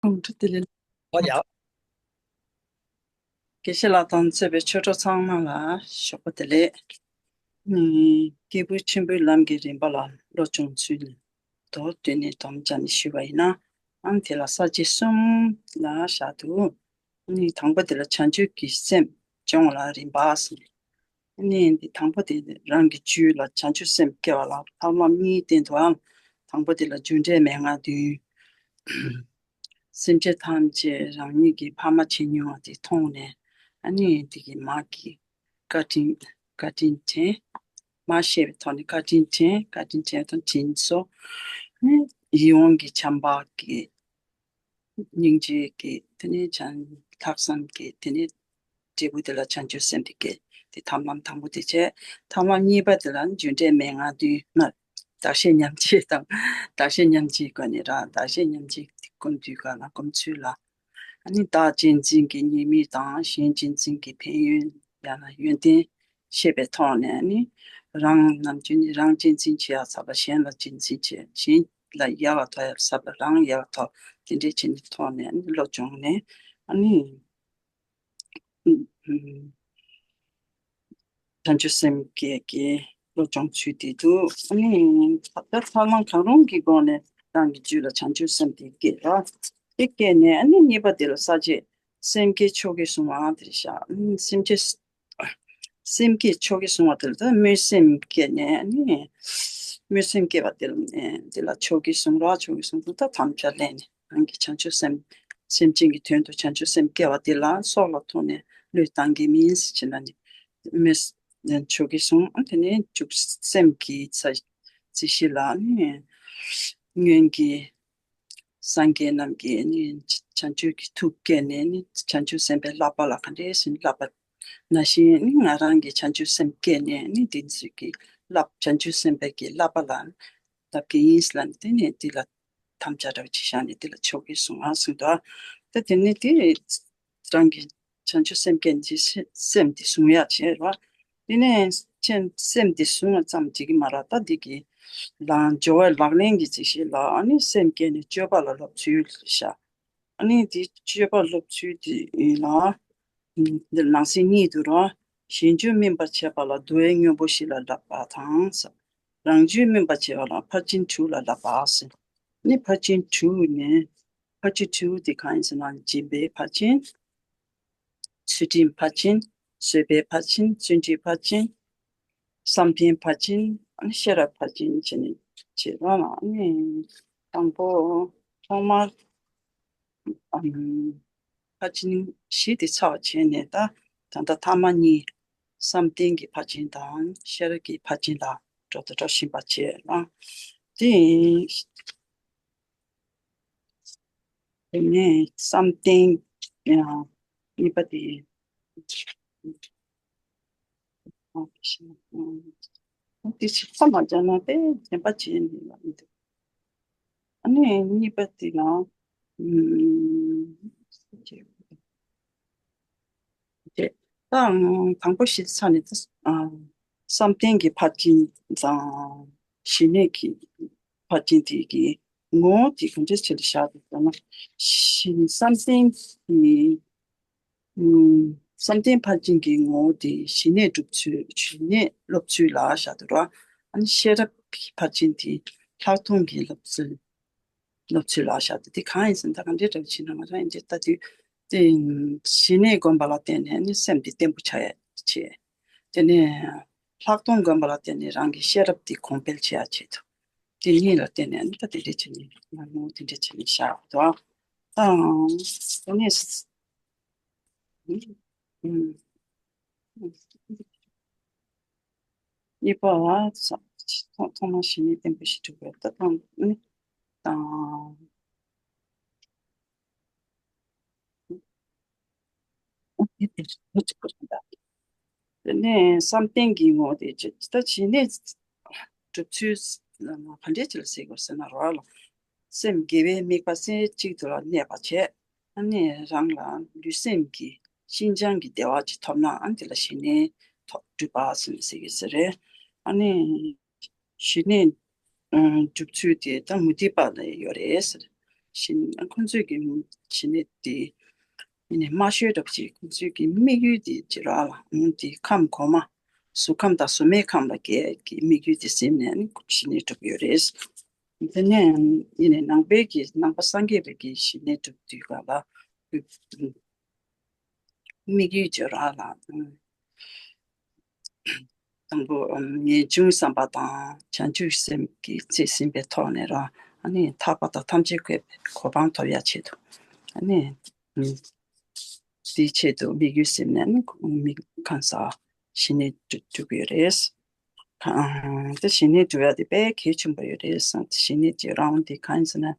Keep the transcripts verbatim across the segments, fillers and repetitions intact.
ཁོང་ཁྲོ་དེ་ལས། ཨོ་ཡ། དགེ་བཤེས་ལགས་དང་གཙོས་པའི་ཆོས་གྲོགས་ཚང་མ་ལ་ཞོགས་པ་བདེ་ལེགས། ཨུམ། སྐྱེས་བུ་ཆེན་པོའི་ལམ་གྱི་རིམ་པ་ལ་བློ་སྦྱོང་ཚུལ་ནི་མདོར་བསྡུས་ནས་དུམ་བརྒྱབ་ནས་ཞུས་པ་ཡིན་ན། ཨང་དེ་ལ་ས་བཅད་གསུམ་ལ་བཞག་འདུག་ཨ་ནི་དང་པོ་དེ་ལ་བྱང་ཆུབ་ཀྱི་སེམས་སྦྱོང་བ་ལ་རིམ་པ་ཟེར། ཨ་ནི་འདི་དང་པོ་དེ་རང་གི་རྒྱུད་ལ་བྱང་ཆུབ་སེམས་སྐྱེ་བ་ལ་ཐབས་ལམ་གཉིས་བསྟན་འདུག་ཨང་། དང་པོ་དེ་ལ་རྒྱུ་འབྲས་མན་ངག་བདུན། སེམས་ཅན་ཐམས་ཅད་རང་ཉིད་ཀྱི་ཕ་མ་བྱེད་མྱོང་བ་དེ་མཐོང་ནས། ཨ་ནི་དེ་གི་མ་གི་བཀའ་དྲིན། བཀའ་དྲིན་དྲན། མ་ཤེས་པའི་ཐོག་ནས་བཀའ་དྲིན་དྲན། བཀའ་དྲིན་དྲན་དང་དྲིན་གཟོ། ཨ་ནི་ཡིད་འོང་གི་བྱམས་པ་གི་སྙིང་རྗེ་གི་དེ་ནས་བྱང་ལྷག་བསམ་གི་དེ་ནས་འབྲས་བུ་དེ་ལ་བྱང་ཆུབ་སེམས་དེ་སྐྱེ། དེ་ཐབས་ལམ་དང་པོ་དེ་བྱས། ཐབས་ལམ་གཉིས་པ་དེ་ལ་རྒྱུ་འབྲས་མན་ངག་བདུན་ལྔ། བདག་གཞན་མཉམ་བརྗེ་དང་། བདག་གཞན་མཉམ་བརྗེའི་སྒོ་ནས་ར། བདག་གཞན་མཉམ་བརྗེ་དེ་ཀུན་འདུས་སྒང་ལ་སྒོམ་ཚུལ་ལ། ཨ་ནི་བདག་གཅེས་འཛིན་གྱི་ཉེས་དམིགས་དང་གཞན་གཅེས་འཛིན་གྱི་ཕན་ཡོན་ཡང་ན་ཡོན་ཏན་ཤེས་པའི་ཐོག་ནས། ཨ་ནི་རང་ནམ་རྒྱུན་ནི་རང་གཅེས་འཛིན་བྱེད་ཡག་ཚ་པ་གཞན་ལ་གཅེས་འཛིན་བྱེད། གཞན་ལ་ཡག་ལ་ཐོག་ཡག་ཚ་པ་རང་ཡག་ལ་ཐོག་དེ་འདྲས་བྱེད་ནི་ཐོག་ནས་ཨ་ནི་བློ་སྦྱོང་ནས། ཨ་ནི། བྱང་ཆུབ་སེམས་བསྐྱེད་ཀྱི་བློ་སྦྱོང་ཚུལ་དེ་འདུག་ཨ་ནི་ད་ལྟ་ཐབས་ལམ་གང་རུང་གི་སྒོ་ནས་རང་གི་རྒྱུད་ལ་བྱང་ཆུབ་སེམས་དེ་སྐྱེད་ར། དེ་སྐྱེད་ནས་ཨ་ནི་གཉིས་པ་དེ་ལ་ས་བཅད་སེམས་བསྐྱེད་ཆོ་གས་བཟུང་བ་དེ་རེད་ཤག་ཨ་ནི་སེམས་བསྐྱེད། སེམས་བསྐྱེད་ཆོ་གས་བཟུང་བ་དེ་ལ་ད་སྨོན་སེམས་བསྐྱེད་ནས་ཨ་ནི། སྨོན་སེམས་བསྐྱེད་པ་དེ་ལ་ནས་དེ་ལ་ཆོ་གས་བཟུང་ར། ཆོ་གས་བཟུང་དུས་ད་དམ་བཅའ་ལེན་ནས། རང་གི་བྱང་ཆུབ་སེམས། སེམས་ཅན་གྱི་དོན་དུ་བྱང་ཆུབ་སེམས་བསྐྱེད་པ་དེ་ལ་སྲོག་ལ་ཐུག་ནས་བློས་བཏང་གི་མིན་ཟེར་བྱས་ན་ནི་སྨོན་ཆོ་གས་བཟུང་། དེ་ནས་འཇུག་སེམས་ཀྱི་ཚ། རྩིས་གཞི་ལ་ནི་སྔོན་གྱི་སངས་རྒྱས་རྣམས་ཀྱིས་ནི་བྱང་ཆུབ་ཀྱི་ཐུགས་བསྐྱེད་ནས་ནི་བྱང་ཆུབ་སེམས་དཔའི་བསླབ་པ་ལ་ག་འདྲས་སེ་བསླབ་པ་ནང་བཞིན་ནི་ང་རང་གི་བྱང་ཆུབ་སེམས་བསྐྱེད་ནས་ནི་དེ་ཚོའི་གི་བསླབ། བྱང་ཆུབ་སེམས་དཔའི་གི་བསླབ་པ་ལ་བསླབ་ཀྱི་ཡིན་ལབ་ནས། དེ་ནས་དེ་ལ་དམ་བཅའ་འདྲ་བོ་ཅིག་བཞག་ནས་དེ་ལ་ཆོ་གས་བཟུང་བ་ཟེར་འདུག་ད་དེ་ནས་དེ་རང་གི་བྱང་ཆུབ་སེམས་བསྐྱེད་ཀྱི་སེམས་དེ་བཟུང་ཡག་བྱས་ར། དེ་ནས་ཁྱེད་སེམས་དེ་བཟུང་བ་ཙམ་གཅིག་གིས་མ་ར། ད་འདི་གི་ལ་སྦྱོར་བའི་ལག་ལེན་གྱི་རྩིས་གཞི་ལ་ཨ་ནི་སེམས་བསྐྱེད་ནས་སྤྱོད་པ་ལ་སློབ་ཚུལ་བཞག་ཨ་ནི་དེ་སྤྱོད་པ་སློབ་ཚུལ་དེ་ལ། འདིར་ནང་གསེས་གཉིས་འདུག་ར། གཞན་རྒྱུད་སྨིན་པར་བྱེད་པ་ལ་བསྡུ་བའི་དངོས་པོ་བཞི་ལ་བསླབ་པ་དང་། རང་རྒྱུད་སྨིན་པར་བྱེད་པ་ལ་ཕར་ཕྱིན་དྲུག་ལ་བསླབ་པ་ཟེར། ནི་ཕར་ཕྱིན་དྲུག་ནས། ཕར་ཕྱིན་དྲུག་དེ་གང་ཡིན་ཟེར་ན། སྦྱིན་པའི་ཕར་ཕྱིན། ཚུལ་ཁྲིམས་ཕར་ཕྱིན། བཟོད་པའི་ཕར་ཕྱིན། བརྩོན་འགྲུས་ཕར་ཕྱིན། བསམ་གཏན་ཕར་ཕྱིན། ཨ་ནི་ཤེས་རབ་ཕར་ཕྱིན་བྱས་ནས་བྱེད་པ་ལ། ཨ་ནི་དང་པོ་ཐོག་མར། ཨམ། ཕར་ཕྱིན་བཞི་དེ་ཚར་བ་བྱས་ནས། ད་ད་ལྟ་ཐ་མ་གཉིས། བསམ་གཏན་གྱི་ཕར་ཕྱིན་དང་ཤེས་རབ་ཀྱི་ཕར་ཕྱིན་ལ་འགྲོ་དང་འགྲོ་བཞིན་པ་བྱས་ལ། དེ་དེ་ནས་བསམ་གཏན་གཉིས་པ་དེ། དེ་ཕྱིར་ཁ་མ་སྦྱར་ན་དེ་བདེན་པ་བྱས་ནས་ལ་མི་འདུག་ཨ་ནི་གཉིས་པ་དེ་ལ། ཨུམ། དེ་ད་དང་པོ་བཞི་ཚར་ནས་ད། ཨ། བསམ་གཏན་གྱི་ཕར་ཕྱིན་དང་། ཞི་གནས་ཀྱི་ཕར་ཕྱིན་དེ་གི་ངོ་བོ་དེ་ག་འདྲ་ཞིག་ལ་བཞག་འདུག་ཟེར་ན། ཞི། བསམ་གཏན་གྱི། ཨུམ། བསམ་གཏན་ཕར་ཕྱིན་གྱི་ངོ་བོ་དེ་ཞི་གནས་སྒྲུབ་ཚུལ། ཞི་གནས་སློབ་ཚུལ་ལ་བཞག་འདུག་ར། ཨ་ནི་ཤེས་རབ་ཀྱི་ཕར་ཕྱིན་དེ་ལྷག་མཐོང་གི་སློབ་ཚུལ། སློབ་ཚུལ་ལ་བཞག་འདུག་དེ་གང་ཡིན་ཟེར་ན། ད་ག་འདྲའི་འདྲ་བ་ཞིག་ན་ང་རང་ཡིན་གྱི་ད་དུས་དེ་ཞི་གནས་བསྒོམ་པ་ལ་བརྟེན་ནས་ནི་སེམས་དེ་བརྟན་པོ་ཆགས་ཡ་བྱེད། དེ་ནས་ལྷག་མཐོང་བསྒོམ་པ་ལ་བརྟེན་ནས་རང་གི་ཤེས་རབ་དེ་གོང་འཕེལ་བྱེད་ཡ་བྱེད་དོ། དེ་གཉིས་ལ་བརྟེན་ནས་ནི་ད་དེ་འདྲས་བྱས་ནས་ང་ནོ་དེ་འདྲས་བྱས་ནས་བཞག་འདུག་ཨང་། དེ་ནས། ཨུམ། གཉིས་པ། ཐོག་ཐོག་མར་ཞི་གནས་བརྟན་པོ་ཞིག་སྒྲུབ་པའི་ལྟ་སྟངས་ནི་དང་། དེ་ནས་བསམ་གཏན་གྱི་ངོ་བོ་དེ་ཅི། ད་ཞི་གནས་སྒྲུབ་ཚུལ་ལ་ག་འདྲས་ཅིག་ལ་ཟེར་དགོས་ཟེར་ན། རོགས་ལ་སེམས་དགེ་བའི་དམིགས་པ་རྩེ་གཅིག་ཏུ་ལ་གནས་པ་བྱས། ཨ་ནི་རང་ལ་ལུས་སེམས་ཀྱི་ཤིན་སྦྱངས་ཀྱི་བདེ་བ་ཅིག་ཐོབ་ན། ཨ་ནི་དེ་ལ་ཞི་གནས་ཐོབ་སྒྲུབ་པ་ཟེར་ཟེར་གྱི་ཟེར་རེད། ཨ་ནི་ཞི་གནས། ཨ། སྒྲུབ་ཚུལ་དེ་ད་མུ་སྟེགས་པ་ལ་ཡོད་རེད་ཟེར། ཞི་ཁོང་ཚོས་ཀྱི་ཞི་གནས་དེ་ཡིན་ནས་མ་ཤོད་འདྲ་པོ་ཅིག་ཁོང་ཚོས་ཀྱི་དམིགས་ཡུལ་དེ་ཅི་ར་ལ་འོང་དེ་ཁམས་གོང་མ་གཟུགས་ཁམས་དང་གཟུགས་མེད་ཁམས་ལ་སྐྱེ་གི་དམིགས་ཡུལ་དེ་སེམས་ནས་ནི་ཞི་གནས་སྒྲུབ་ཡོད་རེད། དེ་ནས་ཡིན་ནས་ནང་པའི་གི་ནང་པ་སངས་རྒྱས་པའི་གི་ཞི་གནས་སྒྲུབ་དུས་ག་ལ་དམིགས་ཡུལ་ཅི་ར་ལ། དང་པོ་ངེས་འབྱུང་བསམ་པ་དང་བྱང་ཆུབ་སེམས་ཀྱི་རྩིས་ཟིན་པའི་ཐོག་ནས་ར་ཨ་ནི་ཐར་པ་དང་ཐམས་ཅད་མཁྱེན་པའི་གོ་འཕང་ཐོབ་ཡ་ཆེད་དུ་ཨ་ནི་དེའི་ཆེད་དུ་དམིགས་ཡུལ་ཟིན་ནས་ཨ་ནི་དམིགས་གང་ཟག་ཞི་གནས་སྒྲུབ་ཀྱི་ཡོད་རེད། དེ་ཞི་གནས་སྒྲུབ་ཡ་དེ་དཔེ་གལ་ཆེན་པོ་ཡོད་རེད་བསམ། དེ་ཞི་གནས་ཀྱི་རང་དབང་དེ་གང་ཡིན་ཟེར་ན།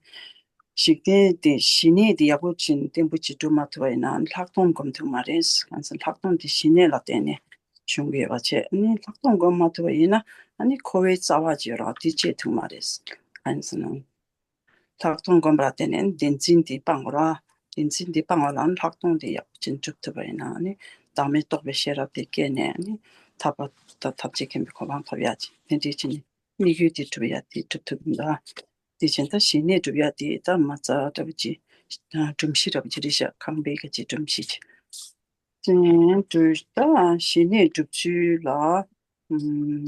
འཇིག་རྟེན་དེ་ཞི་གནས་དེ་ཡག་པོ་ཅིག་བརྟན་པོ་ཅིག་སྒྲུབ་མ་ཐུབ་པ་ཡིན་ན་ལྷག་མཐོང་སྒོམ་ཐུབ་མ་རེད། གང་ཟེར་ལྷག་མཐོང་དེ་ཞི་གནས་ལ་བརྟེན་ནས་བྱུང་གི་ཡོད་པ་བྱས་ནས་ལྷག་མཐོང་སྒོམ་མ་ཐུབ་པ་ཡིན་ན་ཨ་ནི་འཁོར་བའི་རྩ་བ་ཅིག་རང་དེ་བཅད་ཐུབ་མ་རེད། གང་ཟེར་ན་ལྷག་མཐོང་སྒོམ་པ་ལ་བརྟེན་ནས་བདེན་འཛིན་དེ་སྤང་དགོས་ར། བདེན་འཛིན་དེ་སྤང་བ་ལ་ལྷག་མཐོང་དེ་ཡག་པོ་ཅིག་སྒྲུབ་ཐུབ་པ་ཡིན་ན་ཨ་ནི་བདག་མེད་རྟོགས་པའི་ཤེས་རབ་དེ་སྐྱེས་ནས་ཨ་ནི་ཐར་པ་དང་ཐམས་ཅད་མཁྱེན་པའི་གོ་འཕང་ཐོབ་ཡ་ཅིག་དེ་འདྲའི་ཅིག་ནི་དམིགས་ཡུལ་དེ་སྒྲུབ་ཡ་དེ་སྒྲུབ་ཐུབ་ཡིན་ད། དེ་བཞིན་ད་ཞི་གནས་སྒྲུབ་ཡ་དེ་ད་མ་རྩ་འདྲ་བོ་ཅིག་སྒྲོམ་གཞི་འདྲ་བོ་ཅིག་རེད་ཤག་ཁང་པའི་ག་ཅིག་སྒྲོམ་གཞི་ཅིག་དེ་འདྲ་ད་ཞི་གནས་སྒྲུབ་ཚུལ་ལ་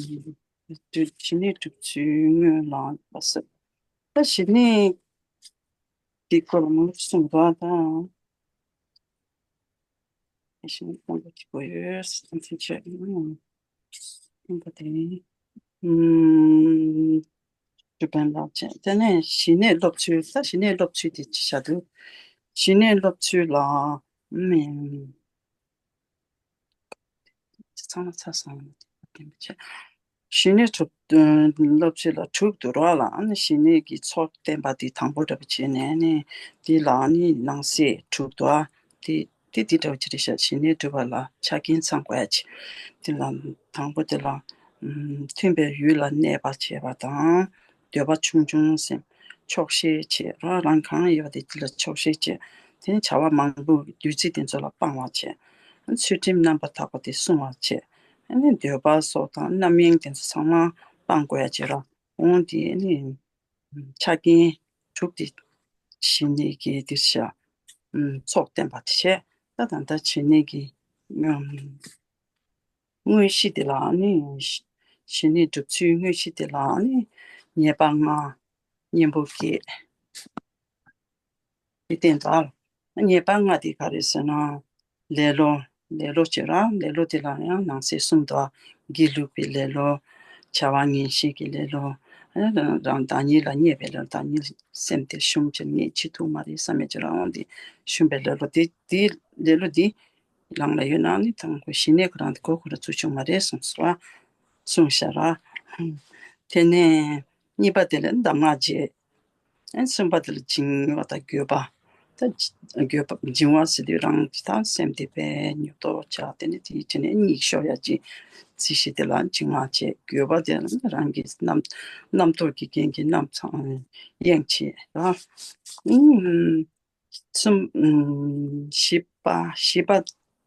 ཞི་གནས་སྒྲུབ་ཚུལ་དངོས་ལ་བ་ཟེར། ད་ཞི་གནས་དེ་སྐོར་ལ་མང་པོ་གསུངས་པ་དང་། ཞི་གནས་སྤོང་བ་གཅིག་པོ་ཡོད་སེམས་ཅན་ཆེ། སྤོང་བ་དེ་ནི། སྒྲུབ་པའི་ལག་ཆ་དེ་ནས་ཞི་གནས་སློབ་ཚུལ་ད་ཞི་གནས་སློབ་ཚུལ་དེ་ཅི་བྱ་འདུག་ཞི་གནས་སློབ་ཚུལ་ལ། ཚང་མ་ཚར་སོང་། ཞི་གནས་གྲུབ་སློབ་ཚུལ་ལ་དྲུག་ཏུ་རོགས་ལ་ཨ་ནི་ཞི་གནས་ཀྱི་ཚོགས་བསྟན་པ་དེ་དང་པོ་འདྲ་པོ་བྱས་ནས་ནི་དེ་ལ་ཨ་ནི་ནང་གསེས་དྲུག་ཏུ་ཨ་དེ་དེ་དེ་འདྲ་པོ་ཅི་རེད་ཤག་ཞི་གནས་སྒྲུབ་པ་ལ་ཆ་རྐྱེན་ཚང་དགོས་ཡ་ཅིག་དེ་ལ་དང་པོ་དེ་ལ་མཐུན་པའི་ཡུལ་ལ་གནས་པ་བྱེད་པ་དང་། འདོད་པ་ཆུང་ཆུང་སེམས། ཆོག་ཤེས་བྱེད་རང་རང་གང་ཡོད་པ་དེ་དེ་ལ་ཆོག་ཤེས་བྱེད། དེ་ནས་བྱ་བ་མང་པོ་བདུད་རྩི་དེ་ཚོ་ལ་སྤང་བ་བྱེད། ཚུལ་ཁྲིམས་རྣམ་པར་དག་པ་དེ་སྲུང་བ་བྱེད། ཨ་ནི་འདོད་པ་སོགས་དང་རྣམ་གཡེང་དེ་ཚོ་ཚང་མ་སྤང་དགོས་ཡ་བྱེད་ར། འོང་དེ་ནི་ཆ་རྐྱེན་དྲུག་དེ་ཞི་གནས་ཀྱི་དེ་བྱ། ཚོགས་བསྟན་པ་དེ་བྱས། ད་ད་ལྟ་ཞི་གནས་ཀྱི་དངོས་གཞི་དེ་ལ་ནི་ཞི་གནས་སྒྲུབ་ཚུལ་དངོས་གཞི་དེ་ལ་ནི་ཉེས་པ་ལྔ། གཉེན་པོ་བརྒྱད། དེ་བསྟན་པ། ཉེས་པ་ལྔ་དེ་ག་རེ་ཟེར་ན། ལེ་ལོ། ལེ་ལོ་བྱེད་ར་ལེ་ལོ་དེ་ལ་ཡང་ནང་གསེས་གསུམ་དུ་སྒྱིད་ལུག་པའི་ལེ་ལོ། བྱ་བ་ངན་ཞེན་གྱི་ལེ་ལོ། རང་བདག་ཉིད་ལ་བརྙས་པའི་ལེ་ལོ་བདག་ཉིད་སེམས་དེ་ཤུམ་གྱི་ངས་ཅི་ཐུབ་མ་རེད་བསམ་མེད་ཀྱི་རང་དབང་དེ་ཤུམ་པའི་ལེ་ལོ་དེ་དེ་ལེ་ལོ་དེ། ལང་ལ་ཡོད་ན་ནི་དང་པོ་ཞི་གནས་ཁོ་རང་དེ་གོ་ཁོ་ར་ཚུགས་ཆོག་མ་རེད་གསུངས་སོ། གསུངས་ཤག་ར། དེ་ནས་གཉིས་པ་དེ་ལ་གདམས་ངག་བརྗེ། ཨ་གསུམ་པ་དེ་ལ་བྱིང་བ་དང་འགྱོད་པ། ད་འགྱོད་པ་བྱིང་བ་ཟེར་དུས་རང་གི་ད་སེམས་དེ་དཔེ་ཉོབ་ཏོ་ཆགས་དེ་ནས་དེའི་རྗེས་ནས་གཉིད་ཤོར་ཡ་ཅིག་རྩིས་གཞི་དེ་ལ་བྱིང་བ་བྱེད། འགྱོད་པ་དེ་ལ་རང་གི་རྣམ་རྣམ་རྟོག་གི་རྐྱེན་གྱིས་རྣམ་ཚང་གཡེང་བྱེད་ར། ཨུམ། གསུམ། བཞི་པ་བཞི་པ་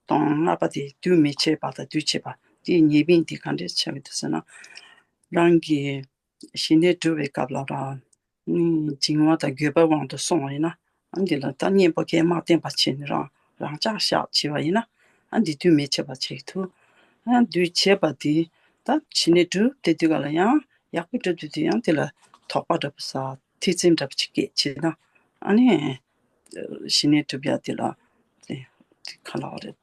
དང་ལྔ་པ་དེ་འདུས་མི་བྱེད་པ་དང་འདུས་བྱེད་པ་དེའི་ཉེས་དམིགས་དེ་ག་འདྲས་ཆགས་ཀྱི་འདུག་ཟེར་ན། རང་གི་ཞི་གནས་སྒྲུབ་པའི་སྐབས་ལ་རང་བྱིང་བ་དང་འགྱོད་པའི་དབང་དུ་སོང་བ་ཡིན་ན་ཨ་འདི་ལ་ད་གཉེན་པོ་གས་མ་བསྟེན་པ་བྱས་ནས་རང་རང་ཅག་བཞག་བྱས་པ་ཡིན་ན་ཨ་འདི་འདུས་མི་བྱེད་པ་བྱེད་ཀྱི་འདུག་ཨ་འདུས་བྱས་པ་དེ་ད་ཞི་གནས་སྒྲུབ་བསྡད་དུས་ག་ལ་ཡང་ཡག་པོ་སྒྲུབ་བསྡད་དུས་ཡང་དེ་ལ་དོགས་པ་འདྲ་པོ་ཟ་ཐེ་ཚོམ་འདྲ་པོ་ཅིག་སྐྱེས་བྱས་ན་ཨ་ནི། ཞི་གནས་སྒྲུབ་ཡ་དེ་ལ་དེ་དེ་ག་ལ་བ་རེད།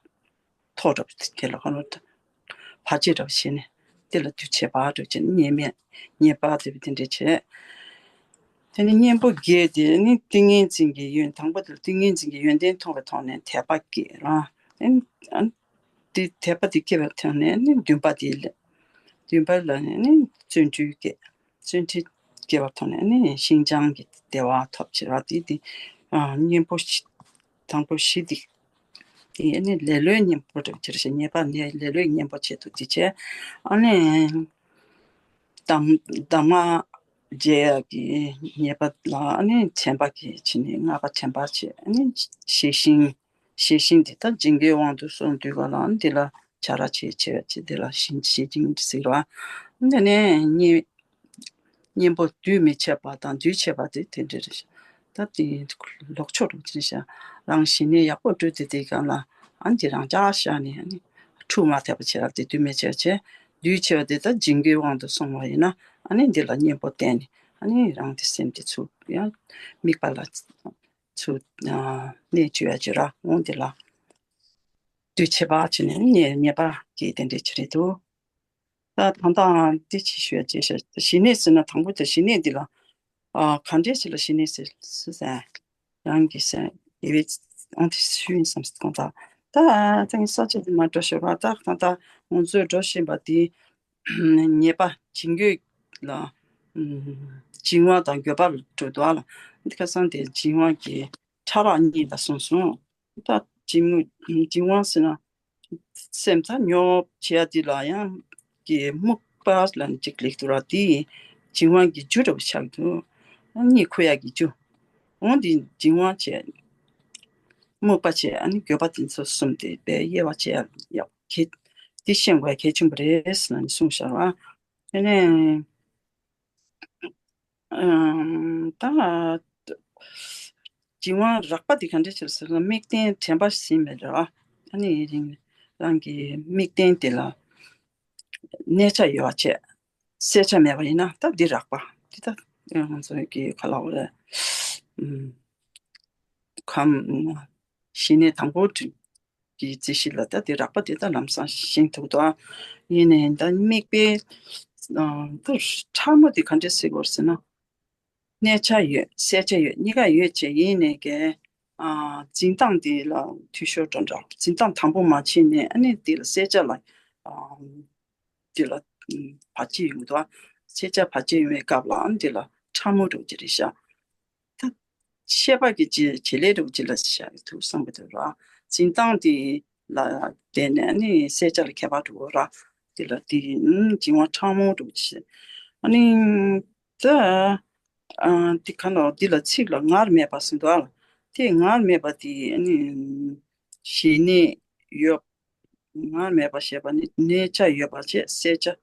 ཐོག་འདྲ་པོ་དེ་ལ་ག་ལ་བར་ཆད་འདྲ་པོ་བྱས་ནས་དེ་ལ་དུས་བྱེད་པ་འདྲ་པོ་བྱས་ནས་ཉེས་མེད་ཉེས་པ་དེ་དེ་འདྲ་བྱས། དེ་ནི་གཉེན་པོ་བརྒྱད་དེ་ནི་ཏིང་ངེ་འཛིན་གྱི་ཡོན་དང་པོ་དེ་ལ་ཏིང་ངེ་འཛིན་གྱི་ཡོན་ཏན་མཐོང་བའི་ཐོག་ནས་དད་པ་སྐྱེས་ར། དེ་དད་པ་དེ་སྐྱེས་པའི་ཐོག་ནས་ནི་འདུན་པ་དེ་ལ་འདུན་པ་ལ་ནི་བརྩོན་འགྲུས་སྐྱེས། བརྩོན་འགྲུས་སྐྱེ་བ་ཐོག་ནས་ནི་ཤིན་སྦྱངས་ཀྱི་བདེ་བ་ཐོབ་ཕྱིར་བ་དེ་དེ་གཉེན་པོ་དང་པོ་བཞི་དེ་དེ་ནི་ལེ་ལོའི་གཉེན་པོ་འགྲུབ་ཕྱིར་ཞེས་ཉེས་པ་ནི་ལེ་ལོའི་གཉེན་པོ་བྱེད་དུ་དེ་བྱས་ཨ་ནི་གདམས་གདམས་ངག་རྗེ་ཡག་གི་ཉེས་པ་ལ་ཨ་ནི་དྲན་པ་གི་ཕྱི་ནས་ལྔ་པ་དྲན་པ་བྱས་ཨ་ནི་ཤེས་ཤིང་། ཤེས་བཞིན་དེ་ལྟར་བྱིང་རྒོད་དབང་དུ་སོང་དུས་ག་ལ་འདི་ལ་བྱ་ར་བྱེད་བྱེད་བྱེད་དེ་ལ་ཤིན་ཤེས་བཞིན་ཟེར་བ། འདི་ནས་གཉེན་གཉེན་པོ་འདུས་མི་བྱེད་པ་དང་འདུས་བྱེད་པ་དེ་དེ་འདྲ་རེད། ད་དེ་ལོག་ཕྱོགས་རུ་ཅི་ཤ་རང་ཞི་གནས་ཡག་པོ་སྤྲོད་དེ་དེ་གང་ལ་ཨ་ནི་དེ་རང་ཅག་ཤ་ནི་ཨ་ནི་འཁྲུག་མ་ཐེབས་པ་བྱེད་ལ་དེ་དུས་མེད་བྱས་བྱས་དུས་ཆེ་བ་དེ་ད་སྦྱིན་གུའི་དབང་དུ་སོང་བ་ཡིན་ན་ཨ་ནི་འདི་ལ་གཉེན་པོ་བསྟེན་ནས་ཨ་ནི་རང་དེ་སེམས་དེ་ཚུགས་ཡང་དམིགས་པ་ལ་ཚུགས་གནས་བཅུ་ཡ་བཅུ་ར་འོང་དེ་ལ་དུས་ཆེ་བ་བྱས་ནས་ཉེ་ཉེ་པ་གི་དེ་འདྲས་ཅི་རེད་འདུག་ད་ད་ལྟ་འདི་ཅི་ཞུ་ཡ་ཅེས་བཤད་ཞི་གནས་ཟེར་ན་དང་པོ་དེ་ཞི་གནས་འདི་ལ་ཨ་ག་འདྲས་ཞིག་ལ་ཞི་གནས་ཟེར་ཟེར་ཡང་གི་ཟེར་ཡི་བའི་ཨང་དེ་ཞུ་ཡིན་བསམ་སྲིད་གང་ད་ད་ད་ངས་ས་ཆ་དེ་མ་འགྲོ་ཤོར་བ་ད་ད་ད་ང་ཚོས་འགྲོ་བཞིན་པ་དེ་ཉེས་པ་སྦྱིན་གུས་ལ་སྦྱིན་དབང་དང་འགྱོད་པ་ལ་འགྲོ་འདུག་ཨ་ལ་འདི་ཁ་སང་དེ་སྦྱིན་དབང་གི་ཕྲ་རགས་གཉིས་ལ་སོང་སོང་ད་སྦྱིན་སྦྱིན་དབང་ཟེར་ན། སེམས་ཐག་ཉོ་བྱེད་ཡ་དེ་ལ་ཡང་གི་རྨུགས་པ་ལ་གཅིག་ལེགས་འདུག་ར་དེ་སྦྱིན་དབང་གི་རྒྱུ་འདྲ་བོ་ཆགས་འདུག་གཉིད་ཁུག་ཡ་གི་རྒྱུ། འོང་དེ་སྦྱིན་དབང་བྱས། རྨུགས་པ་བྱས་ཨ་ནི་འགྱོད་པ་དེ་ཚོ་གསུམ་དེ་དཔེ་དབྱེ་བ་བྱས་ཡག་གི་དེ་ཤེས་དགོས་གལ་ཆེན་པོ་རེད་ཟེར་ནས་གསུངས་བཞག་ར། དེ་ནས། ཨམ། ད་སྦྱིན་དབང་རགས་པ་དེ་ག་འདྲ་ཞིག་ཟེར་ན་དམིགས་རྟེན་དྲན་པ་ཟིན་མེད་རེད་བ། ཨ་ནི་རང་རང་གི་དམིགས་རྟེན་དེ་ལ་གནས་ཆ་ཡོད་པ་བྱས། བསད་ཆ་མེད་པ་ཡིན་ན་ད་འདི་རགས་པ་འདི་ད་ང་ཚོ་གི་ག་ལ་བ་རེད། ཨམ། ཁམས་ཞི་གནས་དང་པོ་དྲུག་གི་རྩིས་གཞི་ལ་ད་དེ་རགས་པ་དེ་ད་ལམ་སང་ཤེས་ཐུབ་ཏོ། ཡིན་ནའི་ད་དམིགས་པའི་ཨ་ད་ཕྲ་མོ་དེ་ག་འདྲས་ཟེར་དགོས་ཟེར་ན། གནས་ཆ་ཡོད་བསད་ཆ་ཡོད་གཉིས་ཀ་ཡོད་ཅེས་ཡིན་ནའི་གའི་ཨ་འཛིན་སྟངས་དེ་ལ་འཐུས་ཤོར་འགྲོ་འདྲ་འཛིན་སྟངས་དང་པོ་མ་ཕྱིན་ནས་ཨ་ནི་དེ་ལ་བསད་ཆ་ལ་ཨ་དེ་ལ་བར་ཆད་ཡོང་གི་འདུག་བསད་ཆ་བར་ཆད་ཡོང་བའི་སྐབས་ལ་ཨ་ནི་དེ་ལ་ཕྲ་མོ་འགྲོ་གི་རེད་ཤག་ད་ཤེས་པ་གི་བྱེད་བྱེད་ལས་རུ་ཅི་ལ་བྱ་ཐུབ་བསམ་གི་འདུག་ར། འཛིན་སྟངས་དེ་ལ་བརྟེན་ནས་ནི་བསད་བྱ་ལ་ཁྱད་པར་འགྲོ་གི་ར། དེ་ལ་དེ་ཨུམ་སྦྱིན་དབང་ཕྲ་མོ་འགྲོ་ཅི་ཟེར། ཨ་ནི་ད་ཨ་དེ་ག་ལ་འདི་ལ་ཚིག་ལ་སྔར་མེད་པ་ཟེར་འདུག་ཨ་ལ། དེ་སྔར་མེད་པ་དེ་ཨ་ནི་ཞི་གནས་ཡོད། སྔར་མེད་པ་ཞེས་པ་ནི་གནས་ཆ་ཡོད་པ་བྱས་བསད་བྱ་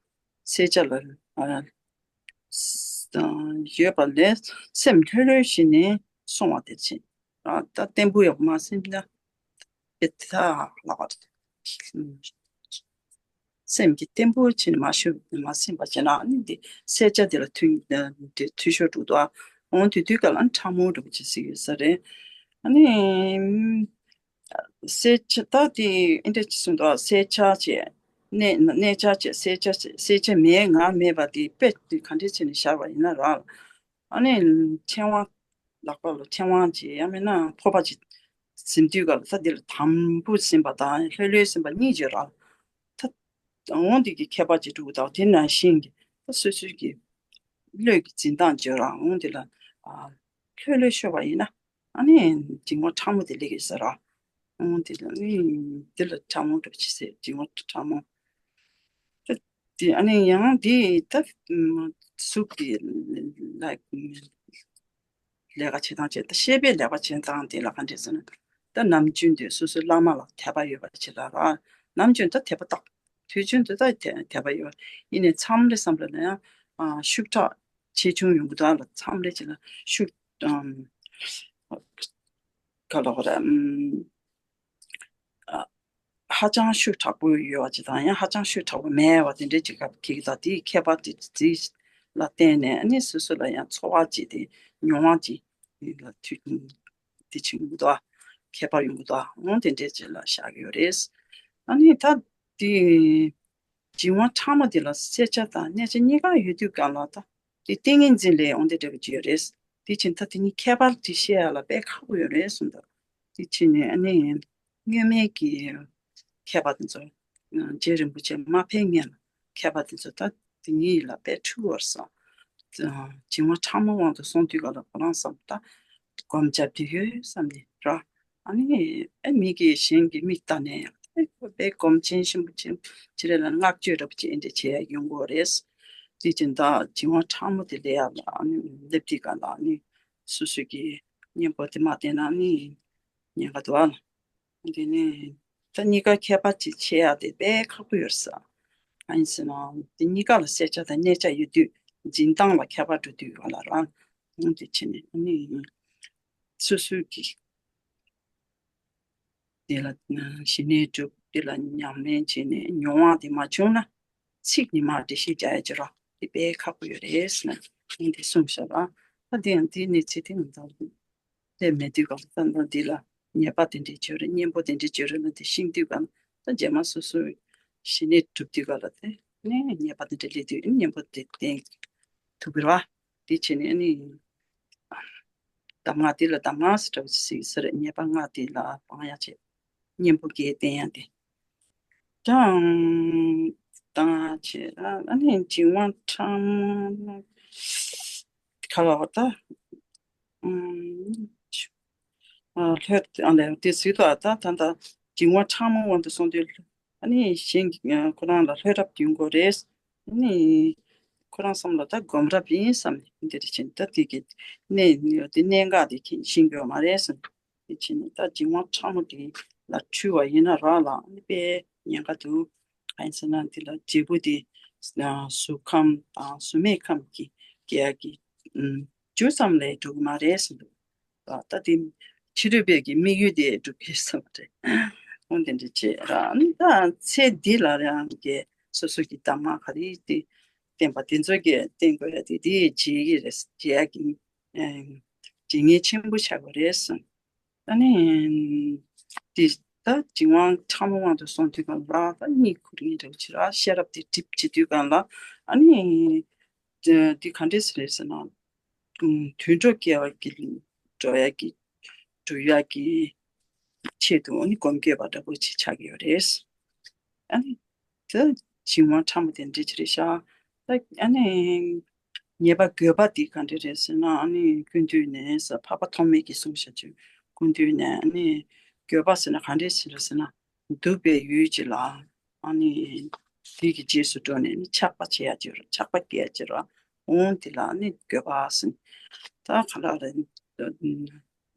བསད་བྱ་ལ་ཨ། ཡོད་པ་ལས་སེམས་ལྷོད་ལྷོད་ཞིག་ནས་སོང་བ་དེ་ཕྱིན། ད་བརྟན་པོ་ཡོད་པ་མ་ཟིན་ན་དེ་ད་ལག་པ་སེམས་ཀྱི་བརྟན་པོ་ཕྱིན་མ་ཞུ་མ་ཟིན་པ་བྱས་ན་ཨ་ནི་འདི་བསད་བྱ་དེ་ལ་འཐུས་འདི་འཐུས་ཤོར་འགྲོ་འདུག་ཨ། འོང་དུས་དུས་ག་ལ་ཕྲ་མོ་འགྲོ་བྱེད་སྲིད་ཡོད་ས་རེད། ཨ་ནི། བསད་བྱ་ད་དེ་ཨེ་འདྲ་ཅིག་གསུངས་འདུག་བསད་བྱ་བྱས། གནས་གནས་ཆ་བྱས་བསད་བྱ་བྱས་བསད་བྱ་མེད་ངར་མེད་པ་དེ་དཔེ་དེ་ག་འདྲས་བྱས་ནས་ཤར་བ་ཡིན་ན་ར། ཨ་ནི་མཆེ་བ་ལག་པ་ལ་མཆེ་བ་བྱས་ཡང་མིན་ན་ཕོར་པ་ཅིག་ཟིན་དུས་ག་ལ་ས་དེ་ལ་དམ་པོ་ཟིན་པ་དང་ལྷོད་ལྷོད་ཟིན་པ་གཉིས་བརྗོད་ར། ད་འོང་དེ་གི་ཁྱད་པར་ཅིག་འགྲོ་གི་འདུག་དེ་ནང་བཞིན་གྱི་ད་སོ་སོའི་གི་བློས་ཀྱི་འཛིན་སྟངས་བརྗོད་ར་འོང་དེ་ལ་ལྷོད་ལྷོད་ཤོར་བ་ཡིན་ན། ཨ་ནི་འཇིགས་མ་ཕྲ་མོ་དེ་ལེགས་ཡོད་ཟེར་ར། ཨང་དེ་ལ་ཨ་ནི་དེ་ལ་ཕྲ་མོ་འགྲོ་ཆི་ཟེར་འཇིགས་མ་ཕྲ་མོ། ད་དེ་ཨ་ནི་ཡང་དེ་ད་གཟུགས་ཀྱི་ལ་ལས་ཀ་བྱེད་སྟངས་བྱེད་ད་ཤེས་པའི་ལས་ཀ་བྱེད་སྟངས་དེ་ལ་ག་འདྲས་ཟེར་ན། ད་ནམ་རྒྱུན་དུ་སོ་སོའི་བླ་མ་ལ་དད་པ་ཡོད་པ་བྱེད་ལ་ར། ནམ་རྒྱུན་ད་དད་པ་དག་དུས་རྒྱུན་དུ་ད་དད་དད་པ་ཡོད་པ་ཡིན་ནའི་མཚམས་རེ་བསམ་པ་ལ་ཡང་ཤུགས་དྲག་ཆེ་ཆུང་ཡོང་གི་འདུག་ཨ་ལ་མཚམས་རེ་བྱེད་ལ་ཤུགས་ག་ལ་ག་རེ་ཨམ། ཧ་ཅང་ཤུགས་དྲག་པོ་ཡོད་པ་ཅིག་དང་ཡང་ཧ་ཅང་ཤུགས་དྲག་པོ་མེད་པ་དེ་འདྲའི་ཅིག་ག་གིག་དང་དེའི་ཁྱད་པར་དེ་དེ་ལ་བརྟེན་ནས་ཨ་ནི་སོ་སོ་ལ་ཡང་ཚོར་བ་ཅིག་དེ་མྱོང་བ་ཅིག་ལ་དུས་དེ་ཕྱིན་གི་འདུག་ཁྱད་པར་ཡོང་གི་འདུག་འོང་དེ་འདྲའི་ཅིག་ལ་བཞག་གི་ཡོད་རེད། ཨ་ནི་ད་དེ་འཇིགས་དབང་ཕྲ་མོ་དེ་ལ་བསད་བྱ་དང་གནས་བྱ་གཉིས་ཀ་ཡོད་དུས་གང་ལ་ད། དེ་ཏིང་ངེ་འཛིན་ལས་འོང་དེ་འདྲ་བ་ཅིག་ཡོད་རེད། དེ་ཕྱིན་ད་དེ་གཉིས་ཁྱད་པར་དེ་ཤེས་ཡ་ལ་དཔེ་ཁག་པོ་ཡོད་རེད་གསུངས་འདུག་དེ་ཕྱིན་ནས་ཨ་ནི་སྔོན་མའི་གི་མཁས་པ་དེ་ཚོ་རྗེ་རིན་པོ་ཆེ་མ་ཕེབས་སྔོན་ལ་མཁས་པ་དེ་ཚོ་ད་དེ་གཉིས་ལ་དཔེ་འཁྲུལ་བར་སོང་། འཇིགས་དབང་ཕྲ་མོའི་དབང་དུ་སོང་དུས་ག་ལ་ཁོ་རང་བསམ་ད་སྒོམ་རྒྱབ་དེ་ཡོད་བསམ་ནས་ར། ཨ་ནི་ཨེ་མི་གིས་གཞན་གྱི་མིག་ལྟ་ནས་ཡང་དཔེ་སྒོམ་ཆེན་ཆེན་པོ་ཆེ་ཆེ་རེ་ལ་བསྔགས་བརྗོད་འདྲ་པོ་ཅིག་འདྲ་བྱེད་ཡ་ཡོང་གི་རེད། དེ་ཅི་འདྲ་འཇིགས་དབང་ཕྲ་མོ་དེ་ལས་ཡག་ལ་ཨ་ནི་སླེབས་དུས་ག་ལ་ཨ་ནི་སོ་སོ་གི་གཉེན་པོ་དེ་མ་བསྟེན་ན་ཨ་ནི་ཉེན་ཁ་འདུག་ཨ་ལ། དེ་ནས་ད་གཉིས་ཀ་ཁྱད་པར་ཅིག་ཕྱེ་ཡག་དེ་དཔེ་ཁག་པོ་ཡོད་ས། ཨ་ཡིན་ཟེར་ན་དེ་གཉིས་ཀ་ལ་བསད་བྱ་དང་གནས་བྱ་ཡོད་དུས་འཛིན་སྟངས་ལ་ཁྱད་པར་འགྲོ་དུས་ག་ལ་རང་དེ་ཕྱེ་ནས་ཨ་ནི། སོ་སོའི་གི་དེ་ལ་ཞི་གནས་སྒྲུབ། དེ་ལ་ཉམས་ལེན་བྱས་ནས་མྱོང་བ་དེ་མ་བྱུང་ན། ཚིག་ཉི་མ་འགྲེལ་བཤད་རྒྱག་ཡ་ཅིག་རོགས། དེ་དཔེ་ཁག་པོ་ཡོད་རེད་ཟེར་ནས་ཨང་དེ་གསུངས་བཞག་ལ། ད་དེ་ཡང་དེའི་གནས་ཚུལ་དེ་ང་ཚོ་སླེབས་མེད་དུས་གང་ལྟར་འདི་ལ་ཉེས་པ་དེ་འདྲའི་བྱོས་རེད། གཉེན་པོ་དེ་འདྲའི་བྱོས་རེད་ལ་དེ་ཤེས་དུས་གང་ད་རྗེས་མ་སོ་སོའི་ཞི་གནས་སྒྲུབ་དུས་ག་ལ་དེ་ནས་ཉེས་པ་དེ་འདྲ་སླེབས་དུས་གཉེན་པོ་དེ་བསྟེན་ཐུབ་ཀྱི་རེད་བ། དེ་བྱས་ནས་ནི་གདམས་ངག་དེ་ལ་གདམས་ངག་ཟེར་བ་ཞིག་ཟེར་རེད། ཉེས་པ་ལྔ་དེ་ལ་སྤང་ཡ་བྱས། གཉེན་པོ་བརྒྱད་བསྟེན་ཡ་དེ། ཀྱང་། དང་བྱས་ཨ་ནི་བྱིང་བ་ཕྲ་མོ་ག་ལ་བ་ད། ཨ་ལྷོད་ཨ་ལས་དེ་སྲིད་དུ་ཨ་ད་ད་ད་བྱིང་བ་ཕྲ་མོའི་དབང་དུ་སོང་དུས་ཨ་ནི་གཞན་གྱི་ཁོ་རང་ལ་ལྷོད་རབས་སྐྱོན་དགོས་རེད། ཨ་ནི་ཁོ་རང་བསམ་ལ་ད་སྒོམ་རབས་ཡིན་བསམ་ནས་འདི་རེ་བྱས་ད་དེ་གི་གནས་དེ་གནད་འགག་དེ་ཁྱེད་ཤེས་དགོས་མ་རེད་བསམ། དེ་བྱས་ནས་ད་བྱིང་བ་ཕྲ་མོ་དེ་ལ་འཁྲུལ་བ་ཡིན་ན་རག་ལ་ཨ་ནི་དཔེ་ཉེན་ཁ་འདུག་གང་ཡིན་ཟེར་ན་འདི་ལ་འབྲས་བུ་དེ་གཟུགས་ཁམས་དང་གཟུགས་མེད་ཁམས་ཀྱི་སྐྱེ་ཡ་གི་རྒྱུ་ཙམ་ལས་འགྲོ་གི་མ་རེད་ཟེར་འདུག་ད་དེ་ཕྱི་རོལ་པའི་གི་དམིགས་ཡུལ་དེ་འགྲུབ་ཀྱི་ཟེར་བ་རེད། འོ་དེ་འདྲ་བྱས་ར་ཨ་ནི་ད་ཚེ་འདི་ལ་ཡང་གི་སོ་སོ་གི་གདམས་ངག་ག་རེ་དེ་བསྟན་པ་དེ་ཚོ་གི་བསྟན་དགོས་ཡ་དེ་དེ་བྱེད་ཀྱི་རེད། བྱེད་ཡ་གི་ཇི་སྙེད་ཆེན་པོ་ཆགས་པ་རེད་གསུངས། ཨ་ནི། དེ་ད་བྱིང་བ་ཕྲ་མོའི་དབང་དུ་སོང་དུས་གང་ལ་ད་གཉིད་ཁུག་ངེས་འདྲ་བོ་བྱེད་ར་ཤེས་རབ་དེ་གྲིབ་བྱེད་དུས་གང་ལ་ཨ་ནི། དེ་ག་འདྲས་རེད་ཟེར་ན། དུད་འགྲོ་སྐྱེ་བ་གི་འགྲོ་ཡ་གི་འགྲོ་ཡ་གི་ཆེད་དུ་ཨ་ནི་སྒོམ་སྐྱེས་པ་འདྲ་བོ་ཅིག་ཆགས་ཀྱི་ཡོད་རེད། ཨ་ནི། དེ་བྱིང་བ་ཕྲ་མོ་དེ་འདྲ་ཅིག་རེད་ཤག་ད་ཨ་ནི། ཉེས་པ་དགོས་པ་དེ་ག་འདྲ་རེད་ཟེར་ན་ཨ་ནི་ཀུན་བཏུས་ནས་ས་འཕགས་པ་ཐོགས་མེད་ཀྱིས་གསུངས་བཞག་ཅིག་ཀུན་བཏུས་ནས་ཨ་ནི། དགོས་པ་ཟེར་ན་ག་འདྲ་ཟེར་ཟེར་ན། འདུག་པའི་ཡུལ་གཅིག་ལ་ཨ་ནི། དེ་གི་རྗེས་སུ་འགྲོ་ནས་ནི་ཆགས་པ་བྱེད་ཡ་ཅིག་ར་ཆགས་པ་སྐྱེ་ཡ་ཅིག་ར་འོང་དེ་ལ་ཨ་ནི་དགོས་པ་ཟེར། ད་ག་ལ་རེད།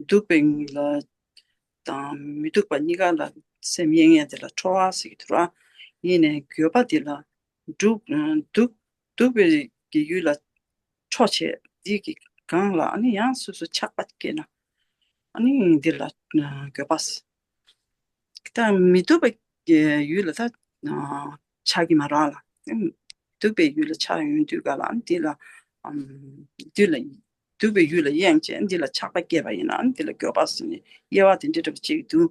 འདུག་པའི་ཡུལ་ལ། དང་མི་སྡུག་པ་གཉིས་ཀ་ལ་སེམས་གཡེང་ཡས་དེ་ལ་ཁྲོ་བ་ཟེར་གྱི་འདུག་ར། ཡིན་ནའི་འགྱོད་པ་དེ་ལ་སྡུག་སྡུག་སྡུག་པའི་གི་ཡུལ་ལ་ཁྲོ་བྱས་དེ་གི་སྒང་ལ་ཨ་ནི་ཡང་སོ་སོ་ཆགས་པ་སྐྱེས་ན་ཨ་ནི་འདི་ལ་འགྱོད་པ་ཟེར། ད་མི་སྡུག་པའི་ཡུལ་ལ་ད་ཆགས་ཀྱི་མ་རེད་ལ། སྡུག་པའི་ཡུལ་ལ་ཆགས་ཡོང་དུས་ག་ལ་འདི་ལ་འདི་ལ། སྡུག་པའི་ཡུལ་ལ་གཡེང་བྱས་འདི་ལ་ཆགས་པ་སྐྱེས་པ་ཡིན་ན་འདི་ལ་འགྱོད་པ་ཟེར་ནས་དབྱེ་བ་དེ་འདྲ་འདྲ་པོ་ཅིག་འདུག་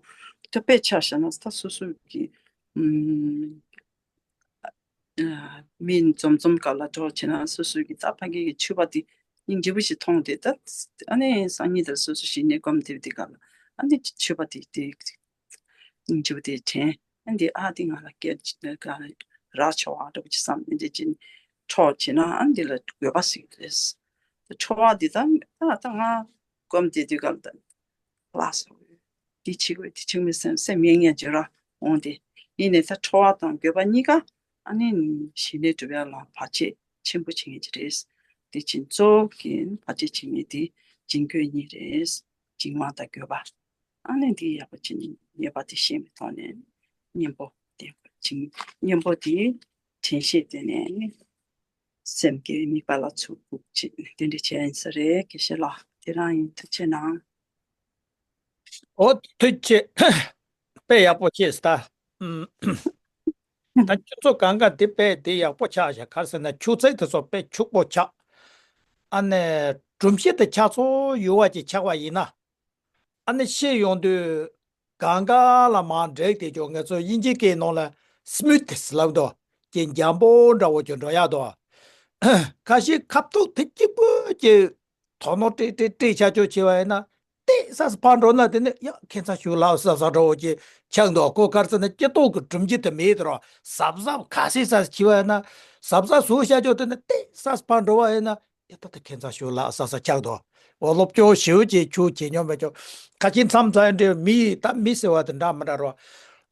ད་དཔེ་ཆ་བཞག་ན་ད་སོ་སོ་གི་ཨུམ། ཨ་མི་འཛོམས་འཛོམས་སྒང་ལ་འགྲོ་བྱས་ན་སོ་སོ་གི་ད་ཕ་གི་གི་ཕྱུ་པ་དེ་སྙིང་རྗེ་པོ་ཞིག་མཐོང་སྟེ་ད་ཨ་ནི་སང་ཉིན་དེར་སོ་སོ་ཞི་གནས་སྒོམ་བསྡད་པའི་སྒང་ལ་ཨ་ནི་ཕྱུ་པ་དེ་དེ། སྙིང་རྗེ་པོ་དེ་དྲན། ཨ་འདི་ཨ་འདི་ང་ལ་སྐད་ཅིག་ག་རག་ཆོག་ཨ་འདྲ་པོ་ཅིག་བསམ་ཨ་འདི་ཅིག་འཕྲོག་བྱས་ན་ཨ་འདི་ལ་འགྱོད་པ་ཟེར་གྱི་རེད། འཕྲོག་པ་འདི་ད་ཨ་ད་ང་སྒོམ་བསྡད་དུས་སྐབས་ད་ལགས་སོ། འདི་བྱེད་དགོས་འདི་བྱེད་མི་སེམས་སེམས་གཡེང་ཡང་བྱེད་ར་འོང་དེ། ཡིན་ནའི་ད་འཕྲོག་པ་དང་འགྱོད་པ་གཉིས་ཀ་ཨ་ནི་ཞི་གནས་སྒྲུབ་ཡ་ལ་བར་ཆད་ཆེན་པོ་བྱེད་ངེས་ཀྱི་རེད། འདི་ཕྱིན་གཙོ་བོ་གི་བར་ཆད་བྱེད་ངེས་འདི་བྱིང་རྒོད་གཉིས་རེད། བྱིང་བ་དང་འགྱོད་པ། ཨ་ནི་འདི་ཡག་པོ་བྱས་ནས་ཉེས་པ་དེ་ཤེས་པའི་ཐོག་ནས་གཉེན་པོ་དེ་བྱིང་གཉེན་པོ་དེའི་དྲན་ཤེས་དེ་ནས་ནི་སེམས་ཀྱི་དམིགས་པ་ལ་ཚུར་འགུག་ཅིག་དེ་འདྲ་བྱས་ཡིན་ས་རེད། དགེ་བཤེས་ལགས་དེ་རང་ཡིན། ཐུགས་ཆེ་གནང་། ཨོ་ཐུགས་ཆེ། དཔེ་ཡག་པོ་བྱས་ད། ཨུམ། ད་ཁྱོད་ཚོ་གང་ག་དེ་དཔེ་དེ་ཡག་པོ་ཆགས་ཤག་ག་རེ་ཟེར་ན་ཆུ་ཚད་དེ་ཚོ་དཔེ་ཕྱུག་པོ་ཆགས། ཨ་ནི་སྒྲོམ་གཞི་དེ་ཆགས་ཚོ་ཡོད་པ་ཅིག་ཆགས་པ་ཡིན་ན། ཨ་ནི་ཤེས་ཡོང་དུས་གང་ག་ལ་མར་འགྲིག་དེ་ཅོ་ང་ཚོ་དབྱིན་ཇི་སྐད་ནང་ལ་སྨུད་ལབ་དོ། ཀྱི་འཇམ་པོ་འདྲ་བོ་ཅིག་འགྲོ་ཡག་དོ། ཁ་ཤས་ཁ་ཐུག་དེ་གཅིག་པུ་ཅིག་དོ་ནོར་སྤྲད་སྤྲད་སྤྲད་ཆ་ཅོ་བྱས་པ་ཡིན་ན་ཏེ་ས་ས་ཕར་འགྲོ་ན་དེ་ནི་ཡ་ཁྱད་མཚར་ཞིག་ལགས་ས་ས་འདྲ་བོ་ཅིག་ཆགས་འདུག་ཁོ་ག་རེ་ཟེར་ན་སྤྱི་ཚོགས་ཀྱི་སྒྲོམ་གཞི་དེ་མེད་དོ། གཟབ་གཟབ་ག་ས་ས་ས་བྱས་པ་ཡིན་ན་གཟབ་གཟབ་བཟོ་ཤ་ཅོ་དེ་ནི་ཏེ་ས་ས་ཕར་འགྲོ་བ་ཡིན་ན། ཡ་ད་ད་ཁྱད་མཚར་ཞིག་ལགས་ས་ས་ཆགས་འདུག་འོ་སློབ་སྦྱོང་ཞེ་པོ་ཅིག་ཁྱོད་བྱེད་མྱོང་མེད་ཅོ། ཁ་ཆེ་མཚམས་མཚམས་འདྲ་མི་ད་མི་ཟེར་བ་དེ་འདྲ་མི་འདྲ་རོ།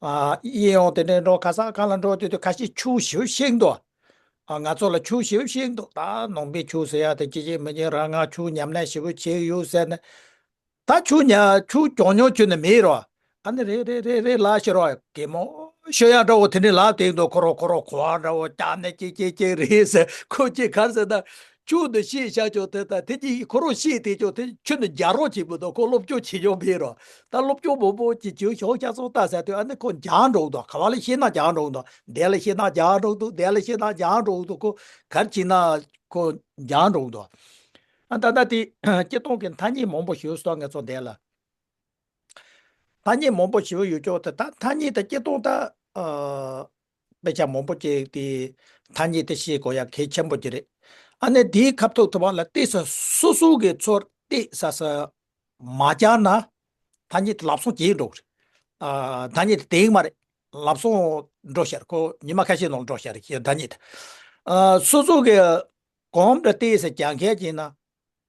ཨ་ཡིན་ཡང་དེ་འདྲའི་འགྲོ་ག་ས་གང་ལ་འགྲོ་དུས་དུས་ཁ་ཤས་ཆུ་ཞེ་པོ་ཤེས་འདུག་ཨ་ང་ཚོ་ལ་ཆུ་ཞེ་པོ་ཤེས་འདུག་ད་ནང་པའི་ཆུ་ཟེར་ཡ་དེ་ཅི་ཅི་མི་ཉན་རང་ང་ཆུ་ཉམས་ལེན་ཞེ་པོ་བྱས་ཡོད་ཟེར་ནས། ད་ཆུ་ཉ་ཆུ་གྱོང་མྱོང་ཁྱོད་ནི་མེད་རོ། ཨ་ནི་རེད་རེད་རེད་རེད་ལགས་ཤི་རོ། གད་མོ་ཤོད་ཡ་འདྲ་བོ་དེ་འདྲའི་ལབ་དེ་འདུག་ཁོ་རོ་ཁོ་རོ་གོ་བ་འདྲ་བོ་བཀྱག་ནས་ཅིག་ཅིག་ཅིག་རེད་ཟེར། ཁོ་ཅིག་ག་རེ་ཟེར་ན། སྐྱོན་དུ་ཤེས་བྱ་ཆོག་དེ་ད་དེ་གྱིས་ཁོ་རང་ཤེས་དེ་ཆོག་དེ་ཁྱོད་ནི་རྒྱག་རོགས་བྱེད་པ་དང་ཁོ་སློབ་སྐྱོར་བྱེད་ཆོག་བས་རོགས། ད་སློབ་སྐྱོར་མང་པོ་ཅིག་བྱེད་ཤོག་ཤ་ཚོགས་ལྟ་ཟེར་དུས་ཨ་ནི་ཁོ་འཇགས་འགྲོ་འདུག་ག་བ་ལ་ཤེས་ན་རྒྱག་འགྲོ་འདུག་དེ་ལ་ཤེས་ན་རྒྱག་འགྲོ་འདུག་དེ་ལ་ཤེས་ན་རྒྱག་འགྲོ་འདུག་ཁོ་གར་བྱེད་ན་ཁོ་འཇགས་འགྲོ་འདུག་ཨ་ད་ད་དེ་སྤྱིར་བཏང་གི་ཐ་སྙད་མང་པོ་ཞིག་སོགས་ངས་ཚོ་དེ་ལ། ཐ་སྙད་མང་པོ་ཞིག་ཡོད་ཆོག་དེ་ད་ཐ་སྙད་དེ་སྤྱིར་བཏང་ད་ཨ། དཔེ་ཆ་མང་པོ་ཅིག་དེ་ཐ་སྙད་དེ་ཤེས་དགོས་ཡ་གལ་ཆེན་པོ་ཅིག་རེད། ཨ་ནི་དེའི་ཁ་ཐུག་ཐུབ་པ་ལ་ཏོག་ཙམ་སོ་སོ་གི་ཚོར་ཏོག་ཙམ་མ་བཅར་ན་ཐ་སྙད་དེ་ལབ་སོང་བྱེད་འགྲོ་གི་རེད། ཨ་ཐ་སྙད་དེ་དེང་མ་རེད། ལབ་སོང་འགྲོ་ཤར་ཁོ་ཉི་མ་ཁ་ཤས་ནང་ལ་འགྲོ་ཤར་ཐ་སྙད་དེ། ཨ་སོ་སོ་གི་གོམ་འདྲ་ཏོག་ཙམ་རྒྱག་མཁན་གྱིས་ན།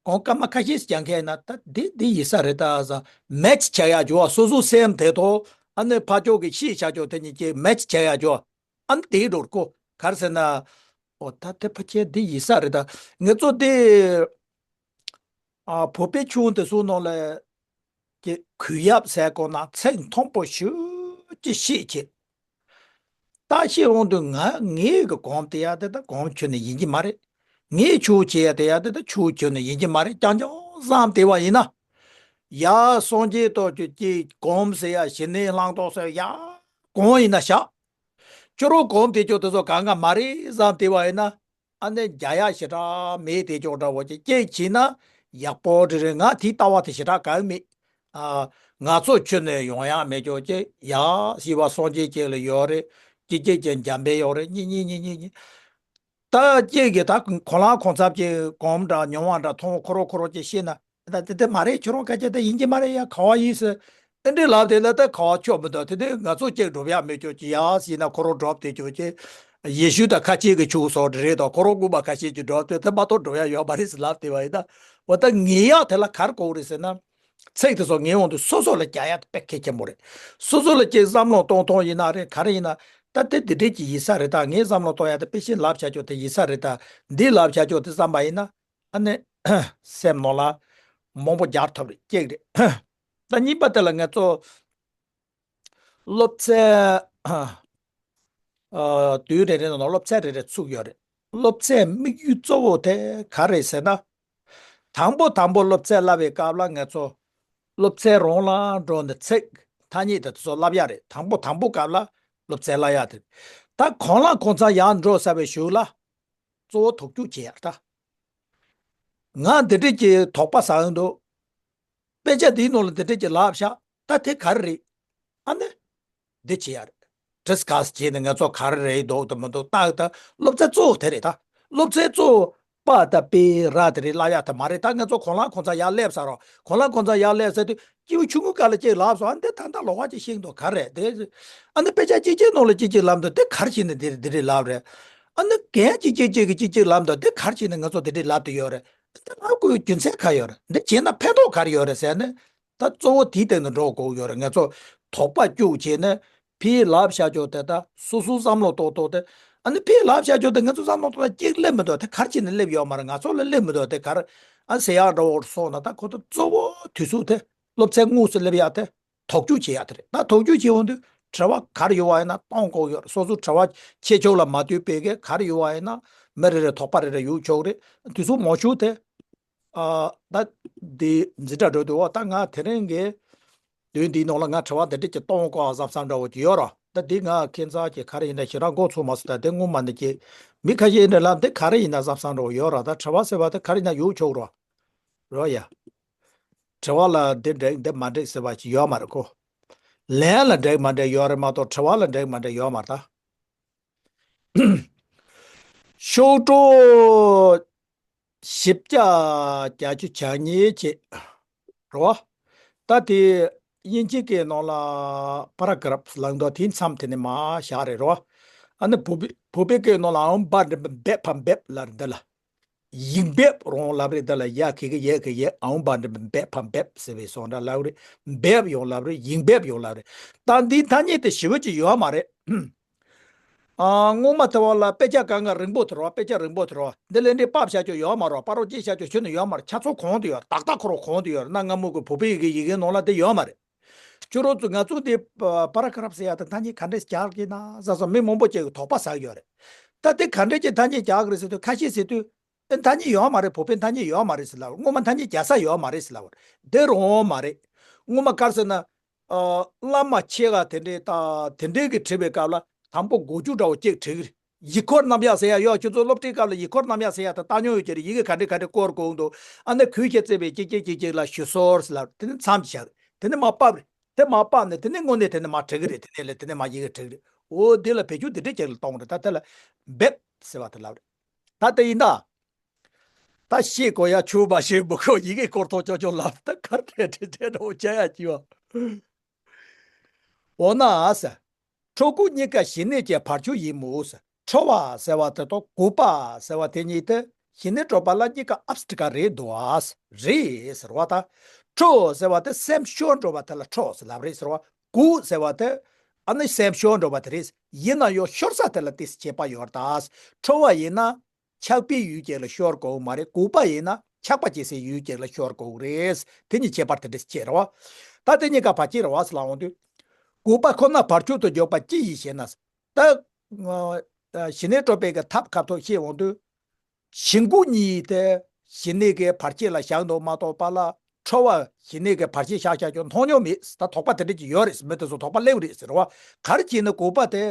གོང་སྐར་མ་ཁ་ཤས་ཤིག་ཀྱང་ཁེལ་ན་ད་འདི་འདི་ཡིན་ས་རེད་ད་ཟ་མེ་ཆི་བྱ་ཡག་འཇོག་སོ་སོ་སེམས་དེ་ཐོག་ཨ་ནི་ཕ་ཅོག་གི་ཤེས་བྱ་ཅོག་དེ་གཉིས་ཀྱི་མེ་ཆི་བྱ་ཡག་འཇོག་ཨ་ནི་དེའི་འགྲོར་ཀོ་གར་ཟེར་ན། ཨོ་ད་དེ་ཕ་ཁྱེད་འདི་ཡིན་ས་རེད་ད་ངེད་ཚོ་དེ་ཨ་བོད་པའི་ཆུང་དེ་ཚོ་ནང་ལ་ཀྱི་གུས་ཡབ་ཟེར་གོ་ན་ཚིག་མཐོན་པོ་ཞུ་ཅི་ཤེས་ཀྱི། ད་ཤེས་འོང་དུས་ང་ངའི་གི་གོམ་དེ་ཡ་དེ་ད་གོམ་ཁྱོན་ནས་ཡིན་གྱི་མ་རེད། ངའི་ཆུ་བྱེད་ཡ་དེ་ཡ་དེ་ད་ཆུ་ཁྱོན་ནས་ཡིན་གྱི་མ་རེད་རྐྱང་རྐྱང་བསམ་དེ་བ་ཡིན་ན། ཡ་སངས་རྒྱས་ཏོག་ཅོ་ཀྱི་གོམ་ཟེར་ཡ་ཞི་གནས་ལྷང་ཏོག་ཟེར་ཡ་གོམ་ཡིན་ན་བཞག་ཁྱོད་རང་གོམ་དེ་ཅོ་དེ་ཚོ་གང་ག་མ་རེད་བསམ་དེ་བ་ཡིན་ན། ཨ་ནི་རྒྱ་ཡག་ཞེ་དྲག་མེད་དེ་ཅོག་འདྲ་བོ་ཅིག་ཅིག་བྱས་ན་ཡག་པོ་རེ་རེ་ང་དེའི་ལྟ་བ་དེ་ཞེ་དྲག་གང་མེད། ཨ་ང་ཚོ་ཁྱོད་ནས་ཡོང་ཡག་མེད་ཅོག་ཅིག་ཡ་ཞི་བ་སངས་རྒྱས་ཅིག་ལ་ཡོད་རེད། ཅིག་ཅིག་ཅིག་འཇམ་པའི་ཡོད་རེད་གཉིས་གཉིས་གཉིས་གཉིས་གཉིས། ད་ཅིག་གིས་ད་གོ་ལ་གོང་ཚབ་ཅིག་གོམ་འདྲ་མྱོང་བ་འདྲ་མཐོང་ཁོ་རོ་ཁོ་རོ་ཅིག་ཤེས་ན། ད་དེ་དེ་མ་རེད་ཁྱོད་རང་སྐད་ཆ་དེ་ཡིན་གྱི་མ་རེད་ཡ་ག་བ་ཡིན་ཟེར། ཨེ་འདྲའི་ལབ་དེ་ལ་ད་ག་བ་ཆོག་མི་འདུག་དེ་དུས་ང་ཚོ་གཅིག་སྒྲུབ་ཡག་མེད་ཆོག་ཅི་ཡག་ཟེར་ན་ཁོ་རང་སྒྲུབ་དེ་ཆོག་ཅི། ཡེ་ཤུ་དང་ཁ་ཆེ་གི་ཆོག་སོགས་རེད་དོ་ཁོ་རང་དགོས་པ་ཁ་ཤས་ཀྱི་སྒྲུབ་དེ་དེ་མ་གཏོགས་སྒྲུབ་ཡག་ཡོད་མ་རེད་ཟེར་ལབ་དེ་བ་ཡིན་ད། འོ་ད་ངེས་ཡག་དེ་ལ་གར་གོ་རེད་ཟེར་ན། ཚིག་དེ་ཚོ་ངེས་འོང་དུས་སོ་སོ་ལ་རྒྱག་ཡག་དེ་དཔེ་གལ་ཆེན་པོ་རེད། སོ་སོ་ལ་ཅིག་བསམ་བློ་གཏོང་གཏོང་ཡིན་ན་རེད་ག་རེ་ཡིན་ན། ད་དེ་འདི་འདྲས་ཀྱི་ཡིན་ས་རེད་ད་ངས་བསམ་བློ་གཏོང་ཡག་དེ་དཔེ་ཤིན་ལབ་བྱ་ཆོག་དེ་ཡིན་ས་རེད་ད། འདི་ལབ་བྱ་ཆོག་དེ་བསམ་པ་ཡིན་ན། ཨ་ནི། སེམས་ནང་ལ་མང་པོ་རྒྱག་ཐུབ་རེད་གཅིག་རེད། ད་གཉིས་པ་དེ་ལ་ང་ཚོ་སློབ་ཚན་ཨ་དུས་རེ་རེ་ནང་སློབ་ཚན་རེ་རེ་ཚུགས་ཡོད་རེད། སློབ་ཚན་དམིགས་ཡུལ་གཙོ་བོ་དེ་ག་རེད་ཟེར་ན། དང་པོ་དང་པོ་སློབ་ཚན་བསླབ་པའི་སྐབས་ལ་ང་ཚོ་སློབ་ཚན་རང་ལ་འགྲོ་ནས་ཚིག་ཐ་སྙད་དེ་ཚོ་བསླབ་ཡ་རེད་དང་པོ་དང་པོ་སྐབས་ལ་སློབ་ཚན་བསླབ་ཡ་དེ། ད་གང་ལ་གང་འཚམ་ཡར་འགྲོ་ཟེར་བའི་གཞུག་ལ། གཙོ་བོ་དོགས་གཅོད་བྱེད་ཡག་ད། ང་འདི་འདྲས་ཀྱི་དོགས་པ་ཟ་ཡོང་འདུག་དཔེ་ཆ་འདིའི་ནང་ལ་འདི་འདྲས་ཀྱི་ལབ་ཤག་ད་དེ་ག་རེ་རེད། ཨ་ནི། འདི་བྱེད་ཡག་རེད། ཌི་སི་ཀ་སི་བྱས་ནས་ང་ཚོ་ག་རེ་རེད་འདུག་དང་མི་འདུག་ཏག་ཏག་སློབ་ཚན་གཙོ་བོ་དེ་རེད་ད། སློབ་ཚན་གཙོ་བོ་པ་དང་པའི་ར་དེ་རེད་ལབ་ཡག་དེ་མ་རེད་ད་ང་ཚོ་གང་ལ་གང་འཚམ་ཡར་སླེབས་ཚར་རོགས་གང་ལ་གང་འཚམ་ཡར་སླེབས་ཚར་དུས། སྐྱེས་བུ་ཆུང་ངུའི་སྐབས་ལ་གཅིག་ལབ་སོང་ཨ་འདི་ད་ལྟ་ལོགས་ཀ་གཅིག་ཤེས་འདུག་ག་རེད་དེ། ཨ་ནི་དཔེ་ཆ་གཅིག་གཅིག་ནང་ལ་གཅིག་གཅིག་ལབ་འདུག་དེ་ག་རེ་བྱས་ནས་འདི་འདི་འདྲས་ལབ་རེད། ཨ་ནི་གན་གཅིག་གཅིག་གཅིག་གིས་གཅིག་གཅིག་ལབ་འདུག་དེ་ག་རེ་བྱས་ནས་ང་ཚོ་འདི་འདྲས་ལབ་བསྡད་ཡོད་རེད། འདི་ལབ་དགོས་རྒྱུ་མཚན་ག་རེ་ཡོད་རེད་འདི་བྱས་ན་ཕན་ཐོགས་ག་རེ་ཡོད་རེད་ཟེར་ནས། ད་གཙོ་བོ་དེའི་སྟེང་དུ་འགྲོ་དགོས་ཡོད་རེད་ང་ཚོ་དོགས་པ་སྐྱུག་བྱས་ནས་ཕར་ལབ་བཞག་ཆོག་དེ་ད་སོ་སོའི་བསམ་བློ་ཏོག་ཏོག་དེ། ཨ་ནི་ཕར་ལབ་བཞག་ཆོག་དེ་ང་ཚོ་བསམ་བློ་ཏོག་ཏོག་གཅིག་སླེབས་མི་འདུག་དེ་ག་རེ་བྱས་ནས་སླེབས་ཡོད་མ་རེད་ང་ཚོ་ལ་སླེབས་མི་འདུག་དེ་ག་རེ་ཨ་ཟེར་ཡག་འདྲ་བོ་སོང་ན་ད་ཁོ་ཚོ་གཙོ་བོ་དུས་ཚོད་དེ། སློབ་ཚན་དངོས་སུ་སླེབས་ཡག་དེ་དོགས་གཅོད་བྱེད་ཡག་དེ་རེད། ད་དོགས་གཅོད་བྱེད་འོང་དུས་དྲི་བ་ག་རེ་ཡོད་པ་ཡིན་ན་གཏོང་དགོས་ཡོད་རེད། སོ་སོ་དྲི་བ་ཆེ་ཆུང་ལ་མ་ལྟོས་པའི་གི་ག་རེ་ཡོད་པ་ཡིན་ན་མི་རེ་རེ་དོགས་པ་རེ་རེ་ཡོད་ཆོག་རེད། དུས་ཚོད་མང་ཤོས་དེ་ཨ་ད་འདི་འཛིན་གྲྭ་འགྲོ་དུས་འོ་ད་ང་དེ་རིང་གི་དུས་འདིའི་ནང་ལ་ང་དྲི་བ་འདི་འདྲས་ཀྱི་གཏོང་དགོས་བསམ་བསམ་འདྲ་བོ་ཅིག་ཡོད་ར། ད་འདི་ང་ཁྱད་མཚར་གྱི་ག་རེ་ཡིན་ན་ཞེ་དྲག་མགོ་ཚོས་མ་སོང་། ད་དེ་སྔོན་མ་ནས་ཀྱི་མི་ཁ་ཤས་འདྲ་ལབ་འདི་ག་རེ་ཡིན་ན་བསམ་བསམ་འདྲ་བོ་ཡོད་ར། ད་དྲི་བ་ཟེར་བ་དེ་ག་རེ་ཡིན་ན་ཡོད་ཆོག་ར། རོ་ཡ། དྲི་བ་ལ་འདི་འགྲིག་འདི་མ་འགྲིག་ཟེར་བ་ཅིག་ཡོད་མ་རེད་ཁོ། ལན་ལ་འགྲིག་མ་འགྲིག་ཡོད་རེད་མ་གཏོགས་དྲི་བ་ལ་འགྲིག་མ་འགྲིག་ཡོད་མ་རེད་ད། ཤོག་གྲངས་བཞི་བརྒྱ་བརྒྱད་ཅུ་གྱ་གཉིས་བྱས། རེད་བ། ད་དེ་དབྱིན་ཇི་སྐད་ནང་ལ་པ་ར་གྷ་རབ་ལབ་འདུག་དེའི་མཚམས་དེ་ནས་མར་བཞག་རེད་རེད་བ། ཨ་ནི་བོད་པའི་བོད་པའི་སྐད་ནང་ལ་ཨང་བ་འགྲེང་བུ་འབེབས་ཕ་འབེབས་ལབ་རེད་འདི་ལ། ཡིག་འབེབས་རང་ལབ་རེད་འདི་ལ་ཡ་གི་གི་ཡ་གི་ཡ་ཨང་བ་འགྲེང་བུ་འབེབས་ཕ་འབེབས་ཟེར་བའི་སོང་འདྲ་ལབ་རེད། འབེབས་ཡང་ལབ་རེད་ཡིག་འབེབས་ཡང་ལབ་རེད། ད་འདིའི་ཐ་སྙད་དེ་ཞེ་པོ་ཅིག་ཡོད་མ་རེད། ཨ་སྔོན་མ་དེ་བ་ལ་དཔེ་ཆ་གང་ག་རིང་པོ་དེ་རོ་དཔེ་ཆ་རིང་པོ་དེ་རོ་འདི་ལས་འདི་ཕབ་བྱ་ཆོག་ཡོད་མ་རོ་པ་རོ་ཅི་བྱ་ཆོག་ཁྱོད་ནི་ཡོད་མ་རོ་ཆ་ཚང་གོང་དུ་ཡོད་ཏག་ཏག་ཁོ་རོ་གོང་དུ་ཡོད་ན་སྔ་མོ་གི་བོད་པའི་ཡི་གེ་ཡི་གེ་ནང་ལ་འདི་ཡོད་མ་རེད། ཁྱོད་རོ་ཚོ་ང་ཚོ་འདི་པ་ར་གྷ་རབ་ཟེར་ཡ་དང་ཐ་སྙད་ག་འདྲས་རྒྱག་གི་ན་ཟ་ཟ་མི་མང་པོ་ཅིག་གི་དོགས་པ་ཟ་གི་ཡོད་རེད། ད་འདི་ག་འདྲས་ཀྱི་ཐ་སྙད་རྒྱག་གི་རེད་ཟེར་དུས་ཁ་ཤས་ཟེར་དུས། ཨེ་ཐ་སྙད་ཡོད་མ་རེད། བོད་པའི་ཐ་སྙད་ཡོད་མ་རེད་ཟེར་ལབ། སྔོན་མ་ཐ་སྙད་རྒྱག་ས་ཡོད་མ་རེད་ཟེར་ལབ། དེ་རུང་མ་རེད། སྔོན་མ་ག་རེ་ཟེར་ན། ཨ། བླ་མ་ཆེ་ག་དེ་འདྲའི་ད་དེ་འདྲའི་གི་བྲིས་པའི་སྐབས་ལ་དང་པོ་མགོ་མཇུག་འདྲ་བོ་གཅིག་བྲིས་གི་རེད། ཡིག་སྐོར་རྣམ་གཞག་ཟེར་ཡ་ཡོད། ཁྱོད་ཚོ་སློབ་ཁྲིད་སྐབས་ལ་ཡིག་སྐོར་རྣམ་གཞག་ཟེར་ཡ་ད་བཏང་མྱོང་ཡོད་ཀྱི་རེད། ཡི་གེ་ག་འདྲ་ག་འདྲ་བསྐོར་དགོས་འདུག་ཨ་ནི་གུས་ཞབས་བརྩེ་བའི་གཅིག་གཅིག་གཅིག་གཅིག་ལ་ཞུ་གསོལ་ཟེར་ལབ། དེ་ནི་མཚམས་བཞག་རེད། དེ་ནི་མར་ཕབ་རེད། དེ་མར་ཕབ་ནས་དེ་ནི་དངོས་གནས་དེ་ནི་མར་བྲིས་གི་རེད། དེ་ནས་ལས་དེ་ནི་མར་ཡི་གེ་བྲིས་གི་རེད། འོ་འདི་ལ་བེད་སྤྱོད་དེ་འདྲས་ཅིག་ལ་གཏོང་རེད། ད་དེ་ལ་འབེབས་ཟེར་བ་དེ་ལབ་རེད། ད་དེ་ཡིན་ད། ད་ཤེས་དགོས་ཡ་ཆུ་བ་ཤེས་མི་དགོས། ཡི་གེ་སྐོར་ཐོག་ཅོག་ཅོག་ལབ། ད་གར་བྲལ་བྲལ་བྲལ་འགྲོ་བྱ་ཡ་ཅི་བ། འོ་ན་ཟེར། ཕྲུ་གུ་གཉིས་ཀ་ཞི་གནས་ཀྱི་བར་ཆད་ཡིན་མོད་ཟེར། ཁྲོ་བ་ཟེར་བ་དེ་དང་གུས་པ་ཟེར་བ་དེ་གཉིས་དེ་ཞི་གནས་གྲོལ་བ་ལ་གཉིས་ཀ་ཨབ་སི་ཊི་ཀ་རེད་འདུག་ཨ། རེད་ཟེར་བ་དང་། ཁྲོ་ཟེར་བ་དེ་སེམས་ཤོར་འགྲོ་བ་དེ་ལ་ཁྲོ་ཟེར་ལབ་རེད་ཟེར་བ། གུས་ཟེར་བ་དེ་ཨ་ནི་སེམས་ཤོར་འགྲོ་བ་དེ་རེད། ཡིན་ན་ཡང་ཤོར་ས་དེ་ལ་ཏོག་ཙམ་ཁྱད་པར་ཡོད་རེད་ད། ཁྲོ་བ་ཡིན་ན། ཆགས་པའི་ཡུལ་ཅིག་ལ་ཤོར་དགོས་མ་རེད། གུས་པ་ཡིན་ན་ཆགས་པ་སྐྱེ་སའི་ཡུལ་ཅིག་ལ་ཤོར་དགོས་རེད། དེ་གཉིས་ཁྱད་པར་དེ་འདྲ་ཅིག་རེད་བ། ད་དེ་གཉིས་ཀ་བར་ཆད་རེད་བ་ཟེར་ལབ་འོང་དུས། གུས་པ་ཁོ་ན་བར་ཆད་དུ་འཇོག་པ་ཅི་ཡིན་ཞེ་ན། ད། ཞི་གནས་གྲོལ་བའི་གི་ཐབས་ཁ་ཐུག་བཤད་འོང་དུས། ཞི་འགུལ་གཉིས་དེ་ཞི་གནས་ཀྱི་བར་ཆད་ལ་བཞག་འདུག་མ་གཏོགས་པ་ལ། ཁྲོ་བ་ཞི་གནས་ཀྱི་བར་ཆད་བཞག་བཞག་ཀྱང་མཐོང་མྱོང་མེད། ད་དོགས་པ་དེ་འདྲ་ཅིག་ཡོད་རེད། མི་དེ་ཚོ་དོགས་པ་སླེབས་རེད་ཟེར་བ། ག་རེ་བྱས་ན་གུས་པ་དེ་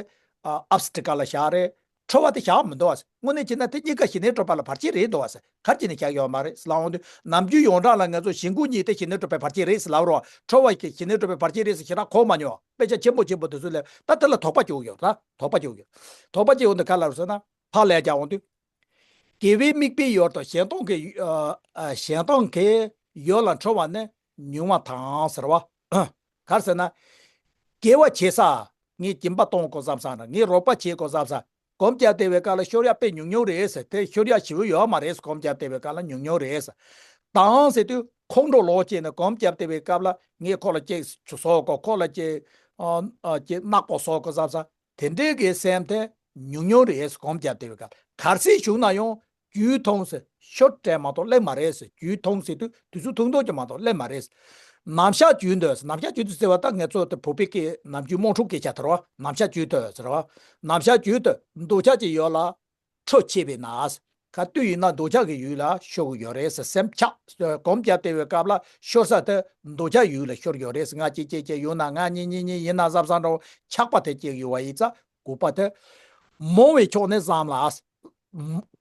ཨ་ཨབ་སི་ཊི་ཀ་ལ་བཞག་རེད། ཁྲོ་བ་དེ་བཞག་མི་འདུག་བ། དངོས་གནས་བྱས་ན་དེ་གཉིས་ཀ་ཞི་གནས་གྲོལ་བ་ལ་བར་ཆད་རེད་འདུག་བ། ག་རེ་བྱས་ན་བཞག་ཡོད་མ་རེད་ལབ་འོང་དུས། ནམ་རྒྱུན་ཡོངས་གྲགས་ལ་ང་ཚོ་ཞི་འགུལ་གཉིས་དེ་ཞི་གནས་གྲོལ་བའི་བར་ཆད་རེད་ཟེར་ལབ་རོགས། ཁྲོ་བ་ཞི་གནས་གྲོལ་བའི་བར་ཆད་རེད་ཟེར་ཞེ་དྲག་གོ་མ་མྱོང་། དཔེ་ཆ་ཆེན་པོ་ཆེན་པོ་དེ་ཚོ་ལ་ད་དེ་ལ་དོགས་པ་སྐྱེ་གི་ཡོད་རེད། ད་དོགས་པ་སྐྱེ་གི་ཡོད། དོགས་པ་སྐྱེ་འོང་དུས་ག་ལ་རེད་ཟེར་ན། ཕར་ལ་རྒྱག་འོང་དུས། དགེ་བའི་དམིགས་པའི་ཡུལ་དང་གཞན་སྟོང་གི་ཨ་ཨ་གཞན་སྟོང་གི་ཡུལ་ལ་ཁྲོ་བ་ནི་ཉུང་བ་དང་ཟེར་བ། ག་རེ་ཟེར་ན། དགེ་བ་བྱེད་ས། ངས་སྦྱིན་པ་གཏོང་དགོས་བསམ་ས་ན། ངས་རོགས་པ་བྱེད་དགོས་བསམ་ས། སྒོམ་རྒྱབ་བསྡད་པའི་སྐབས་ལ་ཤོར་ཡ་དཔེ་ཉུང་ཉུང་རེད་ཟེར། དེ་ཤོར་ཡ་ཞེ་པོ་ཡོད་མ་རེད། སྒོམ་རྒྱབ་བསྡད་པའི་སྐབས་ལ་ཉུང་ཉུང་རེད་ཟེར། དང་ཟེར་དུས་ཁོང་ཁྲོ་ལོག་བྱས་ནས་སྒོམ་རྒྱབ་བསྡད་པའི་སྐབས་ལ་ངས་ཁོ་ལ་ཅིག་ཆུ་བཟོ་དགོས། ཁོ་ལ་ཅིག་ཨ་ཨ་ཅིག་རྣག་པོ་བཟོ་དགོས་བསམ་ས། དེ་འདྲའི་གི་སེམས་དེ་ཉུང་ཉུང་རེད། སྒོམ་རྒྱབ་བསྡད་པའི་སྐབས་ག་རེ་ཟེར་བྱུང་ན་ཡང་། རྒྱུན་མཐོང་ཟེར་ཤོར་བྲལ་མ་གཏོགས་སླེབས་མ་རེད་ཟེར། རྒྱུན་མཐོང་ཟེར་དུས་དུས་ཚོད་ཐུང་ཐུང་ཅིག་མ་གཏོགས་སླེབས་མ་རེད། ནམ་ཞག་རྒྱུན་དུ་ཟེར། ནམ་ཞག་རྒྱུན་དུ་ཟེར་བ་ད་ངས་ཚོ་དེ་བོད་པའི་སྐད་ནམ་རྒྱུན་དམངས་ཁྲོད་སྐད་ཆ་དེ་རེད་བ། ནམ་ཞག་རྒྱུན་དུ་ཟེར་བ། ནམ་ཞག་རྒྱུན་དུ་འདོད་ཆགས་ཅིག་ཡོད་ལ། ཁྲོ་ཆེ་བས་ན། ག་དུས་ཡིན་ན་འདོད་ཆགས་ཀྱི་ཡུལ་ལ་ཤོར་གྱི་ཡོད་རེད་ཟེར། སེམས་ཆགས་སྒོམ་རྒྱབ་བསྡད་པའི་སྐབས་ལ་ཤོར་ས་དེ་འདོད་ཆགས་ཡུལ་ལ་ཤོར་ཡོད་རེད་ཟེར། ང་གཅིག་གཅིག་གཅིག་ཡོད་ན་ང་གཉིས་གཉིས་གཉིས་ཡིན་ན་བསམ་བསམ་འདྲ་བོ་ཆགས་པ་དེ་སྐྱེ་གི་ཡོད་པ་ཡིན་ཙང་གུས་པ་དེ་མང་བའི་ཕྱོགས་ནས་བསམ་ལ།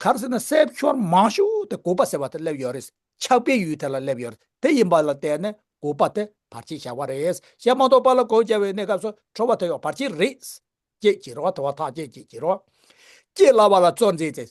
ག་རེ་ཟེར་ན་སེམས་ཤོར་མང་ཤོས་དེ་གུས་པ་ཟེར་བ་དེ་སླེབས་ཡོད་རེད། ཆགས་པའི་ཡུལ་དེ་ལ་སླེབས་ཡོད་རེད། དེ་ཡིན་པ་ལ་བརྟེན་ནས་གུས་པ་དེ་བར་ཆད་བྱ་བ་རེད། བྱས་མ་གཏོགས་པ་ལ་གོ་བྱ་བའི་གནས་སྐབས་སུ་ཁྲོ་བ་དེ་ཡང་བར་ཆད་རེད། ཅེས་བྱེད་རོགས། དེ་བ་ཐག་ཅེས་ཅེས་བྱེད་རོགས། ཅེས་ལབ་པ་ལ་ཚོད་འཛིན་ཚེ།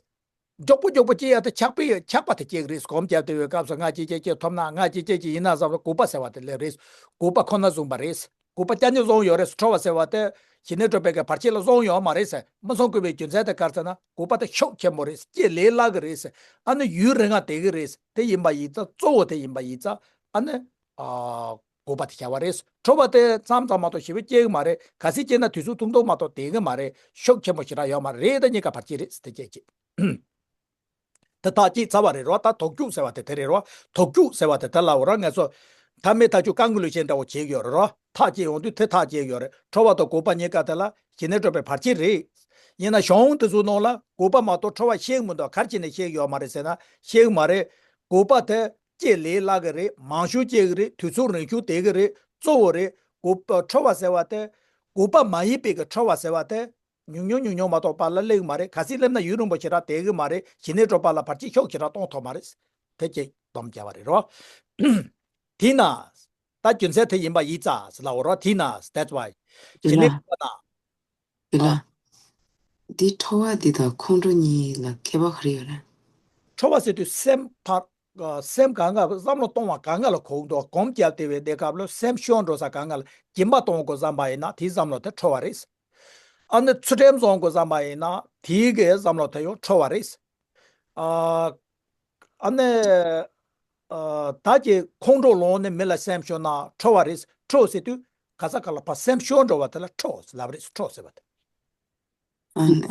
མགྱོགས་པོ་མགྱོགས་པོ་ཅེས་ཡ་དེ་ཆགས་པའི་ཆགས་པ་དེ་སྐྱེ་གི་རེད། སྒོམ་རྒྱབ་བསྡད་པའི་སྐབས་སུ་ང་ཅེས་ཅེས་ཅེས་ཐོབ་ན་ང་ཅེས་ཅེས་ཅེས་ཡིན་ན་བསམ་ལ་གུས་པ་ཟེར་བ་དེ་སླེབས་རེད། གུས་པ་ཁོ་ན་བཟུང་བ་རེད། གུས་པ་ཅན་གྱི་བཟུང་ཡོད་རེད། ཁྲོ་བ་ཟེར་བ་དེ་ཞི་གནས་གྲོལ་བའི་གི་བར་ཆད་ལ་བཟུང་ཡོད་མ་རེད་ཟེར། མི་བཟུང་དགོས་པའི་རྒྱུ་མཚན་དེ་ག་རེ་ཟེར་ན་གུས་པ་དེ་ཤུགས་ཆེན་པོ་རེད། ལྕེ་ལས་སླ་གི་རེད་ཟེར། ཨ་ནི་ཡུན་རིང་ང་བསྡད་གི་རེད་ཟེར། དེ་ཡིན་པ་ཡིན་ཙང་གཙོ་བོ་དེ་ཡིན་པ་ཡིན་ཙང་ཨ་ནི་ཨ་གུས་པ་དེ་བྱ་བ་རེད། ཁྲོ་བ་དེ་ཙམ་ཙམ་མ་གཏོགས་ཞེ་པོ་སྐྱེ་གི་མ་རེད། གལ་སྲིད་སྐྱེས་ན་དུས་ཚོད་ཐུང་ཐུང་མ་གཏོགས་བསྡད་གི་མ་རེད། ཤུགས་ཆེན་པོ་ཞེ་དྲག་ཡོད་མ་རེད། དེ་གཉིས་ཀ་བར་ཆད་རེད་ཟེར། དེ་སྐད་ཅེས། དེ་ཐག་བཅད་ཚར་བ་རེད་རོ། ད་དོགས་རྒྱུག་ཟེར་བ་དེ་དེ་རེད་རོ། དོགས་རྒྱུག་ཟེར་བ་དེ་དེ་ལ་འོ་ར་ངས་ཚོ། ཐ་མའི་ཐག་གཅོད་རྐང་གི་ལུས་ཅན་འདྲ་བོ་བྱེད་ཀྱི་ཡོད་རེད་རོ། ཐག་བཅད་ཡོང་དུས་དེ་ཐག་བཅད་ཡོད་རེད། ཁྲོ་བ་དང་གུས་པ་གཉིས་ཀ་དེ་ལ་ཞི་གནས་གྲོལ་བའི་བར་ཆད་རེད། ཡིན་ན་གཞུང་དེ་ཚོའི་ནང་ལ་གུས་པ་མ་གཏོགས་ཁྲོ་བ་བཤད་མི་འདུག་ག་རེ་བྱས་ནས་བཤད་ཡོད་མ་རེད་ཟེར་ན་བཤད་གི་མ་རེད། གུས་པ་དེ་ལྕེ་ལས་སླ་གི་རེད། མང་ཤོས་སྐྱེ་གི་རེད། དུས་ཚོད་རིང་ཤོས་བསྡད་གི་རེད། གཙོ་བོ་རེད། གུས་པ་ཁྲོ་བ་ཟེར་བ་དེ། གུས་པ་མ་ཡིན་པའི་གི་ཁྲོ་བ་ཟེར་བ་དེ། ཉུང་ཉུང་ཉུང་ཉུང་མ་གཏོགས་པ་ལ་སླེབས་མ་རེད། གལ་སྲིད་སླེབས་ན་ཡུན་རིང་པོ་ཞེ་དྲག་བསྡད་གི་མ་རེད། ཞི་གནས་གྲོལ་བ་ལ་བར་ཆད་ཤུགས་ཞེ་དྲག་གཏོང་ཐུབ་མ་རེད། དེ་ཅིག་སྡོམ་རྒྱག་པ་རེད་རོ། དེས་ན། ད་རྒྱུ་མཚན་དེ་ཡིན་པ་ཡིན་ཙང་ཟེར་ལབ་འོ་རོ། དེས་ན། That's why། ཞི་གནས་གྲོལ་བ་དང་། ཡིན་ལ། འདི་ཁྲོ་བ་འདི་དང་ཁོང་ཁྲོ་གཉིས་ལ་ཁྱད་པར་ག་རེ་ཡོད་རེད། ཁྲོ་བ་ཟེར་དུས་སེམས་ཕར། སེམས་གང་ག་བསམ་བློ་གཏོང་བ་གང་ག་ལ་གོ་གི་འདུག་གོམས་བརྒྱབ་བསྡད་པའི་གནས་སྐབས་ལ་སེམས་ཤོར་འགྲོ་ས་གང་ག་ལ་སྦྱིན་པ་གཏོང་དགོས་བསམ་པ་ཡིན་ན་དེའི་བསམ་བློ་དེ་ཁྲོ་བ་རེད། ཨ་ནི་ཚུལ་ཁྲིམས་བཟུང་དགོས་བསམ་པ་ཡིན་ན་དེའི་གི་བསམ་བློ་དེ་ཡང་ཁྲོ་བ་རེད། ཨ། ཨ་ནི། ཨ། ད་ཀྱི་ཁོང་ཁྲོ་ལངས་ནས་མི་ལ་སེམས་ཤོར་ན་ཁྲོ་བ་རེད། ཁྲོ་ཟེར་དུས་ག་ས་ག་ལ་ཕར་སེམས་ཤོར་འགྲོ་བ་དེ་ལ་ཁྲོ་ཟེར་ལབ་རེད། ཁྲོ་ཟེར་བ་དེ། ཨ་ནི།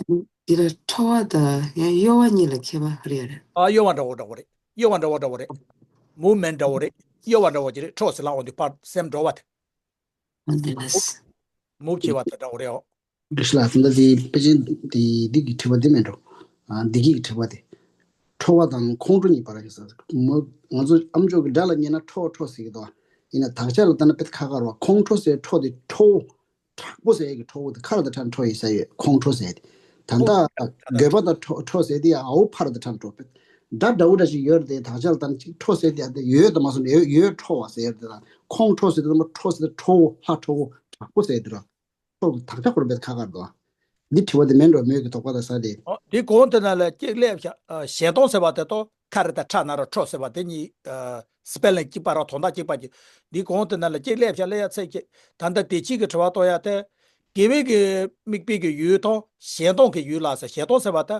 འདི་ལ་ཁྲོ་བ་དང་ཡང་གཡོ་བ་གཉིས་ལ་ཁྱད་པར་ག་རེ་ཡོད་རེད། ཨ། གཡོ་བ་འདྲ་བོ་འདྲ་བོ་རེད། གཡོ་བ་འདྲ་བོ་འདྲ་བོ་རེད། མུ་མེན་འདྲ་བོ་རེད། གཡོ་བ་འདྲ་བོ་ཅིག་རེད། ཁྲོ་ཟེར་ལབ་འོང་དུས་ཕར་སེམས་འགྲོ་བ་དེ། ཨ་འདི་ལ། མུ་ཆེ་བ་དེ་འདྲ་བོ་རེད། ཨོ། འདི་ལ་ད་འདི་དཔེ་ཅན་འདི་འདི་གི་དྲི་བ་འདི་མེད་འགྲོ། ཨ། འདི་གི་དྲི་བ་དེ། ཁྲོ་བ་དང་ཁོང་ཁྲོ་གཉིས་བར་གྱི་ས། མོ་ང་ཚོ་ཨམ་ཅོག་གི་སྒྲ་ལ་ཉན་ན་ཁྲོ་བོ་ཁྲོ་ཟེར་གྱི་འདུག་ཡིན་ན་དག་ཆ་ལ་ལྟ་ན་དཔེ་ཁ་ཁ་རེད་བ། ཁོང་ཁྲོ་ཟེར་ཁྲོ་དེ་ཁྲོ་བོ། དྲག་པོ་ཟེར་གྱི་ཁྲོ་བོ་དེ་ཁ་ལ་ད་ཁྲ་ཁྲོ་ཡིན་ས་ཡོད། ཁོང་ཁྲོ་ཟེར་དེ། ད་ལྟ་དགོས་པ་དང་ཁྲོ་ཁྲོ་ཟེར་དེ་ཡང་ཨའུ་ཕ་ར་ད་ཁྲ་ཁྲོ་དཔེ། སྒྲ་འདྲ་བོ་འདྲ་ཞིག་ཡོད་རེད་དེ། དག་ཆ་ལ་ལྟ་ན་ཅིག་ཁྲོ་ཟེར་དེ་ཡང་དེ་ཡོད་དུ་མ་སོང་ནས་ཡོད་ཡོད་ཁྲོ་བ་ཟེར་དེ་དང་ཁོང་ཁྲོ་ཟེར་དེ་ལ་མ་ཁྲོ་ཟེར་དེ་ཁྲོ་བོ་ལྷ་ཁྲོ་བོ་དྲག་པོ་ཟེར་དེ་ར། ཁོ་དག་ཆ་ཁོ་རང་དཔེ་ཁ་ཁར་འདུག་འདི་དྲི་བ་དེ་མིན་འགྲོ་མོད་ཀྱི་དོགས་པ་དང་ས་དེ། ཨོ། འདི་གོང་དེ་ན་ལ་གཅིག་སླེབས་ཤག་ཨ། ཞེ་སྡང་ཟེར་བ་དེ་དང་ཁ་རི་དང་ཁྲ་ན་རོ་ཁྲོ་ཟེར་བ་དེ་གཉིས། ཨ། སྤེལ་ལེང་གཅིག་པ་ར་དོན་དག་གཅིག་པ་གྱི། འདི་གོང་དེ་ན་ལ་གཅིག་སླེབས་ཤག་སླེབས་ཡ་ཚད་ཀྱི། ད་ལྟ་དེ་གཅིག་གི་དྲི་བ་གཏོང་ཡ་དེ། དགེ་བའི་གི་དམིགས་པའི་གི་ཡུལ་དང་ཞེ་སྡང་གི་ཡུལ་ལ་ཟེར། ཞེ་སྡང་ཟེར་བ་དེ།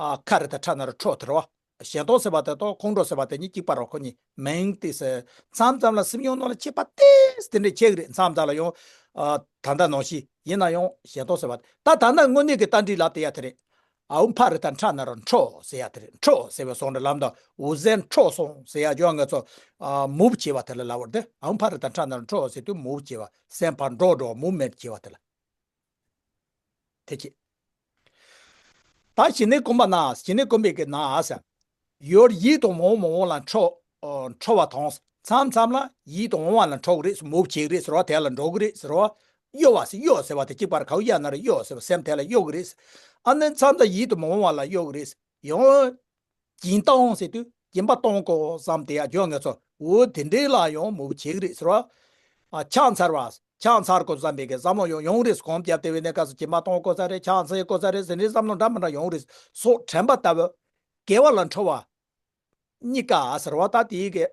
ཨ། ཁ་རི་དང་ཁྲ་ན་རོ་ཁྲོ་དེ་རེད་བ། ཞེ་སྡང་ཟེར་བ་དེ་དང་ཁོང་ཁྲོ་ཟེར་བ་དེ་གཉིས་གཅིག་པ་རེད། ཁོ་གཉིས་མིང་དེ་ཟེར། མཚམས་མཚམས་ལ་སེམས་མྱོང་ནང་ལ་ཁྱད་པར་ཏོག་ཙམ་དེ་འདྲ་ཆགས་ཀྱི་རེད། མཚམས་མཚམས་ལ་ཡང་། ཨ། ད་ལྟ་ནང་བཞིན་ཡིན་ན་ཡང་ཞེ་སྡང་ཟེར་བ་དེ། ད་ད་ལྟ་དངོས་གནས་ཀྱི་རྟ་མགྲིན་ལབ་དེ་ཡ་དེ་རེད། ཨའུ་ཕ་རི་དང་ཁྲ་ན་རོ་ཁྲོ་ཟེར་ཡ་དེ་རེད། ཁྲོ་ཟེར་བའི་སོང་འདྲ་ལམ་དང་འུ་ཟན་ཁྲོ་སོང་ཟེར་ཡ་ཇོ་ང་ཚོ། ཨ། མུབ་བྱེད་པ་དེ་ལ་ལབ་པ་རེད་དེ། ཨའུ་ཕ་རི་དང་ཁྲ་ན་རོ་ཁྲོ་ཟེར་དུས་མུབ་བྱེད་པ། སེམས་པ་འགྲོ་འགྲོ་མུབ་མེད་བྱེད་པ་དེ་ལ། དེ་ཅི། ད་ཞི་གནས་སྒོམ་པ་ན། ཞི་གནས་སྒོམ་པའི་གི་ན་ཟེར། ཡུལ་ཡིད་དུ་མི་འོང་མི་འོང་ལ་ཁྲོ། ཨོ། ཁྲོ་བ་དང་། མཚམས་མཚམས་ལ་ཡིད་དུ་འོང་བ་ལ་ཁྲོ་གི་རེད། མུབ་བྱེད་ཀྱི་རེད་ཟེར་བ་དེ་ལ་འགྲོ་གི་རེད་ཟེར་བ། གཡོ་བ་ཟེར། གཡོ་ཟེར་བ་དེ་གཅིག་པར་གའུ་གཡའ་ན་རེ་གཡོ་ཟེར་བ། སེམས་དེ་ལ་གཡོ་གི་རེད། ཨ་ནི་མཚམས་དང་ཡིད་དུ་མི་འོང་བ་ལ་གཡོ་གི་རེད། ཡང་སྦྱིན་བཏང་ཟེར་དུས་སྦྱིན་པ་གཏོང་དགོས་བསམ་དེ་ཡ་ཇོ་ང་ཚོ། འོ་དེ་འདྲའི་ལ་ཡང་མུབ་བྱེད་ཀྱི་རེད་ཟེར་བ། ཨ། ཕྱག་འཚལ་བ། ཕྱག་འཚལ་དགོས་བསམ་པའི་གི་བསམ་བློ་ཡང་ཡོང་རེད། སྒོམ་བརྒྱབ་བསྡད་པའི་གནས་སྐབས་སུ་སྦྱིན་པ་གཏོང་དགོས་ས་རེད། ཕྱག་འཚལ་དགོས་ས་རེད་ཟེར་ནས་བསམ་བློ་འདྲ་མི་འདྲ་ཡོང་རེད། སོགས་དྲན་པ་ལྟ་བུ། དགེ་བ་ལ་ཁྲོ་བ། གཉིས་ཀ་ཟེར་བ་ད་དེའི་གི།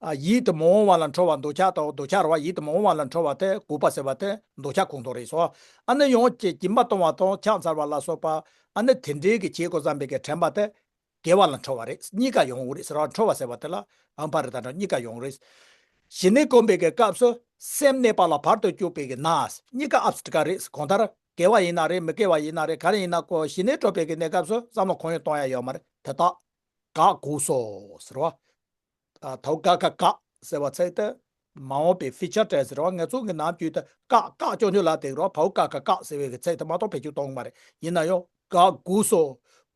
ཨ། ཡིད་དུ་མི་འོང་བ་ལ་ཁྲོ་བ། འདོད་ཆགས་དང་འདོད་ཆགས་རེད་བ། ཡིད་དུ་མི་འོང་བ་ལ་ཁྲོ་བ་དེ་འགོག་པ་ཟེར་བ་དེ་འདོད་ཆགས་ཁོང་དུ་རེད་སོ། ཨ་ནི་ཡང་ཅིག་སྦྱིན་པ་གཏོང་བ་དང་ཕྱག་འཚལ་བ་ལ་སོགས་པ། ཨ་ནི་དེ་འདྲའི་གི་བྱེད་དགོས་བསམ་པའི་གི་དྲན་པ་དེ། དགེ་བ་ལ་ཁྲོ་བ་རེད། གཉིས་ཀ་ཡོང་གི་རེད་ཟེར་བ། ཁྲོ་བ་ཟེར་བ་དེ་ལ་ཨའུ་ཕ་རི་དང་ཁྲ་གཉིས་ཀ་ཡོང་གི་རེད། ཞི་གནས་སྒོམ་པའི་གི་སྐབས་སུ་སེམས་གནས་པ་ལ་བར་དུ་གཅོད་པའི་གི་ན། གཉིས་ཀ་ཨབ་སི་ཊི་ཀ་རེད། གང་ལྟར་དགེ་བ་ཡིན་ན་རེད། མི་དགེ་བ་ཡིན་ན་རེད། ག་རེ་ཡིན་ན་ཁོ་ཞི་གནས་སྒོམ་པའི་གི་གནས་སྐབས་སུ་བསམ་བློ་གང་ཡང་གཏོང་ཡ་ཡོད་མ་རེད། དེ་དག་བཀག་དགོས་སོ་ཟེར་བ། ཨ། ད་ག་ག་བཀག་ཟེར་བ་ཚིག་དེ་མ་འོངས་པའི་ཕིའུ་ཅར་ཊེན་སི་རེད་བ། ང་ཚོ་གི་ནམ་རྒྱུན་དུ་བཀག་བཀག་ཅོག་ཉོ་ལ་དེ་རེད་བ། བའོ་ག་ག་བཀག་ཟེར་བའི་གི་ཚིག་དེ་མ་གཏོགས་བེད་སྤྱོད་གཏོང་གི་མ་རེད། ཡིན་ན་ཡང་བཀག་དགོས་སོ།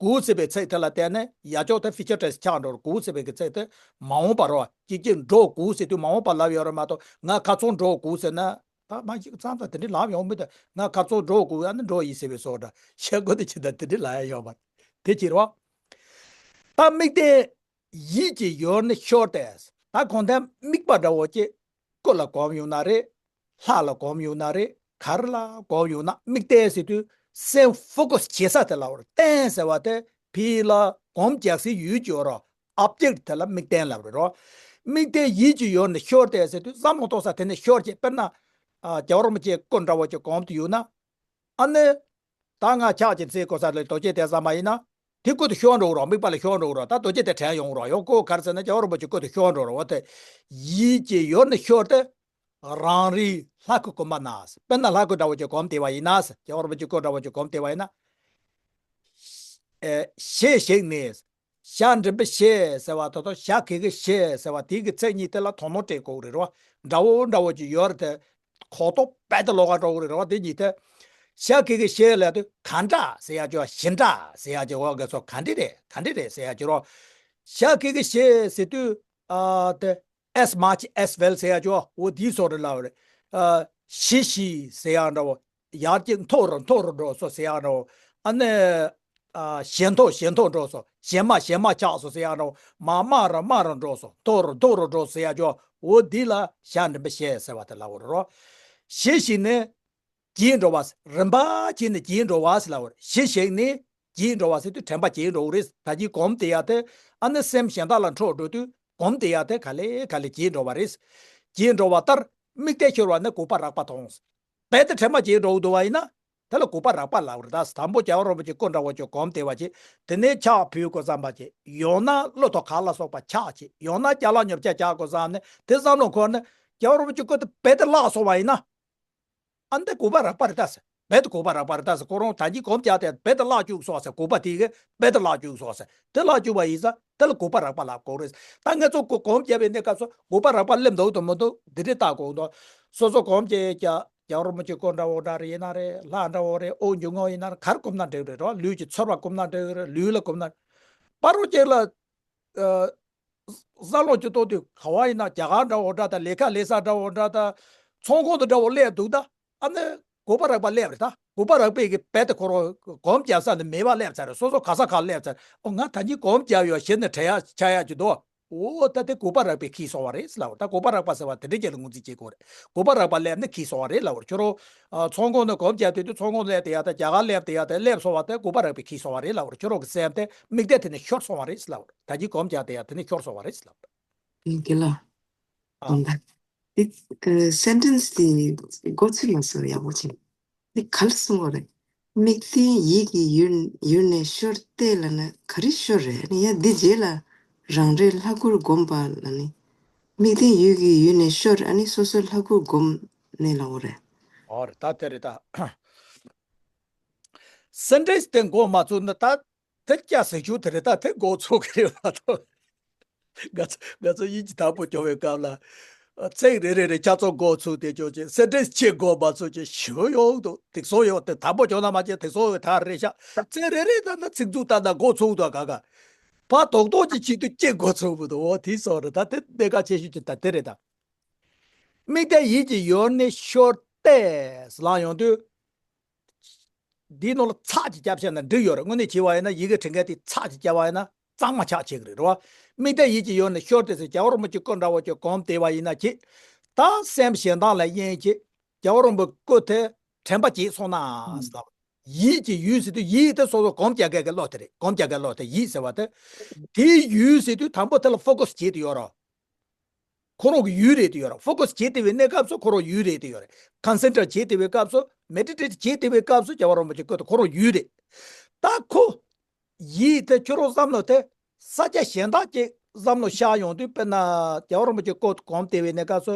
དགོས་ཟེར་བའི་ཚིག་དེ་ལ་བརྟེན་ནས་ཡ་ཅོག་དེ་ཕིའུ་ཅར་ཊེན་སི་ཆགས་འགྲོ་རེད། དགོས་ཟེར་བའི་གི་ཚིག་དེ་མ་འོངས་པ་རེད་བ། ཅིག་ཅིག་འགྲོ་དགོས་ཟེར་དུས་མ་འོངས་པ་ལབ་ཡོད་རེད་མ་གཏོགས། ང་ཁ་སང་འགྲོ་དགོས་ཟེར་ན། ད་མ་ཞིག་ཙམ་ཙམ་དེ་འདྲའི་ལབ་ཡོང་མི་འདུག་ང་ཁ་སང་འགྲོ་དགོས། ཨ་ནི་འགྲོ་ཡིན་ཟེར་བའི་བཟོ་འདྲ། ཤེས་དགོས་དེ་ཅི་ད་དེ་འདྲའི་ལབ་ཡ་ཡོད་མ་རེད། དེ་ཅི་རེད་བ། ད་དམིགས་རྟེན་ཡིད་ཀྱི་ཡུལ་ནི་ཤོར་ཏེ། ད་གོང་དེ་དམིགས་པ་འདྲ་བོ་ཅིག་སྐུ་ལ་གོམས་ཡོང་ན་རེད། ལྷ་ལ་གོམས་ཡོང་ན་རེད། ག་རེ་ལ་གོམས་ཡོང་ན། དམིགས་རྟེན་ཟེར་དུས་སེམས་ཕོ་ཀ་སི་བྱེད་ས་དེ་ལ་བར། རྟེན་ཟེར་བ་དེ་ཕི་ལ་གོམས་རྒྱག་སའི་ཡུལ་གྱི་འོ་ར། ཨོབ་ཇེག་དེ་ལ་དམིགས་རྟེན་ལབ་རེད་རོ། དམིགས་རྟེན་ཡིད་ཀྱི་ཡུལ་ནི་ཤོར་ཏེ་ཟེར་དུས་བསམ་བློ་གཏོང་ས་དེ་ནས་ཤོར་བྱས། དཔེར་ན། ཨ། རྒྱལ་བ་རིན་པོ་ཆེའི་སྐུ་འདྲ་བོ་ཅིག་གོམས་ཏེ་ཡོད་ན། ཨ་ནི། ད་ང་ཕྱག་ཅིག་འཚལ་དགོས་ས་ལ་རྡོ་རྗེ་གདན་བསམ་པ་ཡིན་ན། དེ་སྐུ་དེ་ཤོར་འགྲོ་གི་རེད། དམིགས་པ་ལ་ཤོར་འགྲོ་གི་རེད། ད་རྡོ་རྗེ་གདན་དྲན་ཡོང་གི་རེད། ཡང་ཁོ་ག་རེ་ཟེར་ན་རྒྱལ་བ་རིན་པོ་ཆེའི་སྐུ་དེ་ཤོར་འགྲོ་གི་རེད་བ། དེ་ཡིད་ཀྱི་ཡུལ་ནི་ཤོར་ཏེ། རང་རིག་ལྷ་སྐུ་གོམས་པ་ན། དཔེར་ན་ལྷ་སྐུ་འདྲ་བོ་ཅིག་གོམས་བསྡད་པ་ཡིན་ན། རྒྱལ་བ་རིན་པོ་ཆེའི་སྐུ་འདྲ་བོ་ཅིག་གོམས་བསྡད་པ་ཡིན་ན། ཨེ། ཞེས་བཞེངས་ནས། ཞྭ་མགྲིན་པའི་ཞེས་ཟེར་བ་དེ་དང་ཞྭ་གི་གི་ཞེས་ཟེར་བ་དེ་གི་ཚིག་གཉིས་དེ་ལ་དོ་སྣང་སྤྲད་དགོས་རེད་རོ། འདྲ་བོ་འདྲ་བོ་ཅིག་ཡོད་རེད་དེ། གོ་རྟོགས་རྦད་དེ་ལོག་ག་འགྲོ་གི་རེད་རོ། དེ་གཉིས་དེ། ཞྭ་གི་གི་ཞེས་ལབ་དུས་ག་འདྲ་ཟེར་ཡ་ཅིག་བ། ཞེ་འདྲ་ཟེར་ཡ་ཅིག་བ། འགའ་ཚོ་ག་འདྲ་རེད་ག་འདྲ་རེད་ཟེར་ཡ་ཅིག་རོ། ཞྭ་གི་གི་ཞེས་ཟེར་དུས། ཨ། དེ། as much as well ཟེར་ཡ་ཅིག་བ། འོ་དེའི་བཟོ་འདྲ་ལབ་རེད། ཨ། ཞི་ཞི་ཟེར་ཡ་འདྲ་བོ། ཡར་རྒྱས་མཐོ་རུ་མཐོ་རུ་འགྲོ་སོང་ཟེར་ཡ་འདྲ་བོ། ཨ་ནི། ཨ། ཞན་མཐོ་ཞན་མཐོ་འགྲོ་སོང་། ཞན་མ་ཞན་མ་ཆགས་སོང་ཟེར་ཡ་འདྲ་བོ། མ་དམའ་རུ་དམའ་རུ་འགྲོ་སོང་། མཐོ་རུ་མཐོ་རུ་འགྲོ་ཟེར་ཡ་ཅིག་བ། འོ་འདི་ལ་ཞྭ་མགྲིན་པའི་ཞེས་ཟེར་བ་དེ་ལབ་རེད་རོ། ཞི་ཞི་ནི། རྒྱས་འགྲོ་བ། རིམ་པ་བྱས་ནས་རྒྱས་འགྲོ་བ་ཟེར་ལབ་པ་རེད། ཞི་ཞིག་ནས་རྒྱས་འགྲོ་བ་ཟེར་དུས་དྲན་པ་རྒྱས་འགྲོ་གི་རེད། ད་གིན་གོམས་བསྡད་ཡ་དེ། ཨ་ནི་སེམས་གཞན་དག་ལ་འཕྲོ་འགྲོ་དུས་གོམས་བསྡད་ཡ་དེ་ག་ལེ་ག་ལེ་རྒྱས་འགྲོ་བ་རེད། རྒྱས་འགྲོ་བ་ལྟར་དམིགས་གཏད་ཤོར་བ་ནི་འགོག་པ་རགས་པ་དང་། རྦད་དེ་དྲན་པ་རྒྱས་འགྲོ་གི་འདུག་པ་ཡིན་ན། དེ་ལ་འགོག་པ་རགས་པ་ལབ་རེད། ད་དང་པོ་རྒྱལ་བ་རིན་པོ་ཆེའི་སྐུ་འདྲ་བོ་ཅིག་གོམས་བསྡད་པ་ཅིག་དེ་ནས་ཕྱག་ཕུལ་དགོས་བསམ་པ་ཅིག་ཡང་ན་གླུ་དང་གར་ལ་སོགས་པ་ཕྱག་ཅིག་ཡང་ན་ཅ་ལག་ཉོ་ཆ་རྒྱག་དགོས་བསམ་ནས་དེ་བསམ་བློ་འཁོར་ནས་རྒྱལ་བ་རིན་པོ་ཆེའི་སྐུ་དེ་རྦད་དེ་བརླག་སོང་བ་ཡིན་ན། ཨ་འདི་འགོག་པ་རགས་པ་རེད་ད་ཟེར། རྦད་དེ་འགོག་པ་རགས་པ་རེད་ད་ཟེར། ཁོ་རང་ད་གིན་གོམས་བརྒྱབ་སྟེ་རྦད་དེ་བརླག་བཅུག་སོང་ཟེར། འགོག་པ་དེ་གིས་རྦད་དེ་བརླག་བཅུག་སོང་ཟེར། དེ་བརླག་བཅུག་པ་ཡིན་ཙང་དེ་ལ་འགོག་པ་རགས་པ་ལབ་དགོས་རེད། ད་ང་ཚོ་གོ་གོམས་བརྒྱབ་པའི་གནས་སྐབས་སུ་འགོག་པ་རགས་པ་སླེབས་འདུག་དང་མི་འདུག་འདི་འདྲས་བལྟ་དགོས་འདུག་སོ་སོ་གོམས་བརྒྱབ་ཀྱང་རྒྱལ་བ་རིན་པོ་ཆེའི་སྐུ་འདྲ་བོ་འདྲ་རེ་ཡིན་ན་རེད། ལྷ་འདྲ་བོ་རེད། དབུ་འཇུག་ངོགས་ཡིན་ན་རེད། ག་རེ་གོམས་ན་འགྲིག་རེད་རོ། ལུས་ཀྱི་ཚོར་བ་གོམས་ན་འགྲིག་རེད། ལུས་ལ་གོམས་ན། སྤ་རོ་ཅིག་ལ་ཨ་ས་ལོག་ཅིག་གཏོང་དུས་ག་བ་ཡིན་ན་རྒྱ་གར་འདྲ་བོ་འདྲ་དང་ལས་ཀ་ལས་ས་འདྲ་བོ་འདྲ་དང་ཚོང་ཁང་དུ་འདྲ་བོ་སླེབས་འདུག་ད་ཨ་ནི་དགོས་པ་རག་པ་སླེབས་རེད། ད་དགོས་པ་རག་པའི་གི་རྦད་དེ་ཁོ་རང་སྒོམ་རྒྱག་ས་ནི་མེད་པ་སླེབས་ཚར་རེད། སོ་སོ་ག་ས་ག་སླེབས་ཚར། ཨོ་ང་ད་གིན་སྒོམ་རྒྱག་ཡོད་ཞེས་ནས་དྲན་ཡག་ཆགས་ཡག་ཅིག་འདུག་འོ་ད་དེ་དགོས་པ་རག་པས་ཁེལ་སོང་བ་རེད་ཟེར་ལབ་པ་རེད། ད་དགོས་པ་རག་པ་ཟེར་བ་དེ་འདྲ་ཅིག་ལ་ངོས་འཛིན་བྱེད་དགོས་རེད། དགོས་པ་རག་པ་སླེབས་ནས་ཁེལ་སོང་བ་རེད་ལབ་པ་རེད། ཁྱོད་རང་ཨ་ཚོང་ཁང་ནས་སྒོམ་རྒྱག་དུས་དུས་ཚོང་ཁང་སླེབས་དེ་ཡག་དང་རྒྱ་གར་སླེབས་དེ་ཡག་དང་སླེབས་སོང་བ་དེ་དགོས་པ་རག་པས་ཁེལ་སོང་བ་རེད་ལབ་པ་རེད། ཁྱོད་རང་གི་སེམས་དེ་དམིགས་གཏད་དེ་ནས་ཤོར་སོང་བ་རེད་ལབ་པ་རེད། ད་གིན་སྒོམ་རྒྱག་དེ་ཡག་དེ་ནས་ཤོར་སོང་བ་རེད་ལབ་པ་རེད། དེ་ལ་ཨ་དགོངས་དག་དེ་ཨ་སེན་ཊེན་སི་དེ་འགོ་ཚུགས་མ་སོང་ཡག་པོ་བྱུང་། འདི་ག་ལ་གསུང་བ་རེད། དམིགས་རྟེན་ཡིད་ཀྱི་ཡུལ་ཡུལ་ནས་ཤོར་ཏེ་ལབ་ན་ག་རེ་ཤོར་རེད། ཨ་ནི་ཡང་འདི་རྗེས་ལ་རང་རེའི་ལྷ་སྐུར་བསྒོམ་པ་ལབ་ནི། དམིགས་རྟེན་ཡུལ་གྱི་ཡུལ་ནས་ཤོར། ཨ་ནི་སོ་སོའི་ལྷ་སྐུར་བསྒོམ་ནས་ལབ་པ་རེད། ཨོ་རེད། ད་དེ་རེད་ད། སེན་ཊེན་སི་དེ་འགོ་མ་ཚུགས་ན་ད་དེ་སྐྱ་ཟིག་ཆུ་དེ་རེད། ད་དེ་འགོ་ཚུགས་ཀྱི་རེད་མ་གཏོགས། ང་ཚོ་ང་ཚོ་དབྱིན་ཇི་དང་པོ་སྦྱོང་བའི་སྐབས་ལ། ཚིག་རེ་རེ་རེ་ཆ་ཚང་འགོ་ཚུགས་དེ་ཆོག་ཅེས་སེན་ཊེན་སི་ཆེ་འགོ་མ་ཚུགས་ཅེས་ཞུ་ཡོང་འདུག་དེ་སོང་ཡོང་དེ་དང་པོ་སྦྱོང་ན་མ་བྱས་དེ་སོང་ཡོང་ད་རེད་ཤག་ཚིག་རེ་རེ་ལྟ་ན་ཚིག་མཛུབ་ལྟ་ན་འགོ་ཚུགས་འདུག་ག་ག་ཕ་རྡོག་རྡོག་ཅིག་བྱེད་དུས་ཅིག་འགོ་ཚུགས་མི་འདུག་འོ་དེ་སོང་རེད། ད་དེ་གནད་འགག་ཆེ་ཤོས་ཅིག་ད་དེ་རེད་ད། དམིགས་རྟེན་ཡིད་ཀྱི་ཡུལ་ནས་ཤོར་ཏེ་ལབ་ཡོང་དུས། འདིའི་ནང་ལ་ཚགས་ཀྱིས་བརྒྱབ་བྱས་ན་འགྲིག་ཡོད་རེད། དངོས་གནས་བྱས་པ་ཡིན་ན་ཡི་གེ་བྲིས་མཁན་དེ་ཚགས་ཀྱིས་བརྒྱབ་པ་ཡིན་ན་གཙང་མ་ཆགས་བྱེད་ཀྱི་རེད་རེད་བ། དམིགས་རྟེན་ཡིད་ཀྱི་ཡུལ་ནས་ཤོར་ཏེ་ཟེར་རྒྱལ་བ་རིན་པོ་ཆེའི་སྐུ་འདྲ་བོ་ཅིག་བསྒོམས་བསྡད་པ་ཡིན་ན་ཅི། ད་སེམས་གཞན་དག་ལ་གཡེང་ཅི། རྒྱལ་བ་རིན་པོ་ཆེའི་སྐུ་དེ་དྲན་པ་བརྗེད་སོང་ན་ཟེར། ཡིད་ཀྱི་ཡུལ་ཟེར་དུས་ཡིད་དེ་སོ་སོ་སྒོམ་རྒྱག་མཁན་གྱི་བློ་དེ་རེད། སྒོམ་རྒྱག་མཁན་བློ་དེ་ཡིད་ཟེར་བ་དེ། དེའི་ཡུལ་ཟེར་དུས་དང་པོ་དེ་ལ་ཕོ་ཀ་སི་བྱེད་དུ་ཡོད་རེད། ཁོ་རང་གི་ཡུལ་རེད་དེ་ཡོད་རེད། ཕོ་ཀ་སི་བྱེད་བསྡད་པའི་གནས་སྐབས་སུ་ཁོ་རང་ཡུལ་རེད་དེ་ཡོད་རེད། ཀོན་སེན་ཊྲེཊ་བྱེད་བསྡད་པའི་སྐབས་སུ་མེ་ཌི་ཊེཊ་བྱེད་བསྡད་པའི་སྐབས་སུ་རྒྱལ་བ་རིན་པོ་ཆེའི་སྐུ་དེ་ཁོ་རང་ཡུལ་རེད། ད་ཁོ་ཡིད་དེ་ཁྱོད་རང་བསམ་བློ་དེ་ས་ཆ་གཞན་དག་ཅིག་བསམ་བློ་ཤར་ཡོང་དུས་དཔེར་ན་རྒྱལ་བ་རིན་པོ་ཆེའི་སྐུ་དེ་བསྒོམས་བསྡད་པའི་གནས་སྐབས་སུ་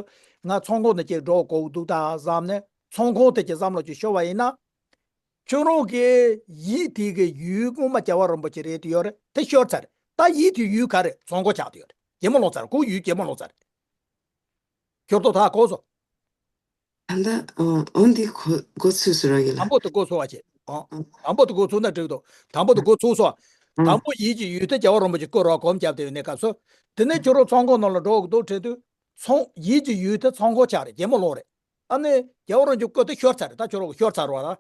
ང་ཚོང་ཁང་ནས་ཅིག་འགྲོ་དགོས་འདུག་ད་བསམ་ནས་ཚོང་ཁང་དེ་ཅིག་བསམ་བློ་ཅིག་ཤོར་བ་ཡིན་ན། ཁྱོད་རང་གི་ཡིད་དེ་གི་ཡུལ་ངོ་མ་རྒྱལ་བ་རིན་པོ་ཆེ་རེད་དེ་ཡོད་རེད། དེ་ཤོར་ཚར་རེད། ད་ཡིད་དེ་ཡུལ་ག་རེད། ཚོང་ཁང་ཆགས་དེ་ཡོད་རེད། རྒྱལ་མོ་ལོང་ཚར་རེད། ཁོ་ཡུལ་རྒྱལ་མོ་ལོང་ཚར་རེད། ཁྱོད་ཏོ་ད་གོ་སོང་། ད་ལྟ་ཨོ་འདི་གོ་གོ་ཚུལ་སུ་ར་གི་ལ། དང་པོ་དེ་གོ་སོང་བ་བྱེད། ཨང་། དང་པོ་དེ་གོ་ཚུགས་ན་འགྲིག་འདུག་དང་པོ་དེ་གོ་ཚུགས་སོང་། དང་པོ་ཡིད་ཀྱི་ཡུལ་དེ་རྒྱལ་བ་རིན་པོ་ཆེ་སྐུ་ར་སྒོམ་བརྒྱབ་དེ་ཡོད་གནས་སྐབས་སུ། དེ་ནས་ཁྱོད་རང་ཚོང་ཁང་ནང་ལ་འགྲོ་གི་འདུག་དྲན་དུས། ཚོང་ཡིད་ཀྱི་ཡུལ་དེ་ཚོང་ཁང་ཆགས་རེད། རྒྱལ་མོ་ལོང་རེད། ཨ་ནི་རྒྱལ་བ་རིན་པོ་ཆེའི་སྐུ་དེ་ཤོར་ཚར་རེད། ད་ཁྱོད་རང་ཤོར་ཚར་བ་ལ།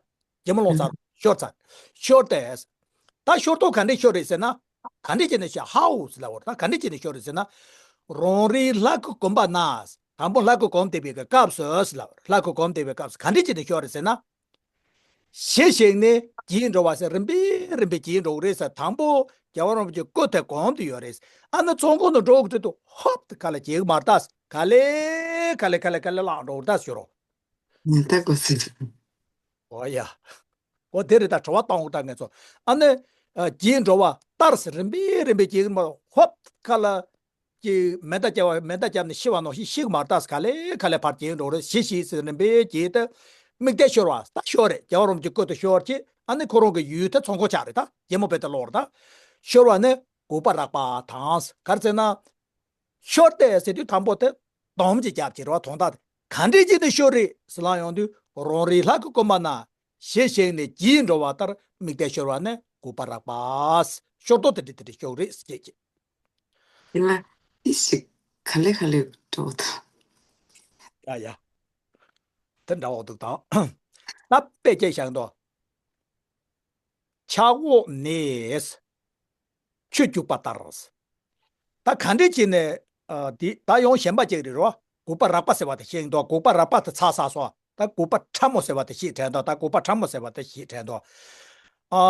རྒྱལ་མོ་ལོང་ཚར། ཤོར་ཚར། ཤོར་ཏེ། ད་ཤོར་དུས་ག་འདྲས་ཤོར་རེད་ཟེར་ན། ག་འདྲས་བྱས་ནས་ཤོར་ཧའོ་ཟེར་ལབ་པ་རེད། ད་ག་འདྲས་བྱས་ནས་ཤོར་རེད་ཟེར་ན། རང་རེའི་ལྷ་སྐུ་བསྒོམས་པ་ན། དང་པོ་ལྷ་སྐུ་བསྒོམས་བསྡད་པའི་སྐབས་སུ་ཟེར་ལབ་པ་རེད། ལྷ་སྐུ་བསྒོམས་བསྡད་པའི་སྐབས་སུ་ག་འདྲས་བྱས་ནས་ཤོར་རེད་ཟེར་ན། ཞི་ཞིང་ནས་རྒྱས་འགྲོ་བ་ཟེར་རིམ་པས་རིམ་པས་རྒྱས་འགྲོ་གི་རེད་ཟེར། དང་པོ་རྒྱལ་བ་རིན་པོ་ཆེའི་སྐུ་དེ་བསྒོམས་ཏེ་ཡོད་རེད། ཨ་ནི་ཚོང་ཁང་དུ་འགྲོ་གི་དུས་དུ་ཧོབ་ཏེ་ག་ལེར་རྒྱས་གི་མ་རེད་ད། ག་ལེ་ག་ལེ་ག་ལེ་ག་ལེ་བརླག་འགྲོ་གི་རེད་ད་ཟེར་རོ། ད་གོ་ཚུལ། འོ་ཡ། འོ་དེ་རེད་ད། དྲི་བ་བཏང་འོ་ད་ངས་ཚོ། ཨ་ནི། རྒྱས་འགྲོ་བ་ལྟར་ཟེར་རིམ་པས་རིམ་པས་རྒྱས་གི་མ་རེད། ཧོབ་ག་ལེར། ཀྱི་མེ་མདའ་བརྒྱབ་པ་མེ་མདའ་བརྒྱབ་ནས་ཤི་བ་ནང་བཞིན་ཤི་གི་མ་རེད་ད། ག་ལེ་ག་ལེ་ཕར་རྒྱས་འགྲོ་རེད། ཞི་ཞི་ཟེར་རིམ་པས་རྒྱས་ཏེ། དམིགས་གཏད་ཤོར་བ་ད་ཤོར་རེད། རྒྱལ་བ་རིན་པོ་ཆེའི་སྐུ་དེ་ཤོར་གྱི། ཨ་ནི་ཁོ་རང་གི་ཡུལ་དེ་ཚོང་ཁང་ཆགས་རེད་ད། རྒྱལ་མོ་རྦད་དེ་ལོག་རེད་ད། ཤོར་བ་ནི་དགོས་པ་རག་པ་དང་། ག་རེ་ཟེར་ན། ཤོར་ཏེ་ཟེར་དུས་དང་པོ་དེ་སྡོམ་གྱིས་བརྒྱབ་ཀྱི་རེད་བ། དོན་དག་དེ་ག་འདྲས་བྱས་ནས་ཤོར་རེད་ཟེར་ལབ་ཡོང་དུས་རང་རེའི་ལྷ་སྐུ་བསྒོམས་པ་ན། ཞི་ཞིང་ནས་རྒྱས་འགྲོ་བ་ལྟར་དམིགས་གཏད་ཤོར་བ་ནི་དགོས་པ་རག་པ། ཤོར་དོ་དེ་འདྲས་དེ་འདྲས་ཤོར་རེད་ཟེར་གྱི། དེ་ལ་ཏི་ཞིག་ག་ལེ་ག་ལེ་འགྲོ་ད། ཡ་ཡ། དེ་འདྲ་བོ་འདུག་དང་། ད་དཔེ་ཅིག་བཞག་འདུག་ཆག་འོག་ནས་ཆུ་རྒྱུག་པ་ལྟར། ད་ག་འདྲས་བྱས་ནས་ཨ་འདི་ད་ཡང་གཞན་པ་ཅིག་རེད་རོ། དགོས་པ་རག་པ་ཟེར་བ་དེ་ཤེས་འདུག་དགོས་པ་རག་པ་དེ་ཚར་ཚར་སོང་། ད་དགོས་པ་ཕྲ་མོ་ཟེར་བ་དེ་ཤེས་དྲན་འདུག་ད་དགོས་པ་ཕྲ་མོ་ཟེར་བ་དེ་ཤེས་དྲན་འདུག་ཨ་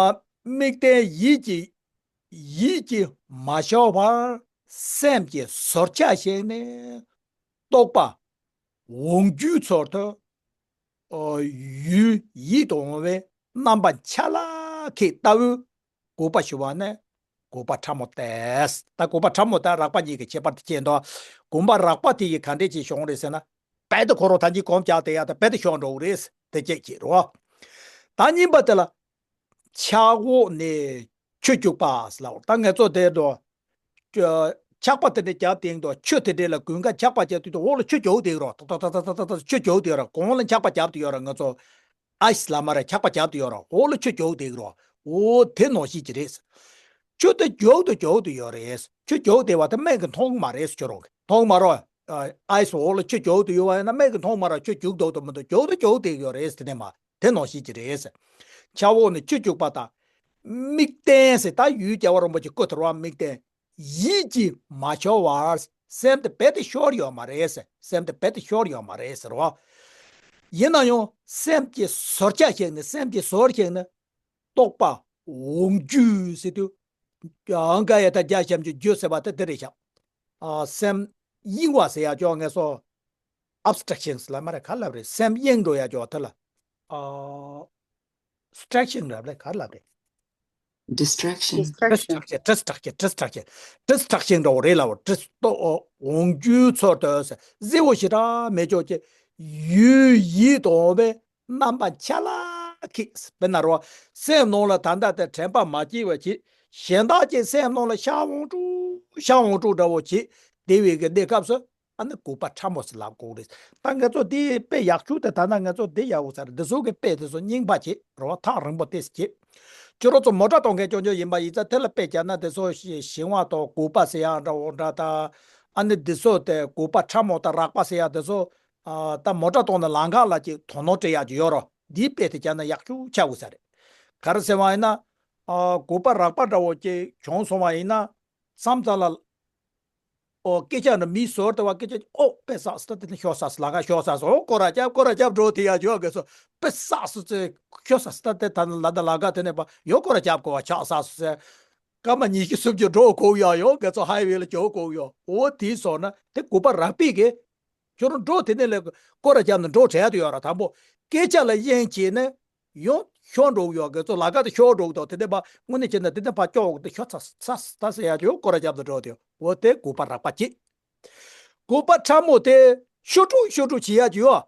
དམིགས་རྟེན་ཡིད་ཀྱི་ཡིད་ཀྱིས་མ་ཤོར་བར་སེམས་ཀྱི་ཟུར་ཆ་ཞིག་ནས་རྟོག་པ་འོག་འགྱུའི་ཚུལ་དུ། ཨོ། ཡུལ་ཡིད་དུ་འོང་བའི་རྣམ་པ་ཆ་ལག་ཁེག་ལྟ་བུའི་དགོས་པ་ཞུ་བ་ནི་དགོས་པ་ཕྲ་མོ་སྟེ། ད་དགོས་པ་ཕྲ་མོ་དང་རགས་པ་གཉིས་ཀྱི་ཁྱད་པར་དེ་ཁྱེད་འདུག་དགོས་པ་རགས་པ་དེ་ཡིས་ག་འདྲས་ཅིག་བྱུང་རེད་ཟེར་ན། རྦད་དེ་ཁོ་རང་ད་གིན་གོམས་བྱས་དེ་ཡག་དང་རྦད་དེ་ཤོར་འགྲོ་གི་རེད། དེ་སྐད་ཅིག་རེད་བ། ད་གཉིས་པ་དེ་ལ། ཆག་འོག་ནས་ཆུ་རྒྱུག་པ་ཟེར་ལབ། ད་ངས་ཚོ་དེ་དུ། ཆག་པ་དེ་འདྲ་རྒྱབ་སྟེང་དུ་ཆུ་དེ་འདྲ་ལ་དགུན་ཁ་ཆག་པ་རྒྱབ་དུས་དུ་འོག་ལ་ཆུ་རྒྱུག་དེ་རོ། ཏག་ཏག་ཏག་ཏག་ཏག་ཏག་ཆུ་རྒྱུག་དེ་རོ། གོང་ལ་ཆག་པ་རྒྱབ་དུ་ཡོད་ར། ང་ཚོ་ཨའི་སི་ལ་མ་ར་ཆག་པ་རྒྱབ་དུ་ཡོད་ར། འོག་ལ་ཆུ་རྒྱུག་དེ་རོ། འོ་དེ་ནང་བཞིན་གྱི་རེད། ཆུ་དེ་རྒྱུག་ཏུ་རྒྱུག་ཏུ་ཡོད་རེད། ཆུ་རྒྱུག་བསྡད་པ་དེ་མིག་གིས་མཐོང་གི་མ་རེད། ཁྱོད་རང་གིས་མཐོང་མ་རེད། ཨའི་སི་འོག་ལ་ཆུ་རྒྱུག་ཏུ་ཡོད་པ་ཡིན་ན་མིག་གིས་མཐོང་མ་རེད། ཆུ་རྒྱུག་འདུག་ཏུ་མི་འདུག་རྒྱུག་ཏུ་རྒྱུག་བསྡད་ཡོད་རེད། དེ་ནས་མ་དེ་ནང་བཞིན་གྱི་རེད། ཆབ་འོག་ནས་ཆུ་རྒྱུག་པ་དང་། མིག་ལྟན་ཟེར། ད་ཡུལ་རྒྱལ་བ་རིན་པོ་ཆེ་སྐུ་དེ་རུ་བ་མིག་ལྟན། ཡིད་ཀྱིས་མ་ཤོར་བར། སེམས་དེ་རྦད་དེ་ཤོར་ཡོད་མ་རེད་ཟེར། སེམས་དེ་རྦད་དེ་ཤོར་ཡོད་མ་རེད་ཟེར་བ། ཡིན་ན་ཡང་སེམས་ཀྱི་ཟུར་ཆ་ཞིག་ནས། སེམས་ཀྱི་ཟུར་ཞིག་ནས་རྟོག་པ་འོག་འགྱུ་ཟེར་དུས། ཨང་ཀ་ཡ་ད་རྒྱ་ཞབས་ཀྱུ་འགྱུ་ཟེར་བ་དེ་དེ་རེད་ཤག་ཨ། སེམས་གཡེང་བ་ཟེར་ཡ་ཅོག་ངས་སོ། ཨབ་སི་ཊེག་ཤན་ལབ་མ་རེད། ག་ལབ་རེད། སེམས་གཡེང་འགྲོ་ཡ་ཅོག་དེ་ལ། ཨ། སི་ཊེག་ཤན་ལབ་རེད། ག་ལབ་རེད། Distraction. Distraction. Distraction. Distraction. Distraction. Distraction འདྲ་བོ་རེད་ལབ་བ། དྲི་ལྟོ་འོང་རྒྱུའི་ཚོར་དུ་གཟི་བོ་ཞེ་དྲག་མེད་ཅོག་ཅེ། ཡུལ་ཡིད་དུ་འོང་བའི་རྣམ་པ་འཆར་ལ་ཁད། དཔེར་ན་རོ། སེམས་ནང་ལ་ད་ལྟ་དེ་དྲན་པ་མ་སྐྱེ་བ་བྱེད། གཞན་དག་ཅིག་སེམས་ནང་ལ་ཤར་འོང་དྲུག་ཤར་འོང་དྲུག་འདྲ་བོ་བྱེད། དེ་བས་ཀྱི་གནས་སྐབས་སུ། ཨ་ནི་གུས་པ་ཕྲ་མོ་ཟེར་ལབ་དགོས་རེད། ད་ང་ཚོ་འདི་དཔེ་ཡག་ཤོས་དེ་ད་ལྟ་ང་ཚོ་འདི་ཡག་པོ་ཟེར། འདི་ཚོ་གི་དཔེ་དེ་ཚོ་རྙིང་པ་བྱེད་རོགས། ཐག་རིང་པོ་དེ་བྱེད། ཁྱོད་རང་ཚོ་མོ་ཊ་གཏོང་མཁན་སྐྱོ་སྐྱོ་ཡིན་པ་ཡིན་ཙང་། དེ་ལ་དཔེ་བརྒྱབ་ན་དེ་ཚོ་ཞི་ཞི་བ་དང་གུས་པ་ཟེར་ཡག་འདྲ་བོ་འདྲ་ད། ཨ་ནི་འདི་ཚོ་དེ་གུས་པ་ཕྲ་མོ་དང་རགས་པ་ཟེར་ཡག་དེ་ཚོ། ཨ། ད་མོ་ཊ་གཏོང་ནས་ལམ་ཁ་ལ་ཅིག་དོ་སྣང་སྤྲད་ཡག་ཅིག་ཡོད་རོགས། འདིའི་དཔེ་དེ་བརྒྱབ་ན་ཡག་ཤོས་ཆགས་དགོས་ས་རེད། ག་རེ་ཟེར་བ་ཡིན་ན། ཨ། གུས་པ་རགས་པ་འདྲ་བོ་ཅིག་བྱུང་སོང་བ་ཡིན་ན། མཚམས་མཚམས་ལ། ཨོ། སྐད་ཆ་ནི་མིའི་ཟུར་དུ་བ་སྐད་ཆ། ཨོ། དཔེ་བསགས་སོང་། ད་དེ་ནས་ཤོར་བསགས་སོང་། ལམ་ཁ་ཤོར་བསགས་སོང་། ཨོ། སྐོར་ར་རྒྱབ། སྐོར་ར་རྒྱབ་འགྲོ་དེ་ཡག་ཅོག་ག་སོ། དཔེ་བསགས་སོང་ཚེ་ཤོར་བསགས་སོང་། ད་དེ་ད་ལ་ད་ལམ་ཁ་དེ་ནས་པ་ཡོ་སྐོར་ར་རྒྱབ་དགོས་པ་ཆགས་བསགས་སོང་ཚེ། སྐར་མ་ཉི་ཤུ་སུམ་ཅུ་འགྲོ་དགོས་ཡག་ཡོ་ག་ཚོ་ཧའི་ཝེ་ལ་འགྱོ་དགོས་ཡོ། ཨོ། དེ་སོང་ན་དེ་གུས་པ་རགས་པས་ཀྱི། ཁྱོད་རང་འགྲོ་དེ་ནས་ལས་སྐོར་ར་རྒྱབ་ནས་འགྲོ་བྲལ་དུ་ཡོད་ར། དང་པོ་སྐད་ཆ་ལ་གཡེང་བྱས་ནས་ཡང་ཤོར་འགྲོ་གི་ཡོད་གི་ཚོ། ལམ་ཁ་དེ་ཤོར་འགྲོ་གི་འདུག་དེ་ནས་ཕར་དངོས་གནས་བྱས་ན་དེ་ནས་ཕར་ཀྱོག་གི་འདུག་ཤོར་ཚར་ཚར་ཚར་ཟེར་ཡག་ཅིག་ཡོད། སྐོར་ར་རྒྱབ་ནས་འགྲོ་དེ་ཡོད། འོ་དེ་གུས་པ་རགས་པ་བྱེད། གུས་པ་ཕྲ་མོ་དེ་ཤོར་དྲུག་ཤོར་དྲུག་བྱེད་ཡག་ཅིག་ཡོད།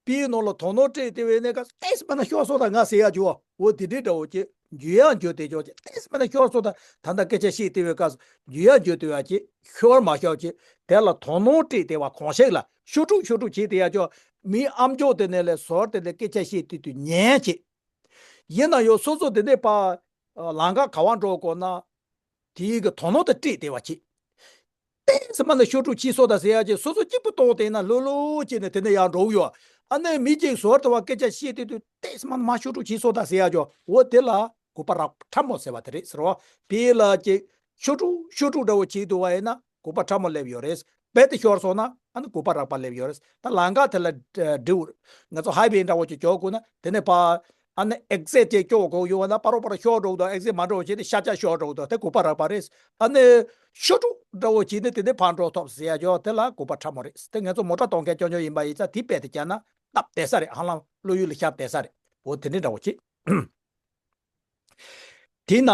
དཔེའི་ནང་ལ་དོ་སྣང་སྤྲད་དེ་བས་ནས་ག་ཏེས་མ་ན་ཤོར་སོང་ད་ང་ཟེར་ཡག་ཅིག་ཡོད། འོ་དེ་འདྲའི་འདྲ་བོ་ཅིག་འགྱོད་ཡག་འགྱོད་དེ་ཅོག་ཅིག་ཏེས་མ་ན་ཤོར་སོང་ད། ད་ལྟ་སྐད་ཆ་བཤད་དེ་བས་སྐབས་སུ་འགྱོད་ཡག་འགྱོད་དེ་བ་ཅིག་ཤོར་མ་ཤོར་ཅིག་དེ་ལ་དོ་སྣང་སྤྲད་དེ་བ་གང་ཞིག་ལ་ཤོར་དྲུག་ཤོར་དྲུག་བྱེད་དེ་ཡག་ཅོག་མིའི་ཨམ་ཅོག་དེ་ནས་ལས་ཟུར་དེ་ལས་སྐད་ཆ་བཤད་དུས་དུས་ཉན་ཅིག་ཡིན་ན་ཡང་སོ་སོ་དེ་ནས་ཕར་ལམ་ཁ་ག་བ་འགྲོ་དགོས་ན། དེའི་གི་དོ་སྣང་དེ་སྤྲད་དེ་བ་ཅིག་ཏེས་མ་ན་ཤོར་དྲུག་བྱས་སོང་ད་ཟེར་ཡག་ཅིག་སོ་སོ་གཅིག་པུ་གཏོང་དེ་ན་ལྷོད་ལྷོད་བྱས་ནས་དེ་ནས་ཡར་འགྲོ་གི་ཡོད། ཨ་ནི་མི་གཅིག་ཟུར་དུ་བ་སྐད་ཆ་བཤད་དུས་དུས་ཏེས་མ་ན་མ་ཤོར་དྲུག་བྱས་སོང་ད་ཟེར་ཡག་ཅོག་འོ་དེ་ལ་གུས་པ་རགས་ཕྲ་མོ་ཟེར་བ་དེ་རེད་ཟེར་བ། དཔེ་ལ་ཅིག་ཤོར་དྲུག་ཤོར་དྲུག་འདྲ་བོ་བྱེད་འདུག་བ་ཡིན་ན་གུས་པ་ཕྲ་མོ་སླེབས་ཡོད་རེད། རྦད་དེ་ཤོར་སོང་ན་ཨ་ནི་གུས་པ་རགས་པ་སླེབས་ཡོད་རེད། ད་ལམ་ཁ་དེ་ལ་འགྲིབ། ང་ཚོ་ཧའི་ཝེ་འདྲ་བོ་ཅིག་འགྱོ་དགོས་ན་དེ་ནས་ཕར། ཨ་ནི་ཨེག་ཟིཊ་ཅིག་སྐྱོར་དགོས་ཡོད་ན་པ་རོ་པ་རོ་ཤོར་འགྲོ་གི་འདུག་ཨེག་ཟིཊ་མ་འགྲོ་བྱས་ཏེ་ཤར་ཕྱོགས་ཤོར་འགྲོ་གི་འདུག་དེ་གུས་པ་རགས་པ་རེད། ཨ་ནི་ཤོར་དྲུག་འདྲ་བོ་བྱས་ནས་དེ་ནས་ཕར་འགྲོ་ཐུབ་ཟེར་ཡག་ཅོག་དེ་ལ་གུས་པ་ཕྲ་མོ་རེད། དེ་ང་ཚོ་མོ་ཊ་གཏོང་མཁན་སྐྱོ་སྐྱོ་ཡིན་པ་ཡིན་ཙང་དེ་དཔེ་དེ་བརྒྱབ་ན་སྟབས་བདེ་ས་རེད། ཧ་ལམ་བློ་ཡུལ་ལ་ཤར་བདེ་ས་རེད། འོ་དེ་འདྲ་འདྲ་བོ་བྱེད། དེས་ན།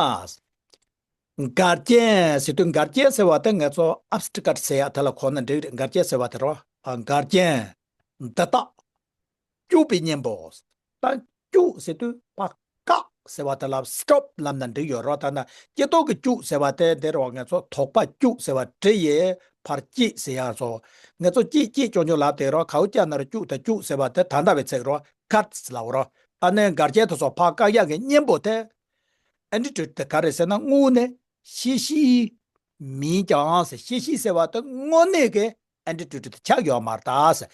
འགལ་རྐྱེན་ཟེར་དུས་འགལ་རྐྱེན་ཟེར་བ་དེ་ང་ཚོ་ཨབ་སི་ཊི་ཀལ་ཟེར་ཡག་དེ་ལ་གོ་ན་འགྲིག་རེད། འགལ་རྐྱེན་ཟེར་བ་དེ་རོ། ཨ། འགལ་རྐྱེན། འདི་དག་སྐྱུག་པའི་གཉེན་པོ། ད་སྐྱུག་ཟེར་དུས་ཕར་བཀག་ཟེར་བ་དེ་ལ་སི་ཊོབ་ལབ་ན་འགྲིག་ཡོད་རོ། ད་ན་སྐྱེ་སྟོབས་ཀྱི་སྐྱུག་ཟེར་བ་དེ་འདི་རོ། ང་ཚོ་དོགས་པ་སྐྱུག་ཟེར་བ་འབྲི་ཡས་ཕར་སྐྱེས་ཟེར་ཡག་སོ། ང་ཚོ་སྐྱེས་སྐྱེས་ཅོག་ཅོག་ལབ་དེ་རོ། གའུ་ཅ་ན་རོ་སྐྱུག་དང་སྐྱུག་ཟེར་བ་དེ་ད་ལྟ་བའི་ཚིག་རོ། ཀཊ་ལབ་རོ། ཨ་ནི་འགལ་རྐྱེན་དེ་ཚོ་ཕར་བཀག་ཡག་གི་གཉེན་པོ་དེ། ཨན་ཊི་ཊི་ཊུཌ་དེ་ག་རེ་ཟེར་ན་དངོས་གནས་ཤེས་བྱའི་མིང་ཀྱང་ཟེར། ཤེས་བྱ་ཟེར་བ་དེ་དངོས་གནས་ཀྱི་ཨན་ཊི་ཊི་ཊུཌ་དེ་ཆགས་ཡོད་མ་རེད་ད་ཟེར།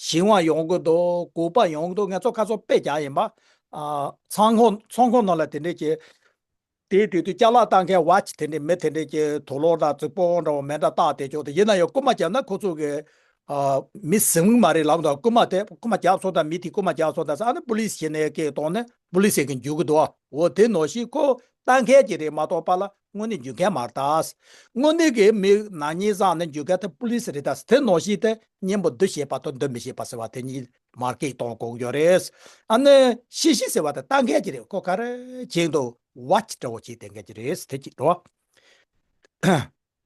ཞི་བ་ཡོང་གི་འདུག་གུས་པ་ཡོང་གི་འདུག་ང་ཚོ་ཁ་སང་དཔེ་བརྒྱབ་ཡིན་པ། ཨ། མཚང་ཁོག་མཚང་ཁོག་ནང་ལ་དེ་འདྲས་ཀྱི། དེའི་དུས་དུས་ཅ་ལག་བཏང་མཁན་ཝ་ཆི་དེ་འདྲས་མི་དེ་འདྲས་ཀྱི་དུག་ལོག་དང་རྫིག་པོ་འདྲ་བོ་མེ་འདྲ་བཏགས་དེ་ཅོག་དེ་ཡིན་ན་ཡང་རྐུ་མ་བརྒྱབ་ན་ཁོ་ཚོ་གི། ཨ། མི་ཟིན་གི་མ་རེད་ལབ་དང་། རྐུ་མ་དེ་རྐུ་མ་བརྒྱབ་སོང་དང་མི་དེ་རྐུ་མ་བརྒྱབ་སོང་དང་ཟེར། ཨ་ནི་པུ་ལིས་ཞེ་ནས་སྐད་བཏང་ནས་པུ་ལིས་ཟེར་གི་འཇུག་གི་འདུག་འོ་དེ་ནང་བཞིན་ཁོ་བཏང་མཁན་གྱི་རེད་མ་གཏོགས་པ་ལ་དངོས་གནས་འཇུག་མཁན་མ་རེད་ད། དངོས་གནས་ཀྱི་མི་ནག་ཉེས་བཟང་ནས་འཇུག་མཁན་དེ་པུ་ལིས་རེད་ད། དེ་ནང་བཞིན་དེ་གཉེན་པོ་འདུ་ཤེས་པ་དང་འདུ་མི་ཤེས་པ་ཟེར་བ་དེ་གཉིས་མར་སྐད་གཏོང་དགོས་ཀྱི་ཡོད་རེད། ཨ་ནི་ཤེས་བྱ་ཟེར་བ་དེ་བཏང་མཁན་གྱི་རེད། ཁོ་ག་རེ་བྱེད་འདུག་ཝ་ཆི་འདྲ་བོ་བྱེད་བསྡད་མཁན་གྱི་རེད། དེ་གཅིག་འགྲོ།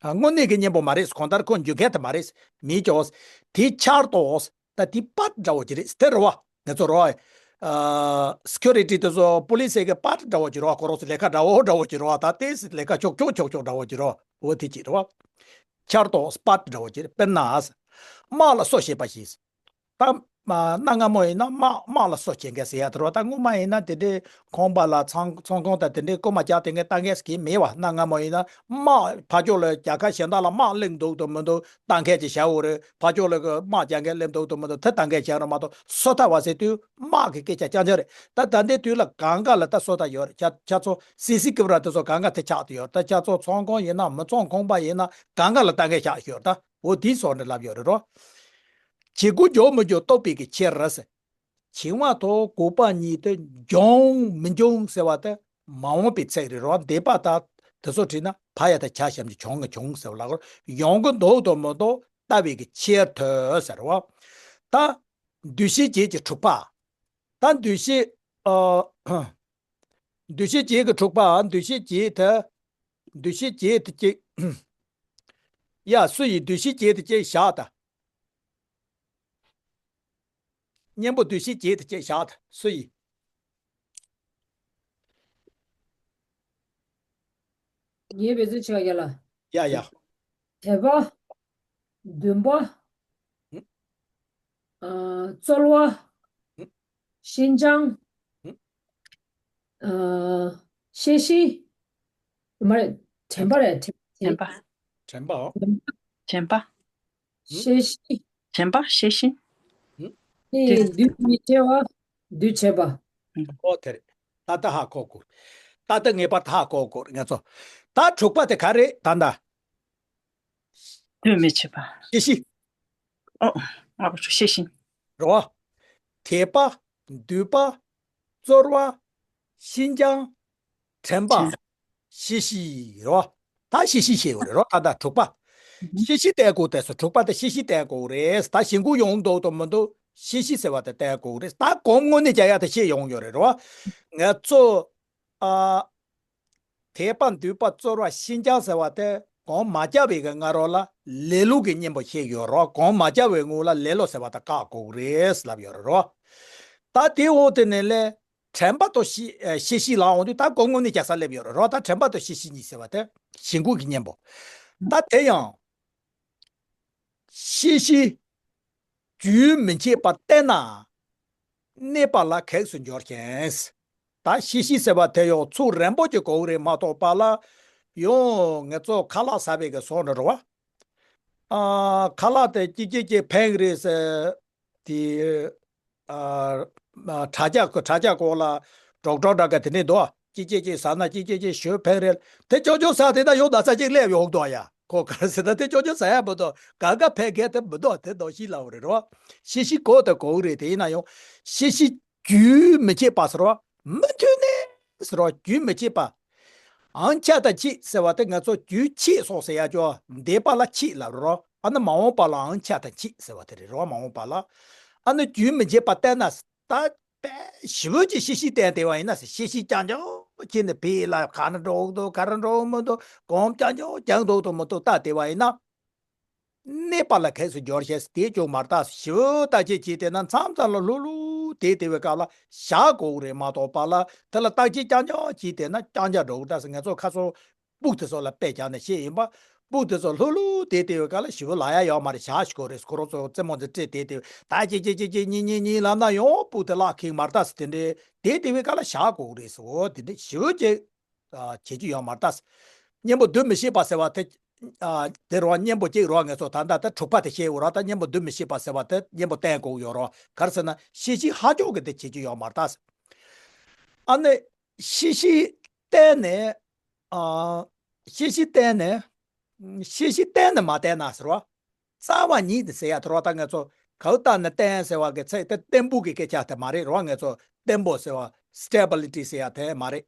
དངོས་གནས་ཀྱི་གཉེན་པོ་མ་རེད། གང་ལྟར་ཁོ་འཇུག་མཁན་དེ་མ་རེད། མི་ཅོག་དེ་ཆར་ཏོག་ད་དེ་པར་འདྲ་བོ་ཅིག་རེད། དེ་རེད་བ། ང་ཚོ་རོ། ཨ། སི་ཁུ་རི་ཊི་དེ་ཚོ་པུ་ལིས་ཀྱི་པར་འདྲ་བོ་ཅིག་རེད་བ། ཁོ་རང་ཚོ་ལས་ཀ་འདྲ་བོ་འདྲ་བོ་ཅིག་རེད་བ། ད་དེ་ལས་ཀ་ཆོག་ཆོག་ཆོག་ཆོག་འདྲ་བོ་ཅིག་རེད་བ། འོ་དེ་ཅིག་རེད་བ། ཆར་ཏོག་པར་འདྲ་བོ་ཅིག་རེད། དཔེར་ན། དམག་ལ་སོ་བྱེད་པ་ཞིག་ད་ མ་གནའ་སྔ་མོ་ཡིན་ན་དམག་དམག་ལ་སོ་བྱེད་མཁན་ཟེར་ཡ་དེ་རོ། ད་སྔོན་མ་ཡིན་ན་དེ་འདྲའི་ཁང་པ་ལ་ཚོང་ཚོང་ཁང་དང་དེ་འདྲའི་རྐུ་མ་རྒྱག་དེ་ངས་ལྟ་མཁན་ཟེར་གྱི་མེད་བ། གནའ་སྔ་མོ་ཡིན་ན་དམག་ཕར་ཕྱོགས་ལ་རྒྱལ་ཁབ་གཞན་དག་ལ་དམག་སླེབས་འདུག་དང་མི་འདུག་ལྟ་མཁན་ཅིག་བྱ་འོ་རེད། ཕར་ཕྱོགས་ལ་གི་དམག་རྒྱག་མཁན་སླེབས་འདུག་དང་མི་འདུག་དེ་ལྟ་མཁན་བྱ་ར་མ་གཏོགས་སོ་ལྟ་བ་ཟེར་དུས་དམག་གི་སྐད་ཆ་རྐྱང་རྐྱང་རེད། ད་ད་ལྟའི་དུས་ལ་གང་ག་ལ་ད་སོ་ལྟ་ཡོད་རེད། ཁྱ་ཁྱ་ཚོ་སི་སི་ཀི་བ་ར་དེ་ཚོ་གང་ག་དེ་ཆགས་དུ་ཡོད། ད་ཁྱ་ཚོ་ཚོང་ཁང་ཡིན་ན་མི་ཚོང་ཁང་པ་ཡིན་ན་གང་ག་ལ་ལྟ་མཁན་ཆགས་ཡོད། ད་འོ་དེའི་སོགས་འདྲ་ལབ་ཡོད་རེད་རོ། བྱེད་སྒོ་འཇོག་མི་འཇོག་རྟོགས་པའི་གི་ཕྱིར་ར་ཟེར། བྱིང་བ་ཐོག་དགོས་པ་ཉིད་དུ་འབྱུང་མི་འབྱུང་ཟེར་བ་དེ་མ་འོངས་པའི་ཚིག་རེད་རོ། འདས་པ་དག་དེ་ཚོ་བྲིས་ན་ཕ་ཡ་དང་བྱ་ཞབས་ཀྱུ་བྱུང་ངི་བྱུང་ཟེར་བ་ལ་ཡོང་གི་འདུག་དང་མི་འདུག་ལྟ་བའི་གི་ཕྱིར་དུ་ཟེར་བ། ད་འདུ་ཤེས་བརྒྱད་ཀྱི་དྲུག་པ། ད་འདུ་ཤེས་ཨ། འདུ་ཤེས་བརྒྱད་ཀྱི་དྲུག་པ། འདུ་ཤེས་བརྒྱད་དེ། འདུ་ཤེས་བརྒྱད་དེ་གཅིག་ཡ། སུ་ཡིས་འདུ་ཤེས་བརྒྱད་དེ་གཅིག་བཞག་ད། གཉེན་པོ་འདུ་ཤེས་བརྒྱད་དེ་གཅིག་བཞག་ད། སུ་ཡིས། ངའི་འབད་བརྩོན་བྱེད་པ་ཡ་ལ། ཡ་ཡ། དད་པ། འདུན་པ། ཨ། རྩོལ་བ། ཤིན་སྦྱངས། ཨ། ཤེས་བཞིན། མ་རེད། དྲན་པ་རེད། དྲན་དྲན་པ། དྲན་པའོ། དྲན་པ། ཤེས་བཞིན། དྲན་པ། ཤེས་བཞིན། དེ་འདུས་མི་བྱེད་པ། འདུས་བྱས་པ། ཨོ་དེ་རེད། ད་ལྟ་ཧ་གོ་གོ། ད་ལྟ་ངེས་པར་དུ་ཧ་གོ་གོ་ང་ཚོ། ད་དྲུག་པ་དེ་ག་རེད་ད་ལྟ། འདུས་མི་བྱེད་པ། ཤེས་བཞིན། ཨོ། ང་གོ་ཤེས་བཞིན། རོ། དད་པ། འདུན་པ། རྩོལ་བ། ཤིན་སྦྱངས། དྲན་པ། དྲན། ཤེས་བཞིན་རོ། ད་ཤེས་བཞིན་ཞེས་ཡོད་རེད་རོ། ད་ད་དྲུག་པ། ཤེས་བཞིན་བསྟན་དགོས་དེ་སོ། དྲུག་པ་དེ་ཤེས་བཞིན་བསྟན་དགོས་རེད། ད་གཞན་ཀུན་ཡོང་འདུག་དང་མི་འདུག་ཤེས་བཞིན་ཟེར་བ་དེ་བསྟན་དགོས་རེད། ད་གོང་དངོས་གནས་རྒྱག་ཡ་དེ་ཤེས་ཡོང་ཡོད་རེད་རོ། ང་ཚོ། ཨ། དད་པ། འདུན་པ། རྩོལ་བ། ཤིན་སྦྱངས་ཟེར་བ་དེ་གོང་མ་རྒྱག་པའི་གི་སྔ་རོལ་ལ་ལེ་ལོ་གི་གཉེན་པོ་བཤད་ཡོད་རོ། གོང་མ་རྒྱག་པའི་སྔོན་ལ་ལེ་ལོ་ཟེར་བ་དེ་བཀག་དགོས་རེད་ལབ་ཡོད་རེད་རོ། ད་དེའི་འོག་དེ་ནས་ལས། དྲན་པ་དང་ཤེས་ཤེས་བཞིན་ལ་འོང་དུས་ད་གོང་དངོས་གནས་རྒྱག་ས་སླེབས་ཡོད་རེད་རོ། ད་དྲན་པ་དང་ཤེས་བཞིན་གཉིས་ཟེར་བ་དེ་གཞན་ཀུན་གྱི་གཉེན་པོ། ད་དེ་ཡང་། ཤེས་བཞིན་རྒྱུན་མི་འཆད་པར་བསྟེན་ན། གནས་པ་ལ་གེགས་སུ་འགྱུར་ཞིང་། ད་ཤེས་བཞིན་ཟེར་བ་དེ་ཡང་ཚུལ་རན་པོ་ཅིག་གོ་གི་རེད་མ་གཏོགས་པ་ལ། ཡང་ང་ཚོ་ཁ་ལག་ཟ་བའི་གི་སོང་འགྲོ་རོ། ཨ། ཁ་ལག་དེ་གཅིག་གཅིག་གཅིག་ཕན་གི་རེད་ཟེར། དེ། ཨ། ཨ། དྲ་རྒྱ་དྲ་རྒྱ་སྐོར་ལ་ཌོག་ཌོག་འདྲ་ག་དེ་འདྲས་འདུག་གཅིག་གཅིག་གཅིག་ཟ་ན་གཅིག་གཅིག་གཅིག་ཞོ་ཕན་རེད། དེ་ཅོག་ཅོག་ཟ་དེ་ད་ཡོང་ད་ས་གཅིག་སླེབས་ཡོང་འདུག་ཡ། ཁོ་ག་རེ་ཟེར་ན་དེ་ཅོག་ཅོག་ཟ་ཡ་མི་འདུག་ག་ག་ཕན་གལ་དེ་མི་འདུག་དེ་འདུག་ཤི་ལའོ་རེད་རོ། ཤི་ཤི་གོ་དེ་གོ་གི་རེད། དེ་ཡིན་ན་ཡང་ཤི་ཤི་རྒྱུན་མི་འཆད་པ་ཟེར་རོ། མུ་མཐུད་ནས་ཟེར་རོ། རྒྱུན་མི་འཆད་པ། ཨང་ཆ་དང་ཆེད་ཟེར་བ་དེ་ང་ཚོ་རྒྱུན་ཆད་སོང་ཟེར་ཡ་ཅོ། འདས་པ་ལ་ཆེད་ལབ་རོ། ཨ་ནི་མ་འོངས་པ་ལ་ཨང་ཆ་དང་ཆེད་ཟེར་བ་དེ་རེད་རོ། མ་འོངས་པ་ལ། ཨ་ནི་རྒྱུན་མི་འཆད་པ་བསྟན་ན་ད། དཔེ་ཞེ་པོ་ཅིག་ཤི་ཤི་བསྟན་བསྡད་པ་ཡིན་ན་ཟེར། ཤི་ཤི་རྐྱང་རྐྱང་བྱས་ནས་ཕི་ལ་ག་ན་འགྲོ་འདུག་ག་ར་འགྲོ་མི་འདུག་གོམ་རྐྱང་རྐྱང་རྐྱང་འདུག་དང་མི་འདུག་ལྟ་བསྡད་པ་ཡིན་ན། གནས་པ་ལ་གེགས་སུ་འགྱུར་ཞེས་དེ་ཅུང་མ་ལྟ་ཞེ་པོ་ལྟ་ཅི་བྱས་བསྡད་ན་མཚམས་མཚམས་ལ་ལྷུག་ལྷུག་དེ་དེ་བའི་སྐབས་ལ་བཞག་དགོས་རེད་མ་གཏོགས་པ་ལ་དེ་ལ་བརྟག་དཔྱད་རྐྱང་རྐྱང་བྱས་བསྡད་ན་རྐྱང་རྐྱང་འགྲོ་གི་ད་ཟེར། ང་ཚོ་ཁ་སང་སྤུག་དེ་ཚོ་ལ་དཔེ་བཞག་ནས་བཤད་ཡིན་པ། སྤུག་དེ་ཚོ་ལྷུག་ལྷུག་དེ་དེ་བའི་སྐབས་ལ་ཞེ་པོ་ལག་ཡ་ཡོད་མ་རེད། བཞག་ཞིག་དགོས་རེད། ཁོ་རང་ཚོ་རྩེད་མོ་ཚོ་སྤྲད་དེ་དེ་ད་ཅི་ཅི་ཅི་ཅི་གཉིས་གཉིས་གཉིས་ལབ་ན་ཡང་སྤུག་དེ་ལག་ཁེངས་མ་རེད་ད་ཟེར། དེ་འདྲའི་དེ་དེ་བའི་སྐབས་ལ་བཞག་དགོས་རེད་ཟེར། འོ་དེ་འདྲའི་ཞེ་པོ་ཅིག་བྱེད་རྒྱུ་ཡོད་མ་རེད་ད་ཟེར། གཉེན་པོ་འདུ་མི་ཤེས་པ་ཟེར་བ་དེ། དེ་རུ་གཉེན་པོ་གཅིག་རོ། ང་ཚོ་ད་ལྟ་དེ་དྲུག་པ་དེ་བཤད་འོ་ར། ད་གཉེན་པོ་འདུ་མི་ཤེས་པ་ཟེར་བ་དེ་གཉེན་པོ་བསྟེན་དགོས་ཡོད་རོ། ག་རེ་ཟེར་ན་ཤེས་བཞིན་ཧ་ཅང་གི་དེ་བྱེད་རྒྱུ་ཡོད་མ་རེད་ད་ཟེར། ཨ་ནི། ཤེས་བཞིན་བསྟེན་ནས། ཨ། ཤེས་བཞིན་བསྟེན་ནས། ཤེས་བཞིན་བསྟེན་ནས་མ་བསྟེན་ན་ཟེར་བ། རྩ་བ་ཉིད་ནས་ཟེར་ཡ་དེ་རོ། ད་ང་ཚོ་གའུ་ཏ་ནས་བསྟེན་ཟེར་བ་གི་ཚིག་དེ་བརྟན་པོ་གི་སྐད་ཆ་དེ་མ་རེད་རོ། ང་ཚོ་བརྟན་པོ་ཟེར་བ་སི་ཊེ་བི་ལི་ཊི་ཟེར་ཡ་དེ་མ་རེད།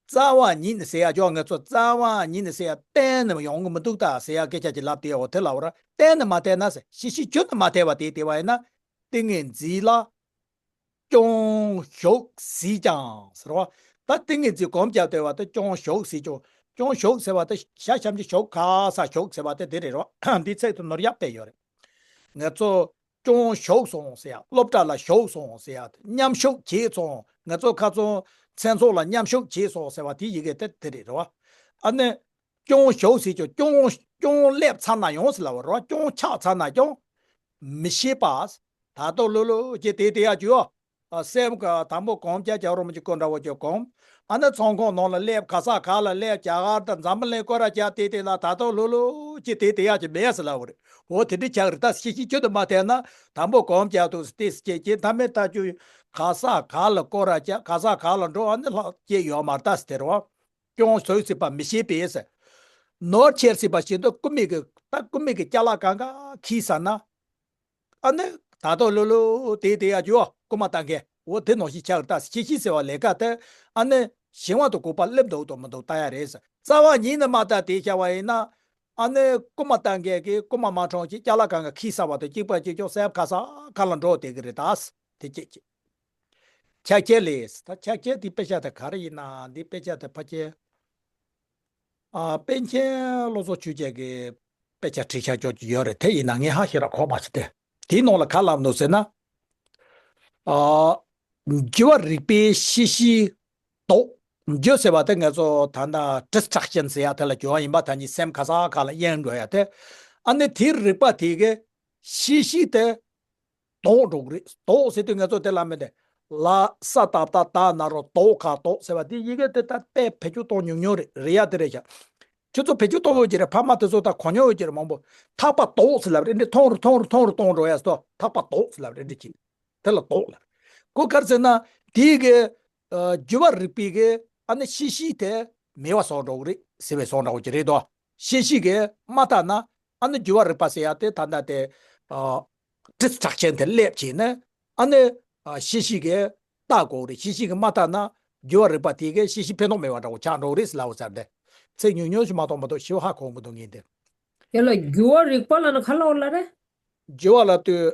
རྩ་བ་ཉིད་ནས་ཟེར་ཡ་ཅོ། ང་ཚོ་རྩ་བ་ཉིད་ནས་ཟེར་ཡ་བསྟེན་ནས་ཡོང་གི་མི་འདུག་ད་ཟེར་ཡ་སྐད་ཆ་ཅིག་ལབ་དེ་འོ་དེ་ལབ་ར། བསྟེན་ནས་མ་བསྟེན་ན་ཟེར། ཤེས་བཞིན་རྒྱུན་ནས་མ་བསྟེན་པ་དེ་བསྟེན་པ་ཡིན་ན། ཏིང་ངེ་འཛིན་ལ། ཅུང་ཞུགས་ཟིན་ཀྱང་ཟེར་བ། ད་ཏིང་ངེ་འཛིན་གོམས་བརྒྱབ་བསྡད་པ་དེ་ཅུང་ཞུགས་ཟིན་ཀྱང་། ཅུང་ཞུགས་ཟེར་བ་དེ་ཤ་ཤམ་གྱི་ཞུགས་ཁ་ས་ཞུགས་ཟེར་བ་དེ་དེ་རེད་རོ། འདི་ཚིག་ཏུ་ནོར་ཡག་དཔེ་ཡོད་རེད། ང་ཚོ་ཅུང་ཞུགས་སོང་ཟེར་ཡ། སློབ་གྲྭ་ལ་ཞུགས་སོང་ཟེར་ཡ། མཉམ་ཞུགས་བྱས་སོང་། ང་ཚོ་ཁ་ཚོན་མཚན་ཚོགས་ལ་མཉམ་ཞུགས་བྱས་སོང་ཟེར་བ་དེ་ཡི་གེ་དེ་དེ་རེད་རོ། ཨ་ནི། ཅུང་ཞུགས་ཟེར་ཀྱང་ཅུང་ཅུང་སླེབས་ཚར་ན་ཡང་ཟེར་ལབ་པ་རོ། ཅུང་ཆགས་ཚར་ན་ཀྱང་མི་ཤེས་པ། ད་ལྟོ་ལྷོད་ལྷོད་ཅིག་དེ་དེ་ཡག་བྱོས། ཨ། སེམས་ཀྱི་དང་པོ་གོམས་རྒྱག་རྒྱག་རོགས་མ་གྱིས་ཀོ་འདྲ་བོ་ཅིག་གོམས། ཨ་ནི་ཚོང་ཁང་ནང་ལ་སླེབས། ག་ས་ག་ལ་སླེབས། རྒྱ་གར་དང་འཛམ་བུ་གླིང་སྐོར་ར་རྒྱག་དེ་དེ་ལ་ད་ལྟོ་ལྷོད་ལྷོད་ཅིག་དེ་དེ་ཡག་ཅིག་མེད་ཟེར་ལབ་པ་རེད། འོ་དེ་འདྲ་ཆགས་རེད། ད་ཤེས་བཞིན་ཁྱོད་དུ་མ་ཐལ་ན་དང་པོ་གོམས་རྒྱག་ཐུབ་ཟེར་ཏེ་ཟེར་ཀྱི་ཀྱི་མཐའ་མའི་ད་ཁྱོད་ག་ས་ག་ལ་སྐོར་ར་རྒྱག་ག་ས་ག་ལ་འགྲོ། ཨ་ནི་ལྷག་སྐྱེས་ཡོད་མ་རེད་ད་ཟེར་དེ་རེད་བ། སྐྱོན་བཟོས་སྲིད་པ་མི་ཤེས་པས་ཟེར། ནོར་ཁྱེར་སྲིད་པ་ཞིག་འདུག་རྐུ་མི་གི་ད་རྐུ་མི་གི་ཅ་ལག་གང་ག་ཁྱེར་ས་ན། ཨ་ནི་ད་ལྟོ་ལྷོད་ལྷོད་དེ་དེ་ཡག་བྱོས། རྐུ་མ་ལྟ་མཁན་འོ་དེ་ནང་བཞིན་ཆགས་རེད། ད་ཤེས་བཞིན་ཟེར་བ་ལས་ཀ་དེ་ཨ་ནི་ཞིང་བ་དང་བཀོད་པ་སླེབས་འདུག་དང་མི་འདུག་ལྟ་ཡག་རེད་ཟེར། རྩ་བ་ཉིད་ནས་མ་ལྟ་དེ་བྱ་བ་ཡིན་ན། ཨ་ནི་རྐུ་མ་ལྟ་མཁན་གྱིས་རྐུ་མ་མ་འཕྲང་ཅིག་ཅ་ལག་གང་ག་ཁྱེར་ས་བ་དང་གཅིག་པ་གཅིག་རྐྱང་སེམས་ག་ས་ག་ལ་འགྲོ་བསྡད་ཀྱི་རེད་ད། དེ་གཅིག་གཅིག་ཕྱག་འཁྱེར་ལས། ད་ཕྱག་འཁྱེར་དེ་དཔེ་ཆ་དེ་ག་རེ་ཡིན་ན། འདི་དཔེ་ཆ་དེ་ཕལ་ཆེར། ཨ། པཎ་ཆེན་བློ་བཟང་ཆོས་རྒྱན་གྱི་དཔེ་ཆ་བྲིས་ཆགས་ཀྱོག་ཅིག་ཡོད་རེད། དེ་ཡིན་ན་ངས་ཧ་ཤེས་ར་གོ་མ་སོང་སྟེ། དེའི་ནང་ལ་ག་ལབ་འདུག་ཟེར་ན། ཨ། འགྱུ་བ་རིག་པའི་ཤེས་བཞིན་ལྡོག་འགྱུ་ཟེར་བ་དེ་ང་ཚོ་ད་ལྟ་destruction ཟེར་ཡ་དེ་ལ་འགྱུར་བ་ཡིན་པ། ད་ནི་སེམས་ག་ས་ག་ལ་གཡེང་འགྲོ་ཡ་དེ། ཨ་ནི་དེའི་རིག་པ་དེ་གི་ཤེས་བཞིན་དེ་ལྡོག་འགྲོ་གི་རེད། ལྡོག་ཟེར་དུས་ང་ཚོ་དེ་ལ་མི་དེ། ལ་ས་ད་བཏགས་ལྡ་ན་རོ་ལྡོག་ག་ལྡོག་ཟེར་བ་དེ་ཡི་གེ་དེ་ད་དཔེ་བེད་སྤྱོད་གཏོང་ཉུང་ཉུང་རེད། རེད་ཡ་དེ་རེད་ཤག་ཁྱོད་ཚོ་བེད་སྤྱོད་གཏོང་ཡོད་ཀྱི་རེད། ཕ་མ་དེ་ཚོ་ད་གོ་མྱོང་ཡོད་ཀྱི་རེད་མང་པོ། ཐག་པ་ལྡོག་ཟེར་ལབ་རེད། འདི་ཐོང་རུ་ཐོང་རུ་ཐོང་རུ་གཏོང་འགྲོ་ཡ་སོ། ཐག་པ་ལྡོག་ཟེར་ལབ་རེད། འདི་ཅི། དེ་ལ་ལྡོག་ལབ། ཁོ་ག་རེ་ཟེར་ན། དེའི་གི། ཨ། འགྱུ་བ་རིག་པའི་གི་ཨ་ནི་ཤེས་བཞིན་དེ་མེད་པ་བཟོ་འགྲོ་གི་རེད་ཟེར་བའི་བཟོ་འདྲ་བོ་ཅིག་རེད་དོ། ཤེས་བཞིན་གི་མ་བལྟས་ན། ཨ་ནི་འགྱུ་བ་རིག་པ་ཟེར་ཡ་དེ་ད་ལྟ་དེ། ཨ། destruction དེ་སླེབས་བྱས་ནས། ཨ་ནི། ཨ། ཤེས་བཞིན་གི་བལྟ་དགོས་རེད། ཤེས་བཞིན་གི་མ་བལྟས་ན་འགྱུ་བ་རིག་པ་དེ་གི་ཤེས་བཞིན་ཕན་ཐོགས་མེད་པ་འདྲ་བོ་ཆགས་འགྲོ་གི་རེད་ཟེར་ལབ་པ་ཙམ་རེད། ཚིག་ཉུང་ཉུང་ཞིག་མ་གཏོགས་མ་གཏོགས་ཞེ་པོ་ཧ་གོ་མི་འདུག་ངས་འདིར། དེ་ལ་འགྱུ་བ་རིག་པ་ལབ་ན་ག་ལབ་ལ་རེད། འགྱུ་བ་ལབ་དུས།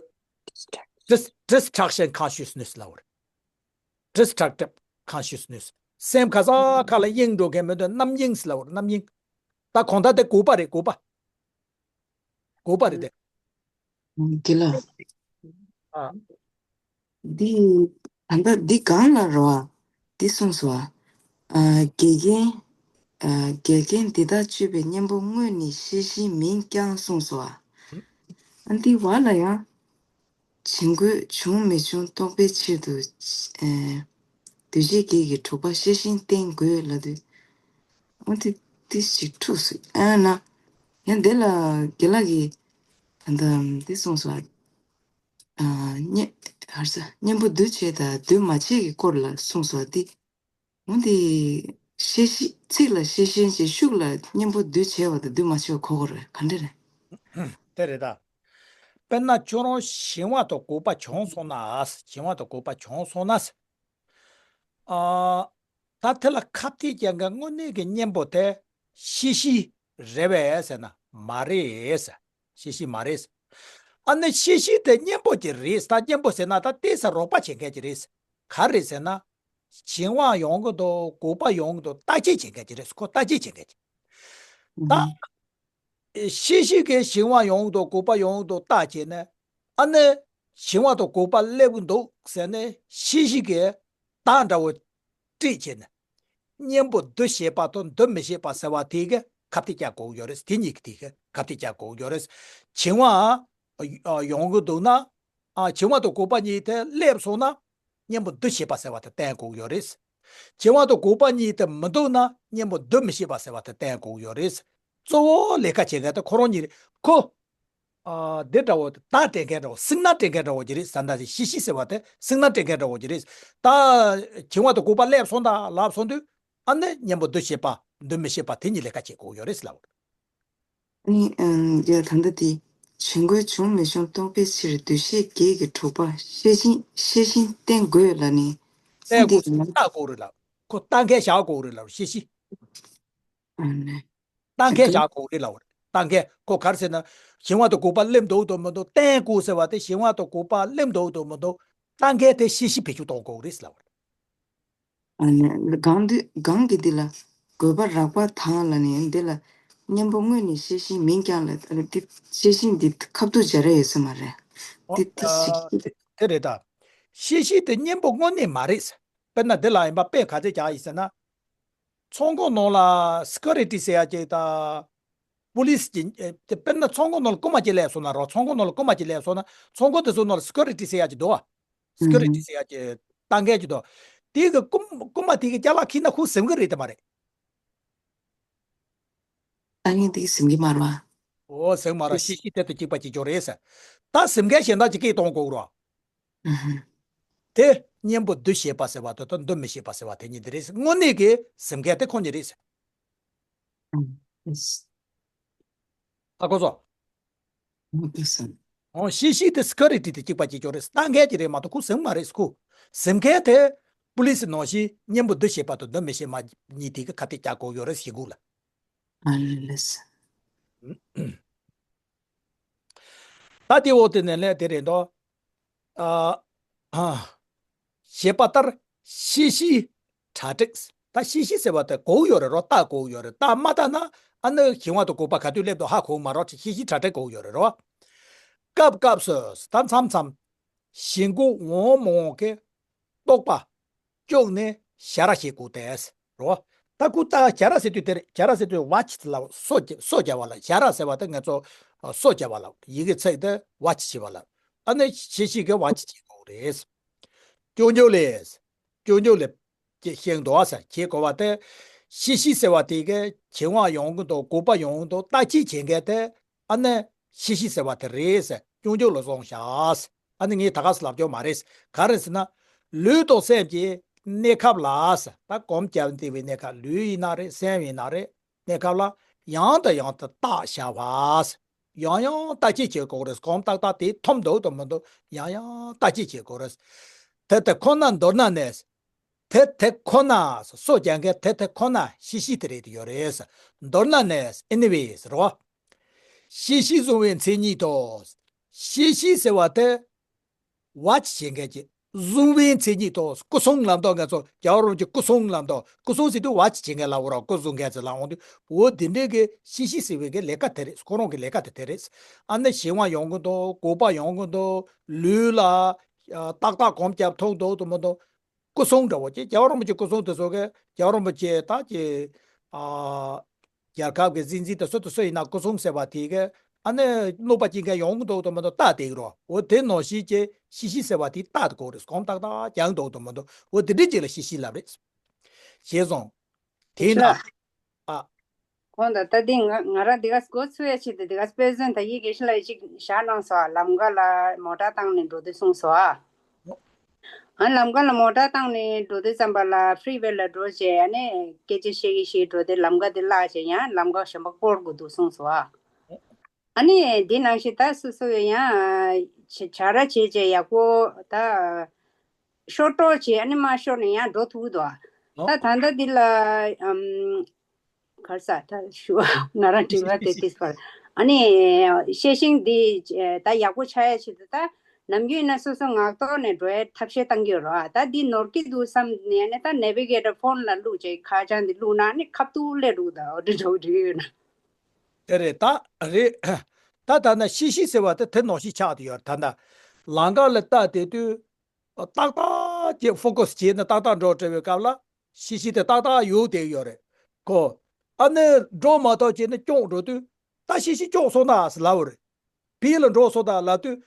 dis- destruction consciousness ལབ་པ་རེད། destructive consciousness། སེམས་ག་ས་ག་ལ་གཡེང་འགྲོ་མཁན་མི་འདུག་རྣམ་གཡེང་ཟེར་ལབ་པ་རེད། རྣམ་གཡེང་། ད་གང་ལྟར་དེ་འགོག་པ་རེད། འགོག་པ། འགོག་པ་རེད་དེ། དགེ་ལགས། ཨ། འདི། ད་ལྟ་འདི་གང་ལ་རོ། འདི་གསུངས་སོ། ཨ། འགལ་རྐྱེན། ཨ། འགལ་རྐྱེན་འདི་དག་གཅོད་པའི་གཉེན་པོ་དངོས་ནི་ཤེས་བཞིན་མིན་ཀྱང་གསུངས་སོ། ཨ། འདི་བ་ལ་ཡང་། བྱིང་རྒོད་བྱུང་མི་བྱུང་རྟོགས་པའི་ཕྱིར་དུ། ཨེ། འདུ་བྱེད་བརྒྱད་ཀྱི་དྲུག་པ་ཤེས་བཞིན་བསྟེན་དགོས་ལབ་དུས། འོ་དེ་དེ་ཞིག་འཁྲུགས་སོང་ཨ་ན། ཡང་དེ་ལ་དགེ་ལགས་ཀྱིས་ད་ལྟ་འདི་གསུངས་སོ། ཨ། གཉེན། ཧར་ས་གཉེན་པོ་འདུ་བྱེད་དང་འདུ་མ་བྱེད་ཀྱི་སྐོར་ལ་གསུངས་སོ། དེ། འོ་དེ། ཤེས་བཞིན། ཚིག་ལ་ཤེས་བཞིན་གྱི་ཤུགས་ལ་གཉེན་པོ་འདུ་བྱེད་པ་དང་འདུ་མ་བྱེད་པ་གོ་དགོས་རེད། ག་འདྲ་རེད། དེ་རེད་ད། དཔེར་ན་ཁྱོད་རང་ཞིང་བ་དང་བཀོད་པ་བྱུང་སོང་ན། ཞིང་བ་དང་བཀོད་པ་བྱུང་སོང་ན། ཨ། ད་དེ་ལ་ཁ་གཏད་བཅག་མཁན་དངོས་གནས་ཀྱི་གཉེན་པོ་དེ་ཤེས་བཞིན་རེད་པས་ཟེར་ན་མ་རེད་ཟེར། ཤེས་བཞིན་མ་རེད་ཟེར། ཨ་ནི་ཤེས་བཞིན་དེ་གཉེན་པོ་ཅིག་རེད། ད་གཉེན་པོ་ཟེར་ན་ད་བལྟས་ས་རོགས་པ་བྱེད་མཁན་ཅིག་རེད། ག་རེ་ཟེར་ན། ཞིང་བ་ཡོང་གི་འདུག་བཀོད་པ་ཡོང་གི་འདུག་བརྟག་དཔྱད་བྱེད་མཁན་ཅིག་རེད། ཁོ་བརྟག་དཔྱད་བྱེད་མཁན་ཅིག་ད། ཨ། ཤེས་བཞིན་གྱི་ཞིང་བ་ཡོང་གི་འདུག་བཀོད་པ་ཡོང་གི་འདུག་བརྟག་བྱས་ནས། ཨ་ནི། ཞིང་བ་དང་བཀོད་པ་སླེབས་ཀྱི་འདུག་ཟེར་ནས་ཤེས་བཞིན་གྱི་བརྟག་འདྲ་བོ་སྤྲད་བྱས་ནས། གཉེན་པོ་འདུ་བྱེད་པ་དང་འདུ་མི་བྱེད་པ་ཟེར་བ་དེ་གི་ཁ་གཏད་བཅག་དགོས་ཀྱི་ཡོད་རེད། དེ་གཉིས་ཀྱི་དེ་གི་ཁ་གཏད་བཅག་དགོས་ཀྱི་ཡོད་རེད། ཞིང་བ་ཡོང་གི་འདུག་ན། ཨ། ཞིང་བ་དང་བཀོད་པ་གཉིས་དེ་སླེབས་སོང་ན། གཉེན་པོ་འདུ་བྱེད་པ་ཟེར་བ་དེ་བསྟེན་དགོས་ཀྱི་ཡོད་རེད། ཞིང་བ་དང་བཀོད་པ་གཉིས་དེ་མི་འདུག་ན་གཉེན་པོ་འདུ་མི་བྱེད་པ་ཟེར་བ་དེ་བསྟེན་དགོས་ཀྱི་ཡོད་རེད། གཙོ་བོ་ལས་ཀ་བྱེད་མཁན་དེ་ཁོ་རང་གཉིས་རེད། ཁོ། ཨ། འདི་འདྲ་བོ་བརྡ་སྤྲད་མཁན་འདྲ་བོ། སིག་ནལ་སྤྲད་མཁན་འདྲ་བོ་ཅིག་རེད་ཟེར། ད་ཤེས་བཞིན་ཟེར་བ་དེ་སིག་ནལ་སྤྲད་མཁན་འདྲ་བོ་ཅིག་རེད། ད་ཞིང་བ་དང་བཀོད་པ་སླེབས་སོང་ད་ལབ་སོང་དུས། ཨ་ནི་གཉེན་པོ་འདུ་བྱེད་པ་འདུ་མི་བྱེད་པ་དེ་གཉིས་ལས་ཀ་བྱེད་དགོས་ཡོད་རེད་ལབ། ནི། ཨམ། ཡ། ད་ལྟ་དེ། བྱིང་རྒོད་བྱུང་མི་བྱུང་རྟོགས་པའི་ཕྱིར་འདུ་བྱེད་བརྒྱད་ཀྱི་དྲུག་པ་ཤེས་བཞིན་ཤེས་བཞིན་བསྟེན་དགོས་ལབ་ནི། བསྟེན་དགོས་ཟེར་ན་བརྟག་དགོས་རེད་ལབ། ཁོ་བརྟག་མཁན་བཞག་དགོས་རེད་ལབ། ཤེས་བཞིན། ཨ་ནི། བརྟག་མཁན་བཞག་དགོས་རེད་ལབ། བརྟག་མཁན་ཁོ་ག་རེ་ཟེར་ན། ཞིང་བ་དང་བཀོད་པ་སླེབས་འདུག་དང་མི་འདུག་བསྟེན་དགོས་ཟེར་བ་དེ་ཞིང་བ་དང་བཀོད་པ་སླེབས་འདུག་དང་མི་འདུག་བརྟག་མཁན་དེ་ཤེས་བཞིན་བེད་སྤྱོད་གཏོང་དགོས་རེད་ལབ། ཨ་ནི། གང་འདི་གང་གི་འདི་ལ་དགོས་པ་རགས་པ་དང་ལ་ནི་འདི་ལ་གཉེན་པོ་དངོས་ནི་ཤེས་བཞིན་མིན་ཀྱང་ལ། ཨ་ནི་འདི་ཤེས་བཞིན་འདི་ཁ་ཐུག་སྦྱར་ཡ་ཡོད་ས་མ་རེད། འོ། འདི་འདི་ཞིག་ཨ། དེ་རེད་ད། ཤེས་བཞིན་དེ་གཉེན་པོ་དངོས་གནས་མ་རེད། དཔེར་ན་འདི་ལ་ཡིན་པ་དཔེ་ག་ཚོད་རྒྱག་ཡིན་ཟེར་ན། ཚོང་ཁང་ནང་ལ་སི་ཀུ་རི་ཊི་ཟེར་ཡ་ཅིག་དང་། པུ་ལིས་ཀྱི་ཨེ་དེ་དཔེར་ན་ཚོང་ཁང་ནང་ལ་རྐུན་མ་ཅིག་སླེབས་སོང་ན་རོ། ཚོང་ཁང་ནང་ལ་རྐུན་མ་ཅིག་སླེབས་སོང་ན་ཚོང་ཁང་དེ་ཚོ་ནང་ལ་སི་ཀུ་རི་ཊི་ཟེར་ཡག་ཅིག་འདུག་བ། སི་ཀུ་རི་ཊི་ཟེར་ཡག་ཅིག་ལྟ་མཁན་ཅིག་འདུག་དེ་གི་རྐུན་རྐུན་མ་དེ་གི་ཅ་ལག་ཁྱེར་ན་ཁོ་ཟིན་གི་རེད་དམ་མ་རེད། ལྟ་མཁན་དེ་གི་ཟིན་གི་མ་རེད་བ། འོ་ཟིན་མ་རེད། ཤེས་བྱའི་དེ་དང་གཅིག་པ་གཅིག་རྐྱང་རེད་ཟེར། ད་ཟིན་མཁན་གཞན་དག་ཅིག་སྐད་གཏོང་དགོས་རོ། ཨུ་ཧུ། དེ་གཉེན་པོ་འདུ་ཤེས་པ་ཟེར་བ་དེ་དང་འདུ་མི་ཤེས་པ་ཟེར་བ་དེ་གཉིས་དེ་རེད། དངོས་གནས་ཀྱི་ཟིན་མཁན་དེ་ཁོ་གཉིས་རེད། ཨུ་ཧུ། ཧ་གོ་སོང་། ཨུ་ཧུ། འོ་ཤེས་བྱའི་དེ་སི་ཀུ་རི་ཊི་དེ་གཅིག་པ་གཅིག་རྐྱང་རེད། ལྟ་མཁན་གྱི་རེད་མ་གཏོགས་ཁོ་ཟིན་མ་རེད་ཁོ། ཟིན་མཁན་དེ་པུ་ལིས་ནང་བཞིན་གཉེན་པོ་འདུ་ཤེས་པ་དང་འདུ་མི་ཤེས་པ་གཉིས་དེ་གི་ཁ་གཏད་བཅག་དགོས་ཡོད་རེད་ཞེས་གོ་ལ། ཨ་ལེ་ལེ། ད་དེ་འོག་དེ་ནས་ལས་དེ་རེད་འདུག་ཨ། ཨ། ཞེས་པ་ལྟར་ཤེས་བྱའི་གྲ་སྒྲིག་ད་ཤེས་བྱ་ཟེར་བ་དེ་གོ་ཡོད་རེད་རོ། ལྟ་གོ་ཡོད་རེད། ལྟ་མ་ལྟ་ན་ཨ་ནི་ཞི་བ་དང་གོ་བ་ག་དུས་སླེབས་འདུག་ཧ་གོ་མ་རོགས། ཤེས་བྱའི་གྲ་སྒྲིག་གོ་ཡོད་རེད་རོ། སྐབས་སྐབས་སུ་ད་མཚམས་མཚམས་ཞེན་ཁོག་འོང་མ་འོང་གི་རྟོག་པ་བཅུག་ནས་བྱ་ར་བྱེད་དགོས་ཏེ་རོ། ད་ཁོ་ད་བྱ་ར་ཟེར་དུས་དེར་བྱ་ར་ཟེར་དུས་ཝ་ཆི་ལ་སོ་སོ་རྒྱབ་པ་ལ། བྱ་ར་ཟེར་བ་ད་ང་ཚོ་སོ་རྒྱབ་པ་ལ། ཡི་གེ་ཚིག་དེ་ཝ་ཆི་བྱེད་པ་ལ། ཨ་ནི་ཤེས་བྱའི་གི་ཝ་ཆི་བྱེད་དགོས་རེད། སྐྱོན་བརྗོད་ལས། སྐྱོན་བརྗོད་ལས་ཀྱི་ཤེས་འདུག་ཟེར་བྱེད་དགོས་པ་དེ། ཤེས་བྱ་ཟེར་བ་དེ་གི་བྱེད་དབང་ཡོང་གི་འདུག་གོ་བ་ཡོང་གི་འདུག་ལྟ་ཅི་བྱེད་མཁན་དེ། ཨ་ནི་ཤེས་བྱ་ཟེར་བ་དེ་རེད་ཟེར། སྐྱོན་བརྗོད་ལ་སོང་ཤག་ཨ་ནི་ངས་ད་ག་སེ་ལབ་ཀྱོག་མ་རེད། ག་རེ་ཟེར་ན། ལུས་དང་སེམས་ཀྱི་གནས་སྐབས་ལ་ཟེར། ད་གོམས་བརྒྱབ་བསྡད་པའི་གནས་སྐབས། ལུས་ཡིན་ན་རེད། སེམས་ཡིན་ན་རེད། གནས་སྐབས་ལ་ཡང་དང་ཡང་དུ་བརྟག་བྱ་བ་ཟེར། ཡང་ཡང་བརྟག་དཔྱད་བྱེད་དགོས་རེད། གོམས་ཏག་ཏག་དེ་ཐོབ་འདུག་དང་མི་འདུག་ཡང་ཡང་བརྟག་དཔྱད་བྱེད་དགོས་རེད། དེ་དེ་ཁོ་ན་མདོར་ན་ནས། དེ་དེ་ཁོ་ན་སོ་རྒྱག་མཁན་དེ་དེ་ཁོ་ན་ཤེས་བྱ་དེ་རེད་ཡོད་རེད། མདོར་ན་ནས་ཨེ་ནི་ཝེ་ཟེར་བ། ཤེས་བྱའི་གཟུང་བའི་མཚན་ཉིད་དོ། ཤེས་བྱ་ཟེར་བ་དེ་ཝ་ཆི་བྱེད་མཁན་གྱི་གཟུང་བའི་མཚན་ཉིད་དོ། སྐུ་གསུང་ལབ་དོ། ང་ཚོ་རྒྱལ་བ་རིན་པོ་ཆེ་སྐུ་གསུང་ལབ་དོ། སྐུ་གསུང་ཟེར་དུས་ཝ་ཆི་བྱེད་མཁན་ལ་འོ་ར་སྐུ་གཟུགས་མཁན་ཚོ་ལ་འོང་དུས་འོ་དེ་འདྲའི་གི་ཤེས་བྱ་ཟེར་བའི་གི་ལས་ཀ་དེ་རེད། ཁོ་རང་གི་ལས་ཀ་དེ་དེ་རེད། ཨ་ནི་བྱེད་དབང་ཡོང་གི་འདུག་གོ་བ་ཡོང་གི་འདུག་ལུས་ལ་ཏག་ཏག་གོམས་བརྒྱབ་ཐུབ་འདུག་དང་མི་འདུག་སྐུ་གསུང་འདྲ་བོ་ཅིག་རྒྱལ་བ་རིན་པོ་ཆེ་སྐུ་གསུང་དེ་ཚོ་གི་རྒྱལ་བ་རིན་པོ་ཆེ་ད་ཀྱི་ཨ། རྒྱལ་ཁབ་ཀྱི་སྲིད་འཛིན་དེ་སུ་དེ་སུ་ཡིན་ན་སྐུ་གསུང་ཟེར་བ་དེ་གི་ཨ་ནི་གནོད་པ་སྐྱེལ་མཁན་ཡོང་གི་འདུག་དང་མི་འདུག་ལྟ་བསྡད་ཀྱི་རོ། འོ་དེ་ནང་བཞིན་གྱི་ཤེས་བྱ་ཟེར་བ་དེ་ལྟ་དགོས་རེད། གོམས་ཏག་ཏག་རྒྱག་འདུག་དང་མི་འདུག་འོ་དེ་འདྲའི་རྗེས་ལ་ཤེས་བྱ་ལབ་རེད། ཤེས་སོང་། དེས་ན། ལགས། ཨ། གོང་དུ་ད་འདི་ང་ང་རང་འདི་ག་འགོ་ཚུགས་ཡ་ཆེད་དུ་འདི་ག་དཔེ་མཚོན་ད་ཡིག་དགེ་བཤེས་ལགས་ཅིག་བཞག་གནང་སོང་། ལམ་ཁ་ལ་མོ་ཊ་བཏང་ནས་འགྲོ་དུས་གསུངས་སོང་ཨ། ཨ་ལམ་ཁ་ལ་མོ་ཊ་བཏང་ནས་འགྲོ་དུས་ཙམ་པ་ལ་ཕི་རི་ཝེ་ལ་འགྲོ་བྱས་ཨ་ནི་སྐད་ཆ་བཤད་ཀྱི་བཤད་འགྲོ་དུས་ལམ་ཁ་དེ་བརླག་བྱས་ཡང་ལམ་ཁ་གཞན་པ་བསྐོར་དགོས་འདུག་གསུངས་སོང་ཨ། ཨ་ནི་འདི་ནང་བཞིན་ད་སོ་སོ་ཡང་བྱ་བྱ་ར་བྱས་བྱས་ཡག་པོ་ད་ཤོར་ཀྲོག་བྱས་ཨ་ནི་མ་ཤོར་ནས་ཡང་འགྲོ་ཐུབ་ཀྱི་འདུག་ཨ། ཨོ། ད་ད་ལྟ་འདི་ལ་ཨམ། གར་ས་ད་ཞུ་བ་ང་རང་དྲི་བ་དེ་དེ་སོར་ཨ་ནི་ཤེས་བཞིན་འདི་ད་ཡག་པོ་ཆགས་ཡ་ཆེད་དུ་ད་ནམ་རྒྱུན་ན་སོ་སོ་ངག་ཐོག་ནས་འགྲོ་ཡ་ཐབས་ཤེས་བཏང་གི་ཡོད་རེད་བ། ད་འདི་ནོར་གྱི་འདུག་བསམ་ནས་ནི་ད་ནེ་བི་གེ་ཊར་ཕོན་ལ་བླུགས་བྱས་ཁ་བྱང་འདི་བླུགས་ན་ནི་ཁ་ཐུག་སླེབས་འགྲོ་གི་འདུག་འོ་འདྲ་འདྲ་བོ་འདྲ་ཡོད་ན། དེ་རེད་ད་རེད། ད་ད་ན་ཤེས་བཞིན་ཟེར་བ་དེ་དེ་ནང་བཞིན་ཆགས་བསྡད་ཡོད་རེད། ད་ད་ལམ་ཁ་ལ་ལྟ་བསྡད་དུས། ཏག་ཏག་ཅིག་ཕོ་ཀ་སི་བྱས་ནས་ཏག་ཏག་འགྲོ་བྲལ་བའི་སྐབས་ལ་ཤེས་བཞིན་དེ་ཏག་ཏག་ཡོད་བསྡད་ཡོད་རེད་ཁོ། ཨ་ནི་འགྲོ་མ་ཐག་བྱས་ནས་སྐྱོག་འགྲོ་དུས་ད་ཤེས་བཞིན་སྐྱོག་སོང་ད་ཟེར་ལབ་པ་རེད། བིར་ལ་འགྲོ་སོང་ད་ལབ་དུས་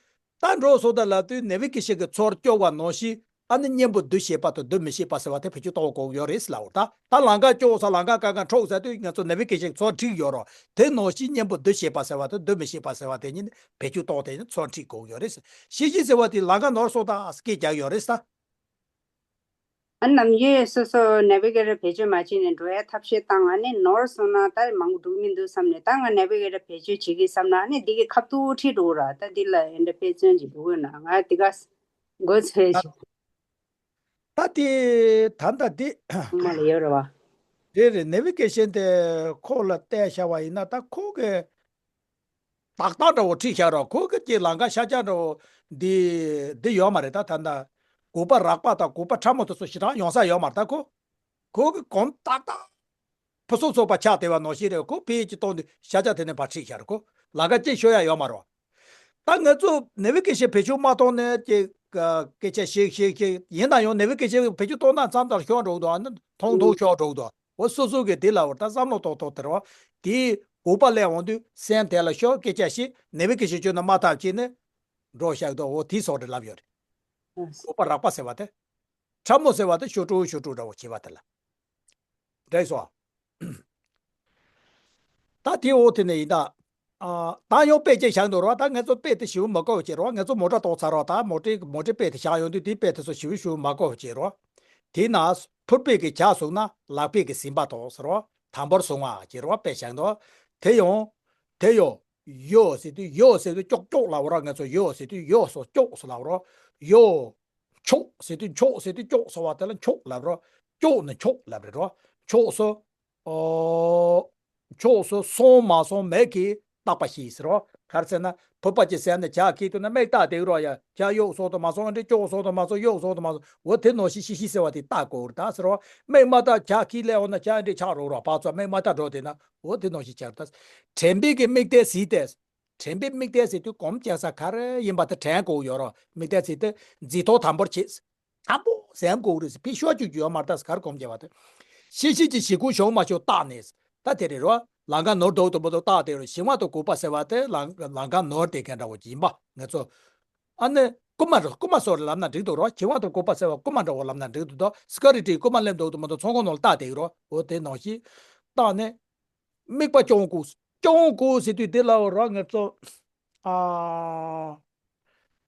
ད་འགྲོ་སོང་ད་ལབ་དུས་ནེ་བི་གེ་ཤན་གྱི་ཚུར་སྐྱོག་པ་ནང་བཞིན་ཨ་ནི་གཉེན་པོ་འདུ་ཤེས་པ་དང་འདུ་མི་ཤེས་པ་ཟེར་བ་དེ་བེད་སྤྱོད་གཏོང་དགོས་ཡོད་རེད་ཟེར་ལབ་པ་རེད། ད་ད་ལམ་ཁ་སྐྱོག་ས་ལམ་ཁ་དཀའ་ཁག་འཕྲོག་ས་དུས་ང་ཚོ་ནེ་བི་གེ་ཤན་ཚུར་ཁྲིད་ཡོད་རོགས། དེ་ནང་བཞིན་གཉེན་པོ་འདུ་ཤེས་པ་ཟེར་བ་དང་འདུ་མི་ཤེས་པ་ཟེར་བ་དེ་གཉིས་ནི་བེད་སྤྱོད་གཏོང་དེ་ནི་ཚུར་ཁྲིད་དགོས་ཡོད་རེད། ཤེས་བཞིན་ཟེར་བ་དེ་ལམ་ཁ་ནོར་སོང་ད་སྐད་རྒྱག་ཡོད་རེད་ས། ཨ་ནམ་རྒྱུན་སོ་སོ་ནེ་བི་གེ་ཊར་བེད་སྤྱོད་མ་བྱས་ནས་འགྲོ་ཡ་ཐབས་ཤེས་བཏང་ཨ་ནི་ནོར་སོང་ན་ད་མང་པོ་འགྲོ་གི་མི་འདུག་བསམ་ནས་ད་ང་ནེ་བི་གེ་ཊར་བེད་སྤྱོད་བྱེད་ཀྱི་བསམ་ན་ཨ་ནི་འདི་གི་ཁ་ཐུག་ཁྲིད་འགྲོ་ར། ད་འདི་ལ་ཨེ་འདྲ་དཔེ་མཚོན་ཅིག་འདུག་ན་ང་འདི་ག་འགོ་ཚུགས་ཤིག་ད་དེ་ད་ལྟ་དེ་མ་ལ་ཡོད་རེད་བ། རེད་རེད། ནེ་བི་གེ་ཤན་དེ་ཁོ་ལ་བལྟས་བཞག་པ་ཡིན་ན་ད་ཁོ་གི་ཏག་ཏག་འདྲ་བོ་ཁྲིད་བཞག་རོགས། ཁོ་གི་ཀྱི་ལམ་ཁ་ཤར་རྒྱག་འདྲ་བོ་འདི་འདི་ཡོད་མ་རེད། ད་ད་ལྟ་དགོས་པ་རགས་པ་དང་དགོས་པ་ཕྲ་མོ་དེ་ཚོ་ཞེ་དྲག་ཡོང་ས་ཡོད་མ་རེད། ད་ཁོ་ཁོ་གི་གོམ་ཏག་ཏག་ཕུན་སུམ་ཚོགས་པ་ཆགས་བསྡད་པ་ནང་བཞིན་རེད། ཁོ་ཕི་ཡི་ཅི་གཏོང་དུས་ཤ་ཆ་དེ་ནས་ཕར་ཁྲིད་ཤར་ཁོ་ལམ་ཁ་ཅི་ཤོར་ཡ་ཡོད་མ་རེད། ད་ང་ཚོ་ནེ་བི་གེ་ཤན་བེད་སྤྱོད་མ་གཏོང་ནས་ཀྱི་སྐད་ཆ་ཤིག་ཤིག་ཤིག་ཡིན་ན་ཡང་ནེ་བི་གེ་ཤན་བེད་སྤྱོད་གཏོང་ན་མཚམས་དང་ཤོར་འགྲོ་གི་འདུག་ཨ་ནི་ཐུང་ཐུང་ཤོར་འགྲོ་གི་འདུག་འོ་སོ་སོ་གི་དེ་ལ་བར་ད་བསམ་བློ་ཏོག་ཏོག་དེར་བ་དེ་ འོ་པ་ལས་འོང་དུས་སེམས་དེ་ལ་ཤོག་སྐད་ཆ་བཤད་ནད་པའི་སྐད་ཆ་བཅོས་ན་མ་ཐག་བྱས་ནས་འགྲོ་བཞག་དོ། འོ་དེའི་སོགས་རེད་ལབ་ཡོད་རེད། འོ་པ་རགས་པ་ཟེར་བ་དེ། ཕྲ་མོ་ཟེར་བ་དེ་ཤོ་ཀྲུ་ཤོ་ཀྲུ་འདྲ་བོ་བྱེད་པ་དེ་ལ། འགྲིག་སོང་། ད་དེ་འོ་དེ་ནས་ཡིན་ད། ཨ། ད་ཡང་དཔེ་ཅིག་བཞག་འདུག་རོ། ད་ངེད་ཚོ་དཔེ་དེ་ཞིབ་མ་དགོས་བྱེད་རོ། ངེད་ཚོ་མོ་ཊ་གཏོང་ཚར་རོ། ད་མོ་ཊའི་མོ་ཊའི་དཔེ་དེ་བཞག་ཡོང་དུས་དེའི་དཔེ་དེ་ཚོ་ཞིབ་ཞིབ་མ་དགོས་བྱེད་རོ། དེས་ན་ཕུར་པའི་གི་ཇ་བཟུང་ན་ལག་པའི་གི་ཟིན་པ་དང་ཟེར་རོ། དམ་པོར་བཟུང་བ་བྱེད་རོ། དཔེ་བཞག་འདུག་དེ་ཡང་། དེ་ཡང་། ཡོ་ཟེར་དུས་ཡོ་ཟེར་དུས་ཀྱོག་ཀྱོག་ལབ་རོ། ངེད་ཚོ་ཡོ་ཟེར་དུས་ཡོ་སོ་ཀྱོག་སོ་ལབ་རོ། ཡོ། མཆོག་ཟེར་དུས་མཆོག་ཟེར་དུས་ཀྱོག་སོ་བ་དེ་ལ་མཆོག་ལབ་རོ། ཀྱོག་ནི་མཆོག་ལབ་རེད་རོ། མཆོག་སོ། ཨོ། མཆོག་སོ་སོང་མ་སོང་མིག་གིས་བརྟག་པ་ཞིག་ཟེར་རོ། ག་རེ་ཟེར་ན་ཕུར་པ་ཅིག་ཟས་ནས་ཇ་ཁྱེར་ཐུབ་ན་མིག་བལྟ་བསྡད་རོ་ཡ། ཇ་གཡུག་སོང་དང་མ་སོང་འདྲ། ཀྱོག་སོང་དང་མ་སོང་། གཡུག་སོང་དང་མ་སོང་། འོ་དེ་ནང་བཞིན་ཤི་ཤི་ཟེར་བ་དེ་བལྟ་དགོས་རེད་ད་ཟེར་རོ། མིག་མ་བལྟ་ཇ་ཁྱེར་སླེབས་འོང་ན་ཇ་འདྲ་ཆགས་རོ་རོ། ཕར་ཚུར་མིག་མ་བལྟ་འགྲོ་བསྡད་ན་འོ་དེ་ནང་བཞིན་ཆགས་རེད་ད། དྲན་པའི་གི་དམིགས་གཏད་གཟིགས་ཏེ། དྲན་པའི་དམིགས་གཏད་ཟེར་དུས་གོམས་བྱས་ས་ག་རེ་ཡིན་པ་དེ་དྲན་དགོས་ཡོད་རོ། དམིགས་གཏད་ཟེར་དུས་འཛིན་སྟངས་དམ་པོར་བྱེད། དམ་པོ་ཟེར་དགོས་རེད། ཕི་ཤོག་ཅིག་ཡོད་མ་རེད་ད། ག་རེ་གོམས་བྱས་པ་དེ། ཤེས་བཞིན་གྱི་ཞི་རྒོལ་བྱུང་མ་བྱུང་བརྟགས་ནས། ད་དེ་རེད་རོ། ལམ་ཁ་ནོར་འདུག་དུ་མ་འདུག་བརྟགས་དེ་རོ། ཞི་བ་དང་གུས་པ་ཟེར་བ་དེ་ལམ་ལམ་ཁ་ནོར་བསྡད་མཁན་འདྲ་བོ་ཅིག་ཡིན་པ་ངེད་ཚོ། ཨ་ནི་རྐུན་མ་རེད། རྐུན་མ་སོགས་ལབ་ན་འགྲིག་འདུག་རོ། ཞི་བ་དང་གུས་པ་ཟེར་བ་རྐུན་མ་འདྲ་བོ་ལབ་ན་འགྲིག་འདུག་དོ། སི་ཀ་རི་ཊི་རྐུན་མ་སླེབས་འདུག་དུ་མ་འདུག་ཚོང་ཁང་ནང་ལ་བརྟགས་བསྡད་ཀྱི་རོ། འོ་དེ་ནང་བཞིན་བརྟགས་ནས། དམིགས་པ་སྐྱོང་དགོས། སྐྱོང་དགོས་ཟེར་དུས་དེ་ལ་རང་ངེད་ཚོ། ཨ།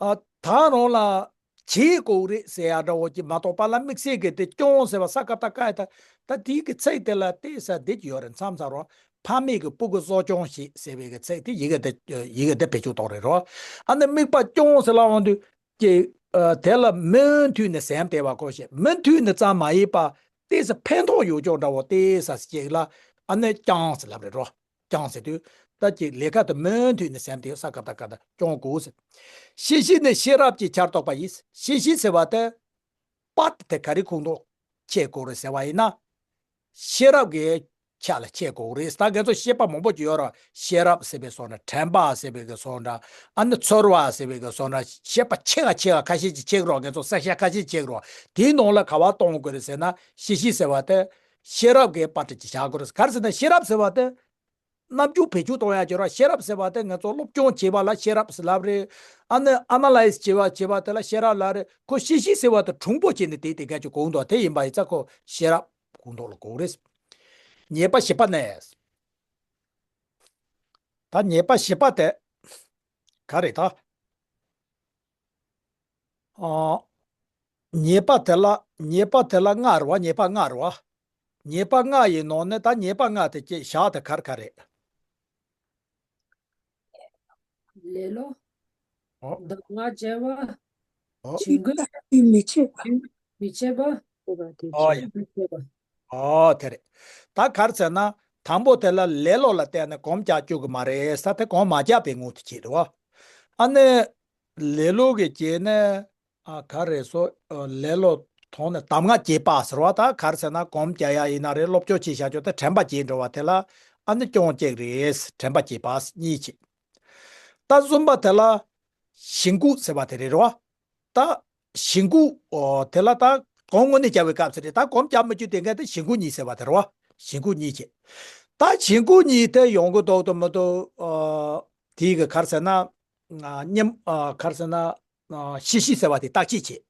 ཨ། ད་རང་ལ་བྱེད་དགོས་རེད་ཟེར་ཡ་འདྲ་བོ་ཅིག་མ་གཏོགས་པ་ལ་དམིགས་བསལ་གྱི་དེ་སྐྱོང་ཟེར་བ་ས་ཀ་བཏགས་སྐ་ཡ་ད། ད་དེའི་གི་ཚིག་དེ་ལ་བལྟས་ས་བསྡད་ཀྱི་ཡོད་རེད་མཚམས་མཚམས་རོ། ཕ་མེས་ཀྱི་སྤུ་གུ་གསོ་སྐྱོང་བྱེད་ཟེར་བའི་གི་ཚིག་དེ་ཡི་གེ་དེ་ཡི་གེ་དེ་བེད་སྤྱོད་གཏོང་རེད་རོ། ཨ་ནི་དམིགས་པ་སྐྱོང་ཟེར་ལབ་འོང་དུས། ཀྱི། ཨ། དེ་ལ་མུ་མཐུད་ནས་སེམས་གཏད་པ་གོ་ཞེས། མུ་མཐུད་ནས་ཙམ་མ་ཡིན་པ། ཏོག་ཙམ་ཕན་ཐོགས་ཡོད་ཅོག་འདྲ་བོ་ཏོག་ཙམ་ཞིག་ལ། ཨ་ནི་བསྐྱང་ཟེར་ལབ་རེད་རོ། བསྐྱང་ཟེར་དུས། ད་ཀྱི་ལས་ཀ་དེ་མུ་མཐུད་ནས་སེམས་གཏད་ས་ཀ་བཏགས་སྐ་ད་སྐྱོང་དགོས་ཟེར། ཤེས་བཞིན་ནི་ཤེས་རབ་ཀྱི་ཆར་གཏོགས་པ་ཡིས། ཤེས་བཞིན་ཟེར་བ་དེ། པ་དེ་ག་རེ་ཁོངས་གཏོགས་བྱེད་དགོས་རེད་ཟེར་བ་ཡིན་ན། ཤེས་རབ་ཀྱི་ཆ་ལ་བྱེད་དགོས་རེད། ད་ཁྱེད་ཚོ་ཤེས་པ་མང་པོ་ཅིག་ཡོད་ར། ཤེས་རབ་ཟེར་བའི་བཟོ་འདྲ། དྲན་པ་ཟེར་བའི་གི་བཟོ་འདྲ། ཨ་ནི་ཚོར་བ་ཟེར་བའི་གི་བཟོ་འདྲ། ཤེས་པ་ཆེ་ག་ཆེ་ག་ཁ་ཤས་ཅིག་བྱེད་རོགས། ངེད་ཚོ་བསལ་བཞག་ཁ་ཤས་བྱེད་རོགས། དེའི་ནང་ལ་ག་བ་གཏོང་དགོས་རེད་ཟེར་ན། ཤེས་བཞིན་ཟེར་བ་དེ་ཤེས་རབ་ཀྱི་པར་ཊི་ཅིག་བཞག་དགོས་རེད། ག་རེ་ཟེར་ན་ཤེས་རབ་ཟེར་བ་དེ། རྣམ་འགྱུར་བེད་སྤྱོད་གཏོང་ཡག་ཅིག་ར། ཤེས་རབ་ཟེར་བ་དེ་ང་ཚོ་སློབ་སྦྱོང་བྱེད་པ་ལ་ཤེས་རབ་ཟེར་ལབ་རེད། ཨ་ནི་ཨ་ན་ལའི་ཛི་བྱེད་པ་བྱེད་པ་དེ་ལ་ཤེས་རབ་ལབ་རེད། ཁོ་ཤེས་བཞིན་ཟེར་བ་དེ་གྲུང་པོ་བྱས་ནས་དེ་དེ་ག་ཅིག་གོ་འདུག་དེ་ཡིན་པ་ཡིན་ཙང་ཁོ་ཤེས་རབ་གོ་འདུག་ལ་གོ་རེད། ཉེས་པ་བཞི་པ་ནས། ད་ཉེས་པ་བཞི་པ་དེ་ག་རེད་ད། ཨ། ཉེས་པ་དེ་ལ། ཉེས་པ་དེ་ལ་ལྔ་རེད་བ། ཉེས་པ་ལྔ་རེད་བ། ཉེས་པ་ལྔ་ཡི་ནང་ནས་ད་ཉེས་པ་ལྔ་དེ་ཅིག་བཞག་དེ་ག་རེ་ག་རེ་རེད། ལེ་ལོ། ཨོ། གདམས་ངག་བྱེད་པ། ཨོ། བྱིང་རྒོད། མི་བྱེད་པ། མི་བྱེད་པ། ཨོ་ཡ། མི་བྱེད་པ། ཨོ་དེ་རེད། ད་ག་རེ་ཟེར་ན། དང་པོ་དེ་ལ་ལེ་ལོ་ལ་བརྟེན་ནས་གོམས་རྒྱག་བཅུག་གི་མ་རེད་ཟེར། དེ་གོམས་མ་རྒྱག་པའི་ངོ་དེ་བྱེད་རེད་བ། ཨ་ནི། ལེ་ལོ་གི་རྗེས་ནས། ཨ། ག་རེ་སོ། ཨ། ལེ་ལོ་དོང་ནས་གདམས་ངག་བྱེད་པ་ཟེར་བ་ད་ག་རེ་ཟེར་ན་གོམས་རྒྱག་ཡ་ཡིན་ན་རེད། སློབ་སྦྱོང་བྱེད་བྱ་ཆོག་དེ་དྲན་པ་བརྗེད་འགྲོ་བ་དེ་ལ་ཨ་ནི་སྐྱོན་གཅིག་རེད། དྲན་པ་བརྗེད་པ་གཉིས་བྱེད། ད་གསུམ་པ་དེ་ལ་ཞེན་ཁུག་ཟེར་བ་དེ་རེད་རོ། ད་ཞེན་ཁུག་ཨོ་དེ་ལ་ད་གོམས་དངོས་གནས་རྒྱག་པའི་སྐབས་སུ་རེད། ད་གོམས་རྒྱག་མི་བཅུག་དེ་ག་དེ་ཞེན་ཁུག་གཉིས་ཟེར་བ་དེ་རེད་བ། ཞེན་ཁུག་གཉིས་བྱེད། ད་ཞེན་ཁུག་གཉིས་དེ་ཡོང་གི་འདུག་དུ་མི་འདུག་ཨོ་དེའི་གི་ག་རེ་ཟེར་ན། ཨ། སྙམ། ཨ། ག་རེ་ཟེར་ན། ཨ། ཤེས་བཞིན་ཟེར་བ་དེ་བརྟག་དཔྱད་བྱེད།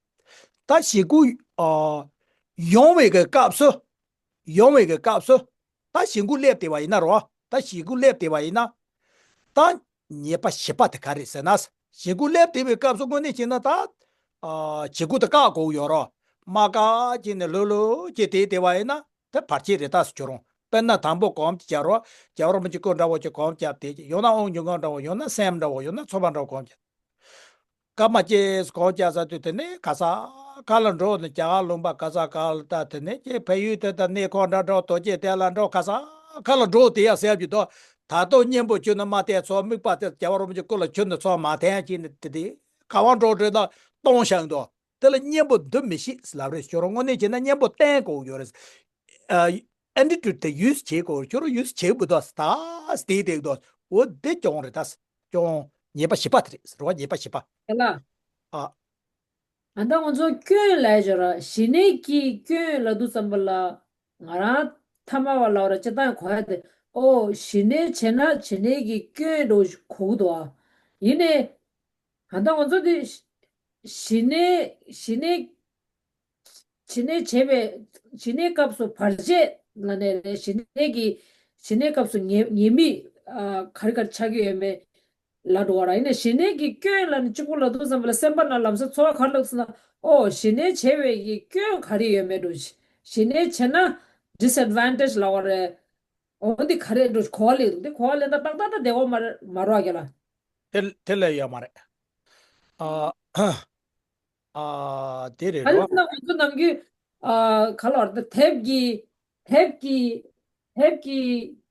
ད་ཞེན་ཁུག་ཨ། ཡོང་བའི་གི་སྐབས་སུ། ཡོང་བའི་གི་སྐབས་སུ། ད་ཞེན་ཁུག་སླེབས་བསྡད་པ་ཡིན་ན་རོ། ད་ཞེན་ཁུག་སླེབས་བསྡད་པ་ཡིན་ན། ད་ཉེས་པ་བཞི་པ་དེ་ག་རེ་ཟེར་ན། ཞེན་ཁུག་སླེབས་བསྡད་པའི་སྐབས་སུ་དངོས་གནས་བྱས་ན་ད། ཨ། ཞེན་ཁུག་དེ་བཀག་དགོས་ཡོད་རོ། མ་བཀག་བྱས་ནས་ལྷོད་ལྷོད་བྱས་བསྡད་བསྡད་པ་ཡིན་ན། དེ་བར་ཆད་རེད་ད་ཟེར་ཁྱོད་རང་། དཔེར་ན་དང་པོ་གོམས་རྒྱག་རོགས། རྒྱལ་བ་རིན་པོ་ཆེ་སྐུ་འདྲ་བོ་ཅིག་གོམས་རྒྱག་དེ་ཡང་ན་དབང་སྒྱུར་ཁང་འདྲ་བོ། ཡང་ན་སེམས་འདྲ་བོ། ཡང་ན་ཚོར་བ་འདྲ་བོ་གོམས་རྒྱག་སྐར་མ་གཅིག་གོམས་རྒྱག་ས་དུས་དེ་ནས་ག་ས་ག་ལ་འགྲོ་ནས་རྒྱ་གར་ལུང་པ་ག་ས་ག་ལ་ད་དེ་ནས་ཀྱེ་ཕ་ཡུལ་དེ་ད་གནས་ཁང་འདྲ་འགྲོ། རྡོ་རྗེ་གདན་ལ་འགྲོ། ག་ས་ག་ལ་འགྲོ་དེ་ཡ་ཟེར་རྒྱུ་དོ། ད་དུང་གཉེན་པོ་ཁྱོད་ནི་མ་བསྟེན་ཚོགས་དམིགས་པ་དེ་རྒྱལ་བ་རིན་པོ་ཆེ་སྐུ་ལ་ཁྱོད་ནི་ཚོགས་མ་བསྟེན་གྱིས་ནི་དེ་དེ་ག་བ་འགྲོ་འདྲེ་ད་གཏོང་བཞག་འདུག་དེ་ལ་གཉེན་པོ་འདུ་མི་ཤེས་ལབ་རེད། ཁྱོད་རང་དངོས་གནས་བྱས་ན་གཉེན་པོ་བསྟེན་དགོས་ཡོད་རེད། ཨ། ཨེ་ཊི་ཊུཌ་དེ་ཡུས་བྱེད་དགོས། ཁྱོད་རང་ཡུས་བྱེད་དགོས་དོ། ད་སྟེ་དེ་དོ། འོ་དེ་སྐྱོན་རེད་ད། སྐྱོན་ཉེས་པ་བཞི་པ་དེ་རེད་ཟེར་བ། ཉེས་པ་བཞི་པ། ཡ་ལ། ཨ། ཨ་ད་ང་ཚོ་སྐྱོན་ལབ་ཡ་ཅིག་ཡོད་ར། ཞི་གནས་ཀྱི་སྐྱོན་ལབ་དུས་ཙམ་པ་ལ་ང་རང་ཐ་མལ་པ་ལབ་ར། སྤྱིར་བཏང་གོ་ཡ་དེ་ ཨོ་ཞི་གནས་བྱས་ན་ཞི་གནས་ཀྱི་སྐྱོན་འགྲོ་གོ་གི་འདུག་ཨ། ཡིན་ནའི་ད་ལྟ་ང་ཚོ་དེ་ཞི་གནས་ཞི་གནས་ཞི་གནས་བྱས་པའི་ཞི་གནས་སྐབས་སུ་བར་ཆད་ལ་ནས་རེད། ཞི་གནས་ཀྱི་ཞི་གནས་སྐབས་སུ་ཉེས་ཉེས་དམིགས་ཨ་ག་རེ་ག་རེ་ཆགས་ཀྱི་ཡོད་མེད་ལ་འགྲོ་བ་ར། ཡིན་ནའི་ཞི་གནས་ཀྱི་སྐྱོན་ལ་ནི་གཅིག་པུ་ལབ་དུས་ཙམ་པ་ལ་སེམས་པ་ན་ལམ་སང་ཚོར་བ་ག་རེ་ལབ་སོང་ན། ཨོ་ཞི་གནས་བྱས་པའི་གི་སྐྱོན་ག་རེ་ཡོད་མེད་འགྲོ། ཞི་གནས་བྱས་ན་disadvantage་ལབ་པ་རེད། འོ་འདི་ག་རེ་འགྲོ་གོ་བ་ལེན་འདུག་འདི་གོ་བ་ལེན་ད་ཏག་ཏག་ཏག་བདེ་གོ་མ་རེད་མ་རོགས་རྒྱ་ལ། དེ་དེ་ལས་ཡོད་མ་རེད། ཨ་ཨ་དེ་རེད་ཨ་རེད་རོ། ན་ང་ཚོ་ནམ་རྒྱུན་ཨ་ག་ལ་བར་དུ་དེབ་ཀྱི་དེབ་ཀྱི་དེབ་ཀྱི་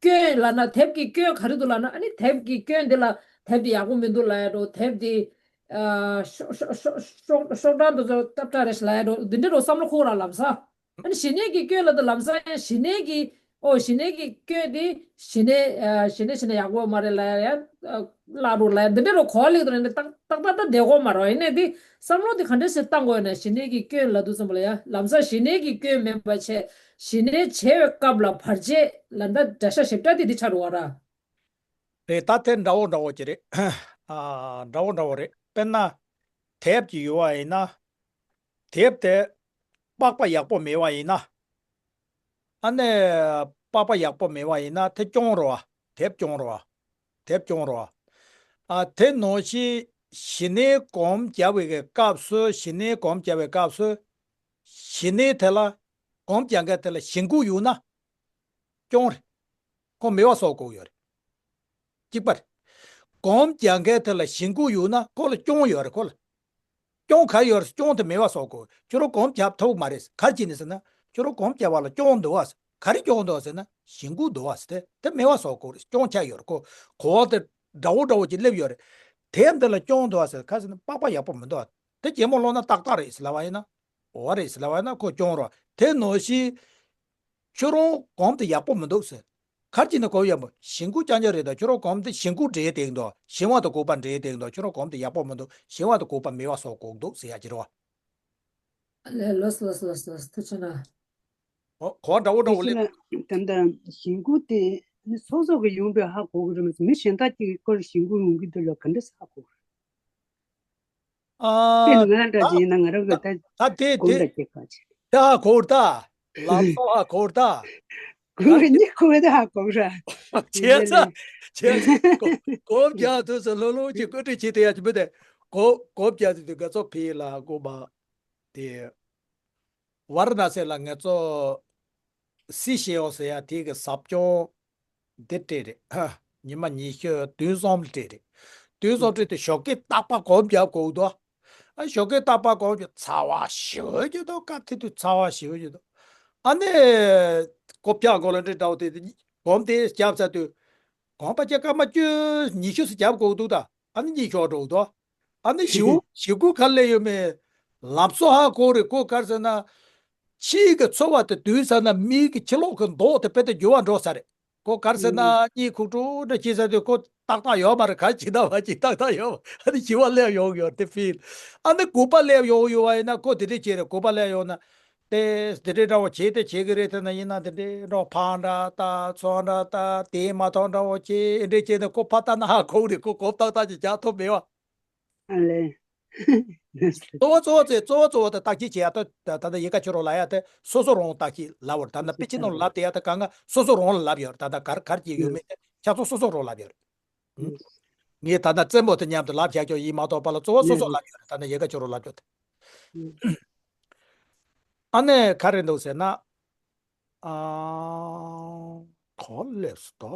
སྐྱོན་ལ་ན་དེབ་ཀྱི་སྐྱོན་ག་རེ་འདུག་ལ་ན། ཨ་ནི་དེབ་ཀྱི་སྐྱོན་འདི་ལ་དེབ་འདི་ཡག་པོ་མི་འདུག་ལ་ཡ་འགྲོ། དེབ་འདི་ཨ་ཤོག་ཤོག་ཤོག་ཤོག་ཤོག་གྲངས་འདི་ཚོ་ཏབ་ཏྲ་རེད་ལ་ཡ་འགྲོ། འདི་འདྲ་འགྲོ་བསམ་བློ་འཁོར་ར་ལམ་སང་། ཨ་ནི་ཞི་གནས་ཀྱི་སྐྱོན་ལ་དུ་ལམ་སང་ཡང་ཞི་གནས་ཀྱི་ཨོ་ཞི་གནས་ཀྱི་སྐྱོན་དེ་ཞི་གནས་ཨ་ཞི་གནས་ཞི་གནས་ཡག་པོ་མ་རེད་ལ་ཡ་ཡ་བརླག་འགྲོ་ལ་ཡ་འདི་འདྲ་རུ་གོ་བ་ལེགས་དུ་རེད་ཏག་ཏག་ཏག་ཏག་བདེ་གོ་མ་རོ། ཡིན་ནའི་དེ་བསམ་བློ་དེ་ག་འདྲ་ཞིག་བཏང་དགོས་ན་ཞི་གནས་ཀྱི་སྐྱོན་ལ་དུ་ཙམ་པ་ལ་ཡ་ལམ་སང་ཞི་གནས་ཀྱི་སྐྱོན་མེད་པ་བྱས་ཞི་གནས་བྱས་པའི་སྐབས་ལ་བར་ཆད་ལ་འདྲ་འདྲ་ཤ་ཞིབ་ཕྲ་དེ་དེ་ཆགས་འགྲོ་བ་ར། རེད། ད་དེ་འདྲ་བོ་འདྲ་བོ་ཅིག་རེད། ཨ་འདྲ་བོ་འདྲ་བོ་རེད། དཔེར་ན་དེབ་ཀྱི་ཡོད་པ་ཡིན་ན། དེབ་དེ་པགས་པ་ཡག་པོ་མེད་པ་ཡིན་ན། ཨ་ནི་པགས་པ་ཡག་པོ་མེད་པ་ཡིན་ན་དེ་སྐྱོན་རེད་པ། དེབ་སྐྱོན་རེད་པ། དེབ་སྐྱོན་རེད་པ། ཨ་དེ་ནང་བཞིན་ཞི་གནས་སྒོམ་རྒྱབ་པའི་གི་སྐབས་སུ་ཞི་གནས་སྒོམ་རྒྱབ་པའི་སྐབས་སུ་ཞི་གནས་དེ་ལ་སྒོམ་རྒྱབ་མཁན་དེ་ལ་ཞེན་ཁུག་ཡོད་ན་སྐྱོན་རེད། ཁོ་མེད་པ་བཟོ་དགོས་ཡོད་རེད། གཅིག་པ་རེད། སྒོམ་རྒྱག་མཁན་དེ་ལ་ཞེན་ཁུག་ཡོད་ན་ཁོ་ལ་སྐྱོན་ཡོད་རེད། ཁོ་ལ་སྐྱོན་ག་ཡོད་རེད། སྐྱོན་དེ་མེད་པ་བཟོ་དགོས། ཁྱོད་རང་སྒོམ་རྒྱབ་ཐུབ་མ་རེད། ག་རེ་བྱས་ནས་ཟེར་ན་ཁྱོད་རང་སྒོམ་རྒྱབ་པ་ལ་སྐྱོན་འདུག་བ། ག་རེ་སྐྱོན་འདུག་བ་ཟེར་ན་ཞེན་ཁུག་འདུག་བ་ཟེར་ཏེ་དེ་མེད་པ་བཟོ་དགོས་རེད། སྐྱོན་ཆགས་ཡོད་རེད། ཁོ་གོ་བ་དེ་འདྲ་བོ་འདྲ་བོ་ཅིག་སླེབས་ཡོད་རེད། དེབ་འདི་ལ་སྐྱོན་འདུག་བ་ཟེར་ག་ཟེར་ན་པགས་པ་ཡག་པོ་མི་འདུག་བ། དེ་གད་མོ་སློག་ན་ཏག་ཏག་རེད་ཟེར་ལབ་པ་ཡིན་ན། འོ་རེད་ཟེར་ལབ་པ་ཡིན་ན་ཁོ་སྐྱོན་རེད། དེ་ནང་བཞིན། ཁྱོད་རང་སྒོམ་དེ་ཡག་པོ་མི་འདུག་ཟེར། ག་རེ་བྱས་ནས་གོ་ཡག་པོ་ཞེན་ཁུག་རྐྱང་རྐྱང་རེད་ད། ཁྱོད་རང་སྒོམ་དེ་ཞེན་ཁུག་འདྲེས་བསྡད་འདུག་ཞེན་པ་དང་འགོག་པ་འདྲེས་བསྡད་འདུག་ཁྱོད་རང་སྒོམ་དེ་ཡག་པོ་མི་འདུག་ཞེན་པ་དང་འགོག་པ་མེད་པ་བཟོ་དགོས་འདུག་ཟེར་ཡ་ཅིག་རེད་བ། ལོས་ལོས་ལོས་ལོས་ཐུགས་རྗེ་གནང་། འོ་གོ་བ་འདྲ་བོ་འདྲ་བོ་སླེབས། ད་ལྟ་ཞེན་ཁུག་དེ་སོ་སོ་གི་ཡོང་དུས་ཧ་གོ་གི་རེད་མ་གཏོགས་མི་གཞན་དག་ཅིག་གི་སྐོར་ཞེན་ཁུག་ཡོང་གི་འདུག་ལ་ག་འདྲ་ཧ་གོ་གི་རེད། ཨ། དཔེར་ན་ང་འདྲ་ཅིག་ཡིན་ན་ང་རང་གི་ད་ད་དེ་དེ་གོམས་ད་སྐྱེ་ཁ་ཅིག་ད་ཧ་གོ་ར་ད། ལམ་སང་ཧ་གོ་ར་ད། གོམས་གཉིད་ཁུག་ད་ཧ་གོ་ར། བྱས་ཙང་བྱས་ཙང་གོམས་རྒྱག་དུས་སུ་ལྷོད་ལྷོད་ཀྱིས་བཀོད་སྒྲིག་བྱེད་དེ་ཡ་ཅི་མི་དེ་གོམས་གོམས་རྒྱག་དུས་དུས་ང་ཚོ་ཕི་ལ་གོ་མ་དེ། ཝཱ་ར་ཎ་སི་ལ་ང་ཚོ་སི་ཤེའོ་ཟེར་ཡ་དེ་གི་ཟབ་སྦྱོང་འདི་སྤྲད་རེད། ཉི་མ་ཉི་ཤུ་བདུན་གསུམ་སྤྲད་རེད། བདུན་གསུམ་སྤྲད་དེ་ཞོགས་ཀས་རྟག་པར་སྒོམ་རྒྱབ་དགོས་འདུག་ཨ་ཞོགས་ཀས་རྟག་པར་སྒོམ་རྒྱབ་ཚ་བ་ཞེ་པོ་ཅིག་འདུག་སྐབས་དེ་དུས་ཚ་བ་ཞེ་པོ་ཅིག་འདུག་ཨ་ནི་སྒོམ་རྒྱག་དགོས་ལ་འདྲི་འདྲ་བོ་དེ་སྒོམ་དེ་རྒྱབ་ཚར་དུས་སྒོམ་པ་ཅིག་སྐར་མ་བཅུ་ཉི་ཤུ་ཙམ་རྒྱབ་དགོས་འདུག་ད་ཨ་ནི་གཉིད་ཤོར་འགྲོ་འདུག་ཨ་ནི་ཞེ་པོ་ཞེ་པོ་ག་ལེ་ཡོད་མེད་ལམ་སང་ཧ་གོ་རེད། ཁོ་ག་རེ་ཟེར་ན། ཕྱིའི་གི་ཚོར་བ་དེ་དུས་ཙ་ན་མིག་གི་ཕྱི་ལོགས་གི་མདོག་དེ་དཔེ་དེ་འགྱུར་བ་འགྲོ་ས་རེད། ཁོ་ག་རེ་ཟེར་ན་གཉིད་ཁུག་འགྲོ་འདྲ་བྱེད་ས་དེ་ཁོ་ཏག་ཏག་ཡོད་མ་རེད། ག་ཅི་ན་བ་ཅི་ཏག་ཏག་ཡོད་མ་རེད། ཨ་ནི་བཞི་པ་སླེབས་ཡོང་ཡོད་དེ་ཕིལ། ཨ་ནི་དགུ་པ་སླེབས་ཡོང་ཡོད་བ་ཡིན་ན་ཁོ་དེ་འདྲ་བྱེད་རེད། དགུ་པ་སླེབས་ཡོང་ན་དེ་དེ་འདྲ་འདྲ་བོ་བྱེད་དེ་བྱེད་གི་རེད། དེ་ན་ཡིན་ན་དེ་འདྲ་འདྲ་བོ་ཕར་འདྲ་ལྟ་ཚུར་འདྲ་ལྟ་དེ་མ་ཐོག་འདྲ་བོ་བྱེད་འདྲ་བྱེད་ནས་ཁོ་ཕར་ལྟ་ན་ཧ་གོ་རེད། ཁོ་གོ་ཏག་ཏག་ཅིག་རྒྱག་ཐུབ་མེད་བ། ཨ་ལེ། གཙོ་བོ་གཙོ་བོ་ཚེ་གཙོ་བོ་གཙོ་བོ་དེ་བརྟག་དཔྱད་བྱེད་ཡ་ད་ད་ད་ཡི་ག་ཁྱོད་རང་ལབ་ཡ་དེ་སོ་སོ་རང་བརྟག་དཔྱད་ལབ་བར་ད་ད་དཔེ་ཆ་ནང་ལབ་བསྡད་ཡ་དེ་གང་ག་སོ་སོ་རང་ལ་ལབ་ཡོད་རེད། ད་ད་གར་གར་གྱི་ཡོད་མེད་དེ་ཁྱེད་ཚོ་སོ་སོ་རང་ལབ་ཡོད་རེད། ངས་ད་ད་རྩེད་མོ་དེ་མཉམ་དུ་ལབ་བཞག་ཀྱང་ཡིན་མ་གཏོགས་པ་ལ་གཙོ་བོ་སོ་སོ་ལབ་ཡོད་རེད། ད་ད་ཡི་ག་ཁྱོད་རང་ལབ་ཀྱང་དེ། ཨ་ནེ་ག་རེ་འདུག་ཟེར་ན། ཨ། གོ་ལེབས་སུ་དོ།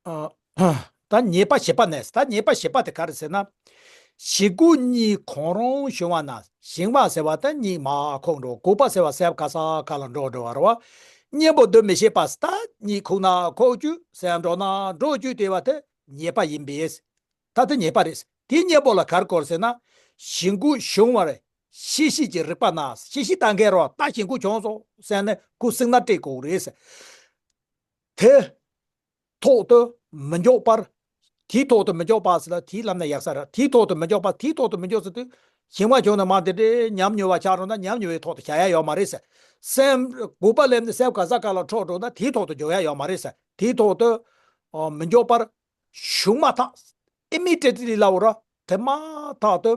ཨ། ད་ཉེས་པ་བཞི་པ་ནས་ད་ཉེས་པ་བཞི་པ་དེ་ག་རེ་ཟེར་ན། ཞེ་གུ་གཉིས་གང་རུང་བྱུང་བ་ན་ཞེན་པ་ཟེར་བ་ད་གཉིད་མར་ཁུག་འགྲོ། འགོག་པ་ཟེར་བ་སེམས་ག་ས་ག་ལ་འགྲོ་འགྲོ་བ་རེད་བ། གཉེན་པོ་འདུ་མི་ཤེས་པ་ད་གཉིད་ཁུག་ན་ཁུག་བཅུག་སེམས་འགྲོ་ན་འགྲོ་བཅུག་དེ་བ་དེ་ཉེས་པ་ཡིན་པས། ད་དེ་ཉེས་པ་རེད། དེ་གཉེན་པོ་ལ་ག་རེ་དགོས་ཟེར་ན། ཞེ་གུ་བྱུང་བར་ཤེས་བྱེད་ཀྱི་རིག་པ་ན་ཤེས་བྱེད་ལྟ་མཁན་རོ་ད་ཞེ་གུ་བྱུང་སོང་ཟེར་ནས་ཁུ་སིང་ན་སྤྲད་དགོས་རེད་ཟེར། དེ་ཐོག་ཏུ་མི་འཇོག་པར། དེའི་ཐོག་ཏུ་མི་འཇོག་པ་ཟེར་ལ་དེའི་ལམ་ན་ཡག་ས་ར་དེའི་ཐོག་ཏུ་མི་འཇོག་པ་དེའི་ཐོག་ཏུ་མི་འཇོག་ཟེར་དུས་ ཞིང་བ་བྱུང་ན་མ་དེ་འདྲའི་ཉམས་མྱོང་བ་ཆགས་འགྲོ་ན་ཉམས་མྱོང་བའི་ཐོག་ཏུ་བཞག་ཡ་ཡོད་མ་རེད་ཟེར། སེམས་དགོས་པ་སླེབས་ནས་སེམས་ག་ས་ག་ལ་འཕྲོག་འགྲོ་ན་དེའི་ཐོག་ཏུ་འཇོག་ཡ་ཡོད་མ་རེད་ཟེར། དེའི་ཐོག་ཏུ་ཨ་མི་འཇོག་པར་ཞུགས་མ་ཐག་ཨི་མི་ཌི་ཡེ་ཊི་ལི་ལབ་ར། དེ་མ་ཐག་ཏུ་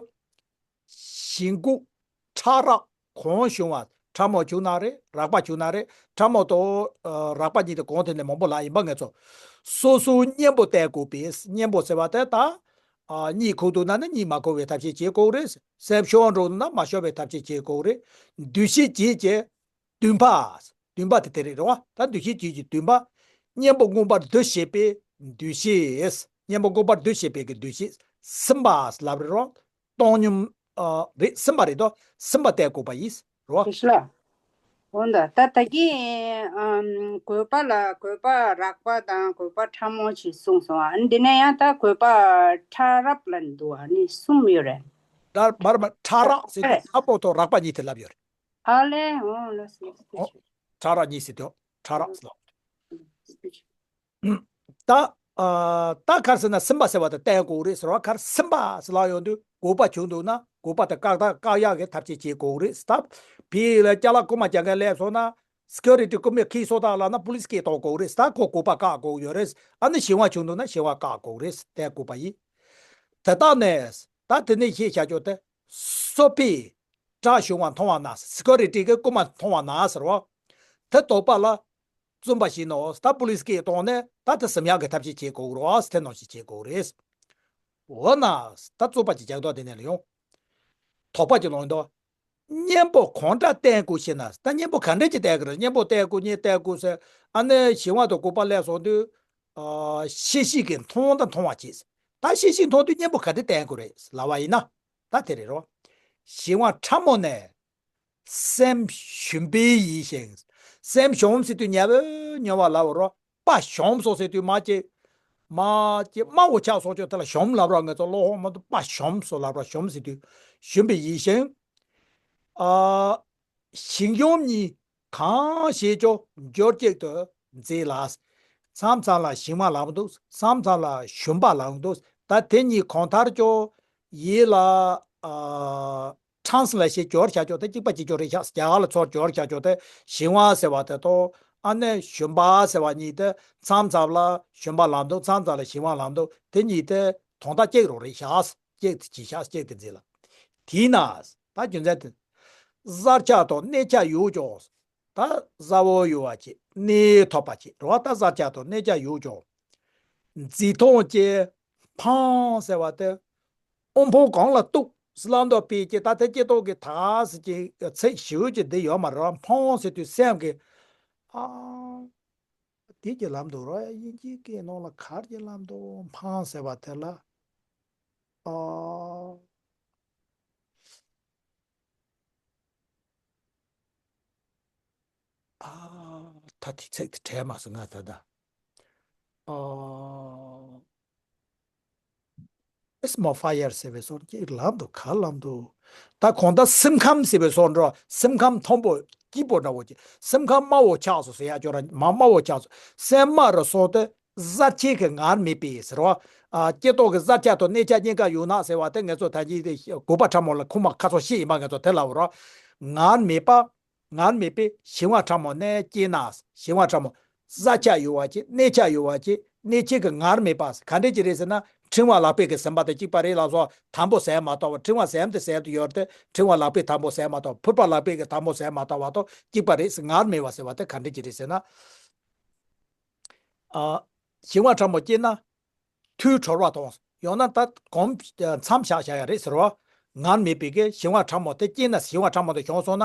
ཞིང་ཁུག་ཕྲ་རགས་གང་བྱུང་བ། ཕྲ་མོ་བྱུང་ན་རེད། རགས་པ་བྱུང་ན་རེད། ཕྲ་མོ་དང་ཨ་རགས་པ་གཉིས་དེ་གང་ཐད་ནས་མང་པོ་ལ་ཡིན་པ་ངེས་ཚོ། སོ་སོའི་གཉེན་པོ་བསྟེན་དགོས་པས། གཉེན་པོ་ཟེར་བ་དེ་ད་ཨ་གཉིད་ཁུག་འདུག་ན་ནི་གཉིད་མ་ཁུག་པའི་ཐབས་ཤེས་བྱེད་དགོས་རེད། སེམས་ཤོར་འགྲོ་ན་མ་ཤོར་བའི་ཐབས་ཤེས་བྱེད་དགོས་རེད། འདུ་ཤེས་བྱེད་ཀྱི་འདུན་པ། འདུན་པ་དེ་དེ་རེད་རེད་བ། ད་འདུ་ཤེས་བྱེད་ཀྱི་འདུན་པ། གཉེན་པོ་མངོན་པར་འདུ་ཤེས་པའི་འདུ་ཤེས། གཉེན་པོ་མངོན་པར་འདུ་ཤེས་པའི་གི་འདུ་ཤེས། སིམ་པ་ལབ་རེད་རོ། བཏང་སྙོམས་ཨ་རེད། སིམ་པ་རེད་དོ། སིམ་པ་བསྟེན་དགོས་པ་ཡིན་རོ། དེ་ཤི་ལ། འོ་ད་ད་ད་གིན་ཨམ་དགོས་པ་ལ་དགོས་པ་རགས་པ་དང་དགོས་པ་ཕྲ་མོ་ཞིག་གསུངས་སོང་ཨ། འདི་ནས་ཡང་ད་དགོས་པ་ཕྲ་རབ་ལ་འདུག་ཨ་ནི་གསུམ་ཡོད་རེད། ད་མར་མར་ཕྲ་རགས་ཟེར་དུས་ཨེ། ཕྲ་མོ་དང་རགས་པ་གཉིས་དེ་ལབ་ཡོད་རེད། ཨ་ལེ་འོ་ལ་སི་ཨོ། ཕྲ་རགས་གཉིས་ཟེར་དུས་ཕྲ་རགས་ཟེར་ལ། ད་ཨ་ད་ག་རེ་ཟེར་ན་སིམ་པ་ཟེར་བ་དེ་བསྟེན་དགོས་རེད་ཟེར་བ། ག་རེ་སིམ་པ་ཟེར་ལབ་ཡོང་དུས་དགོས་པ་བྱུང་འདུག་ན་དགོས་པ་དེ་བཀག་ད་བཀག་ཡག་གི་ཐབས་ཤེས་བྱེད་དགོས་རེད། ད་བི་ལ་ཅ་ལག་རྐུ་མ་རྒྱག་མཁན་སླེབས་སོང་ན་སི་ཀུ་རི་ཊི་རྐུ་མས་ཁྱེར་སོང་ད་ལབ་ན་པུ་ལི་སི་གིས་གཏོང་དགོས་རེད། ད་ཁོ་དགོས་པ་བཀག་དགོས་ཡོད་རེད། ཨ་ནི་ཞིང་བ་བྱུང་འདུག་ན་ཞིང་བ་བཀག་དགོས་རེད། བསྟེན་དགོས་པ་ཡིན། དེ་དག་ནས་ད་དེ་ནས་ཤེས་བྱ་ཆོག་དེ་སོ་པའི་དགྲ་བྱུང་བ་མཐོང་བ་ན། སི་ཀུ་རི་ཊི་གིས་རྐུ་མ་མཐོང་བ་ན་ཟེར་བ། དེ་དོགས་པ་ལ་བཙུམ་པ་བཞིན་ནོ། ད་པུ་ལི་སི་གིས་གཏོང་ནས་ད་དེ་སིམ་ཡག་གི་ཐབས་ཤེས་བྱེད་དགོས་རོགས། དེ་ནང་བཞིན་བྱེད་དགོས་རེད། འོ་ན་ད་བཙུམ་པ་ཅིག་རྒྱག་མདོག་དེ་ནས་ལ་ཡོང་། དོགས་པ་ཅིག་ལོག་འདུག་གཉེན་པོ་གང་འདྲ་བསྟེན་དགོས་ཤེ་ན། ད་གཉེན་པོ་ག་འདྲ་ཅིག་བསྟེན་དགོས་རེད། གཉེན་པོ་བསྟེན་དགོས་གཉེན་བསྟེན་དགོས་ཟེར། ཨ་ནི་ཞིང་བ་དང་དགོས་པ་སླེབས་སོང་དུས་ཨ་ཤེས་བཞིན་གྱིས་མཐོང་དང་མཐོང་བ་བྱེད། ད་ཤེས་བཞིན་མཐོང་དུས་གཉེན་པོ་ག་འདྲ་བསྟེན་དགོས་རེད་ལབ་པ་ཡིན་ན། ད་དེ་རེད་རོ། ཞིང་བ་ཕྲ་མོ་ནས་སེམས་ཞུམ་པའི་ཡིད་བཞིན། སེམས་ཞུམ་ཟེར་དུས་ཉལ་བའི་ཉལ་བ་ལབ་རོ། དཔའ་ཞུམ་སོང་ཟེར་དུས་མ་གཅིག་མ་གཅིག་དམའ་བོ་ཆགས་སོང་ཆོག་དེ་ལ་ཞུམ་ལབ་རོ། ངེད་ཚོ་བློ་ཧོང་མ་ཐུབ་དཔའ་ཞུམ་སོང་ལབ་རོ། ཞུམ་ཟེར་དུས་ཞུམ་པའི་ཡིད་བཞིན། ཨ་ཞིང་ཞུམ་གཉིས་གང་ཞེས་ཀྱང་འགྱུར་གཅིག་ཏུ་མཛད་ལ། མཚམས་མཚམས་ལ་ཞིང་བ་ལབ་འདུག་མཚམས་མཚམས་ལ་ཞུམ་པ་ལབ་འདུག་ད་དེ་གཉིས་གང་ལྟར་ཀྱང་ཡིད་ལ་ཨ་ཊན་སི་ལེ་ཤན་སྦྱོར་བྱ་ཆོག་དེ་གཅིག་པ་གཅིག་ཀྱང་རེད་ཤག་རྒྱ་གར་ལ་ཚུར་སྦྱོར་བྱ་ཆོག་དེ་ཞིང་བ་ཟེར་བ་དེ་དང་ཨ་ནི་ཞུམ་པ་ཟེར་བ་གཉིས་དེ་མཚམས་མཚམས་ལ་ཞུམ་པ་ལབ་འདུག་མཚམས་མཚམས་ལ་ཞིང་བ་ལབ་འདུག་དེ་གཉིས་དེ་དོན་དག་གཅིག་རང་རེད་ཤག་གཅིག་ཏུ་བྱས་ཤག་གཅིག་ཏུ་མཛད་ལ། དེས་ན་ད་རྒྱུ་མཚན་དེ། གཟར་ཆག་དང་གནས་ཆག་ཡོད་ཀྱང་། ད་གཟར་བོ་ཡོད་པ་ཅིག་གནས་ཐོབ་པ་ཅིག་རེད་བ། ད་གཟར་ཆག་དང་གནས་ཆག་ཡོད་ཀྱང་། མཛེས་མཐོང་སྐྱེ། འཕང་སེ་བ་དེ། དབུལ་ཕོངས་གང་ལ་གཏུགས་ཟེར་ལབ་འདུག་པའི་ཀྱི་ད་དེ་སྐྱེ་ཐོག་གི་ད་ཟེར་གྱི་ཚིག་ཞིབ་ཀྱི་འདི་ཡོད་མ་རེད་བ། འཕང་ཟེར་དུས་སེམས་ཀྱི་ཨ་དེ་ཀྱི་ལམ་དུ་རོ། དབྱིན་ཇིའི་སྐད་ནང་ལ་གར་གྱི་ལམ་དུ་འཕང་སེ་བ་དེ་ལ་ཨ། ཨ་ད་དེ་ཚིག་དེ་དྲན་མ་སོང་ང་ད་ལྟ། ཨ་It's more fire ཟེར་བའི་སོར་གྱི་ལམ་དུ་ག་ལམ་དུ། ད་གོང་ད་སེམས་ཁམས་ཟེར་བའི་སོར་འགྲོ། སེམས་ཁམས་མཐོན་པོ་སྐྱིད་པོ་འདྲ་བོ་ཅིག་སེམས་ཁམས་དམའ་བོ་ཆགས་སོང་ཟེར་ཡ་ཅོ་ར་མ་དམའ་བོ་ཆགས་སོང་། སེམས་དམའ་རུ་སོང་སྟེ་གཟར་ཆེན་གྱི་ངར་མེད་པས་ཟེར་བ། ཨ་སྐྱེ་ཐོག་གི་གཟར་ཆག་དང་གནས་ཆག་གཉིས་ཀ་ཡོད་ན་ཟེར་བ་དེ་ངེད་ཚོ་ད་ཅི་དེ་དགོས་པ་ཕྲ་མོ་ལ་ཁུངས་མ་ཁ་སོ་ཤེས་ཡིན་པ་ངེད་ཚོ་དེ་ལབ་རོ། ངར་མེད་པ། ངར་མེད་པའི་ཞིང་བ་ཕྲ་མོ་ནས་སྐྱེས་ན། ཞིང་བ་ཕྲ་མོ་གཟར་ཆག་ཡོད་པ་ཅིག་གནས་ཆག་ཡོད་པ་ཅིག་གནས་ཆེན་གྱི་ངར་མེད་པ་ག་འདྲས་ཅིག་རེད་ཟེར་ན། ཕྲེང་བ་ལག་པས་ཀྱིས་ཟིན་པ་དང་གཅིག་པ་རེད་ལ་སོགས། དམ་པོ་ཟིན་མ་གཏོགས་པ། ཕྲེང་བ་ཟིན་དེ་ཟིན་དུ་ཡོད་དེ། ཕྲེང་བ་ལག་པས་དམ་པོ་ཟིན་མ་གཏོགས། ཕུར་པ་ལག་པས་ཀྱིས་དམ་པོ་ཟིན་མ་གཏོགས་པ་དང་གཅིག་པ་རེད་ཟེར། ངར་མེད་པ་ཟེར་བ་དེ་ག་འདྲས་ཅིག་རེད་ཟེར་ན། ཨ། ཞིང་བ་ཕྲ་མོ་སྐྱེས་ན། ཐོས་གྲོལ་བ་དང་། ཡང་ན་ད་གོམ་མཚམས་བཞག་བཞག་ཡ་རེད་ཟེར་བ། ངར་མེད་པའི་གི་ཞིང་བ་ཕྲ་མོ་དེ་སྐྱེས་ན། ཞིང་བ་ཕྲ་མོ་དེ་བྱུང་སོང་ན།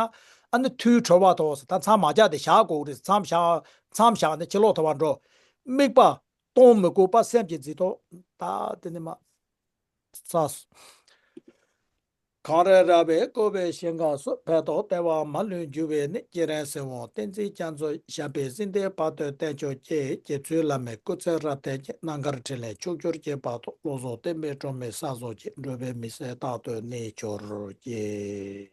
ཨ་ནི་ཐོས་གྲོལ་བ་དང་། ད་མཚམས་མ་བཞག་དེ་བཞག་དགོས་རེད། མཚམས་བཞག་མཚམས་བཞག་ནས་ཕྱི་ལོགས་ཐོབ་པ་འགྲོ། དམིགས་པ་གཏོང་མི་དགོས་པ་སེམས་ཀྱི་འཛིན་སྟངས། ད་དེ་ནི་མ། ས། གངས་རི་ར་བས་བསྐོར་བའི་ཞིང་ཁམས་སུ། ཕན་འདོགས་བདེ་བ་མ་ལུས་འབྱུང་བའི་གནས། སྐྱེས་རབས་སྲིད་དབང་བསྟན་འཛིན་རྒྱ་མཚོ། ཞབས་པད་སྲིད་མཐའི་བར་དུ་བརྟན་ཅིང་གཅེས། རྗེ་བཙུན་བླ་མའི་སྐུ་ཚེ་རབ་བརྟན་ཅིང་། རྣམ་དཀར་འཕྲིན་ལས་ཕྱོགས་བཅུར་རྒྱས་པ་དང་། བློ་བཟང་བསྟན་པའི་སྒྲོན་མེ་གསལ་བཟང་ཅན། འགྲོ་བའི་མི་ཟད་རྟག་ཏུ་གནས་གྱུར་ཅིག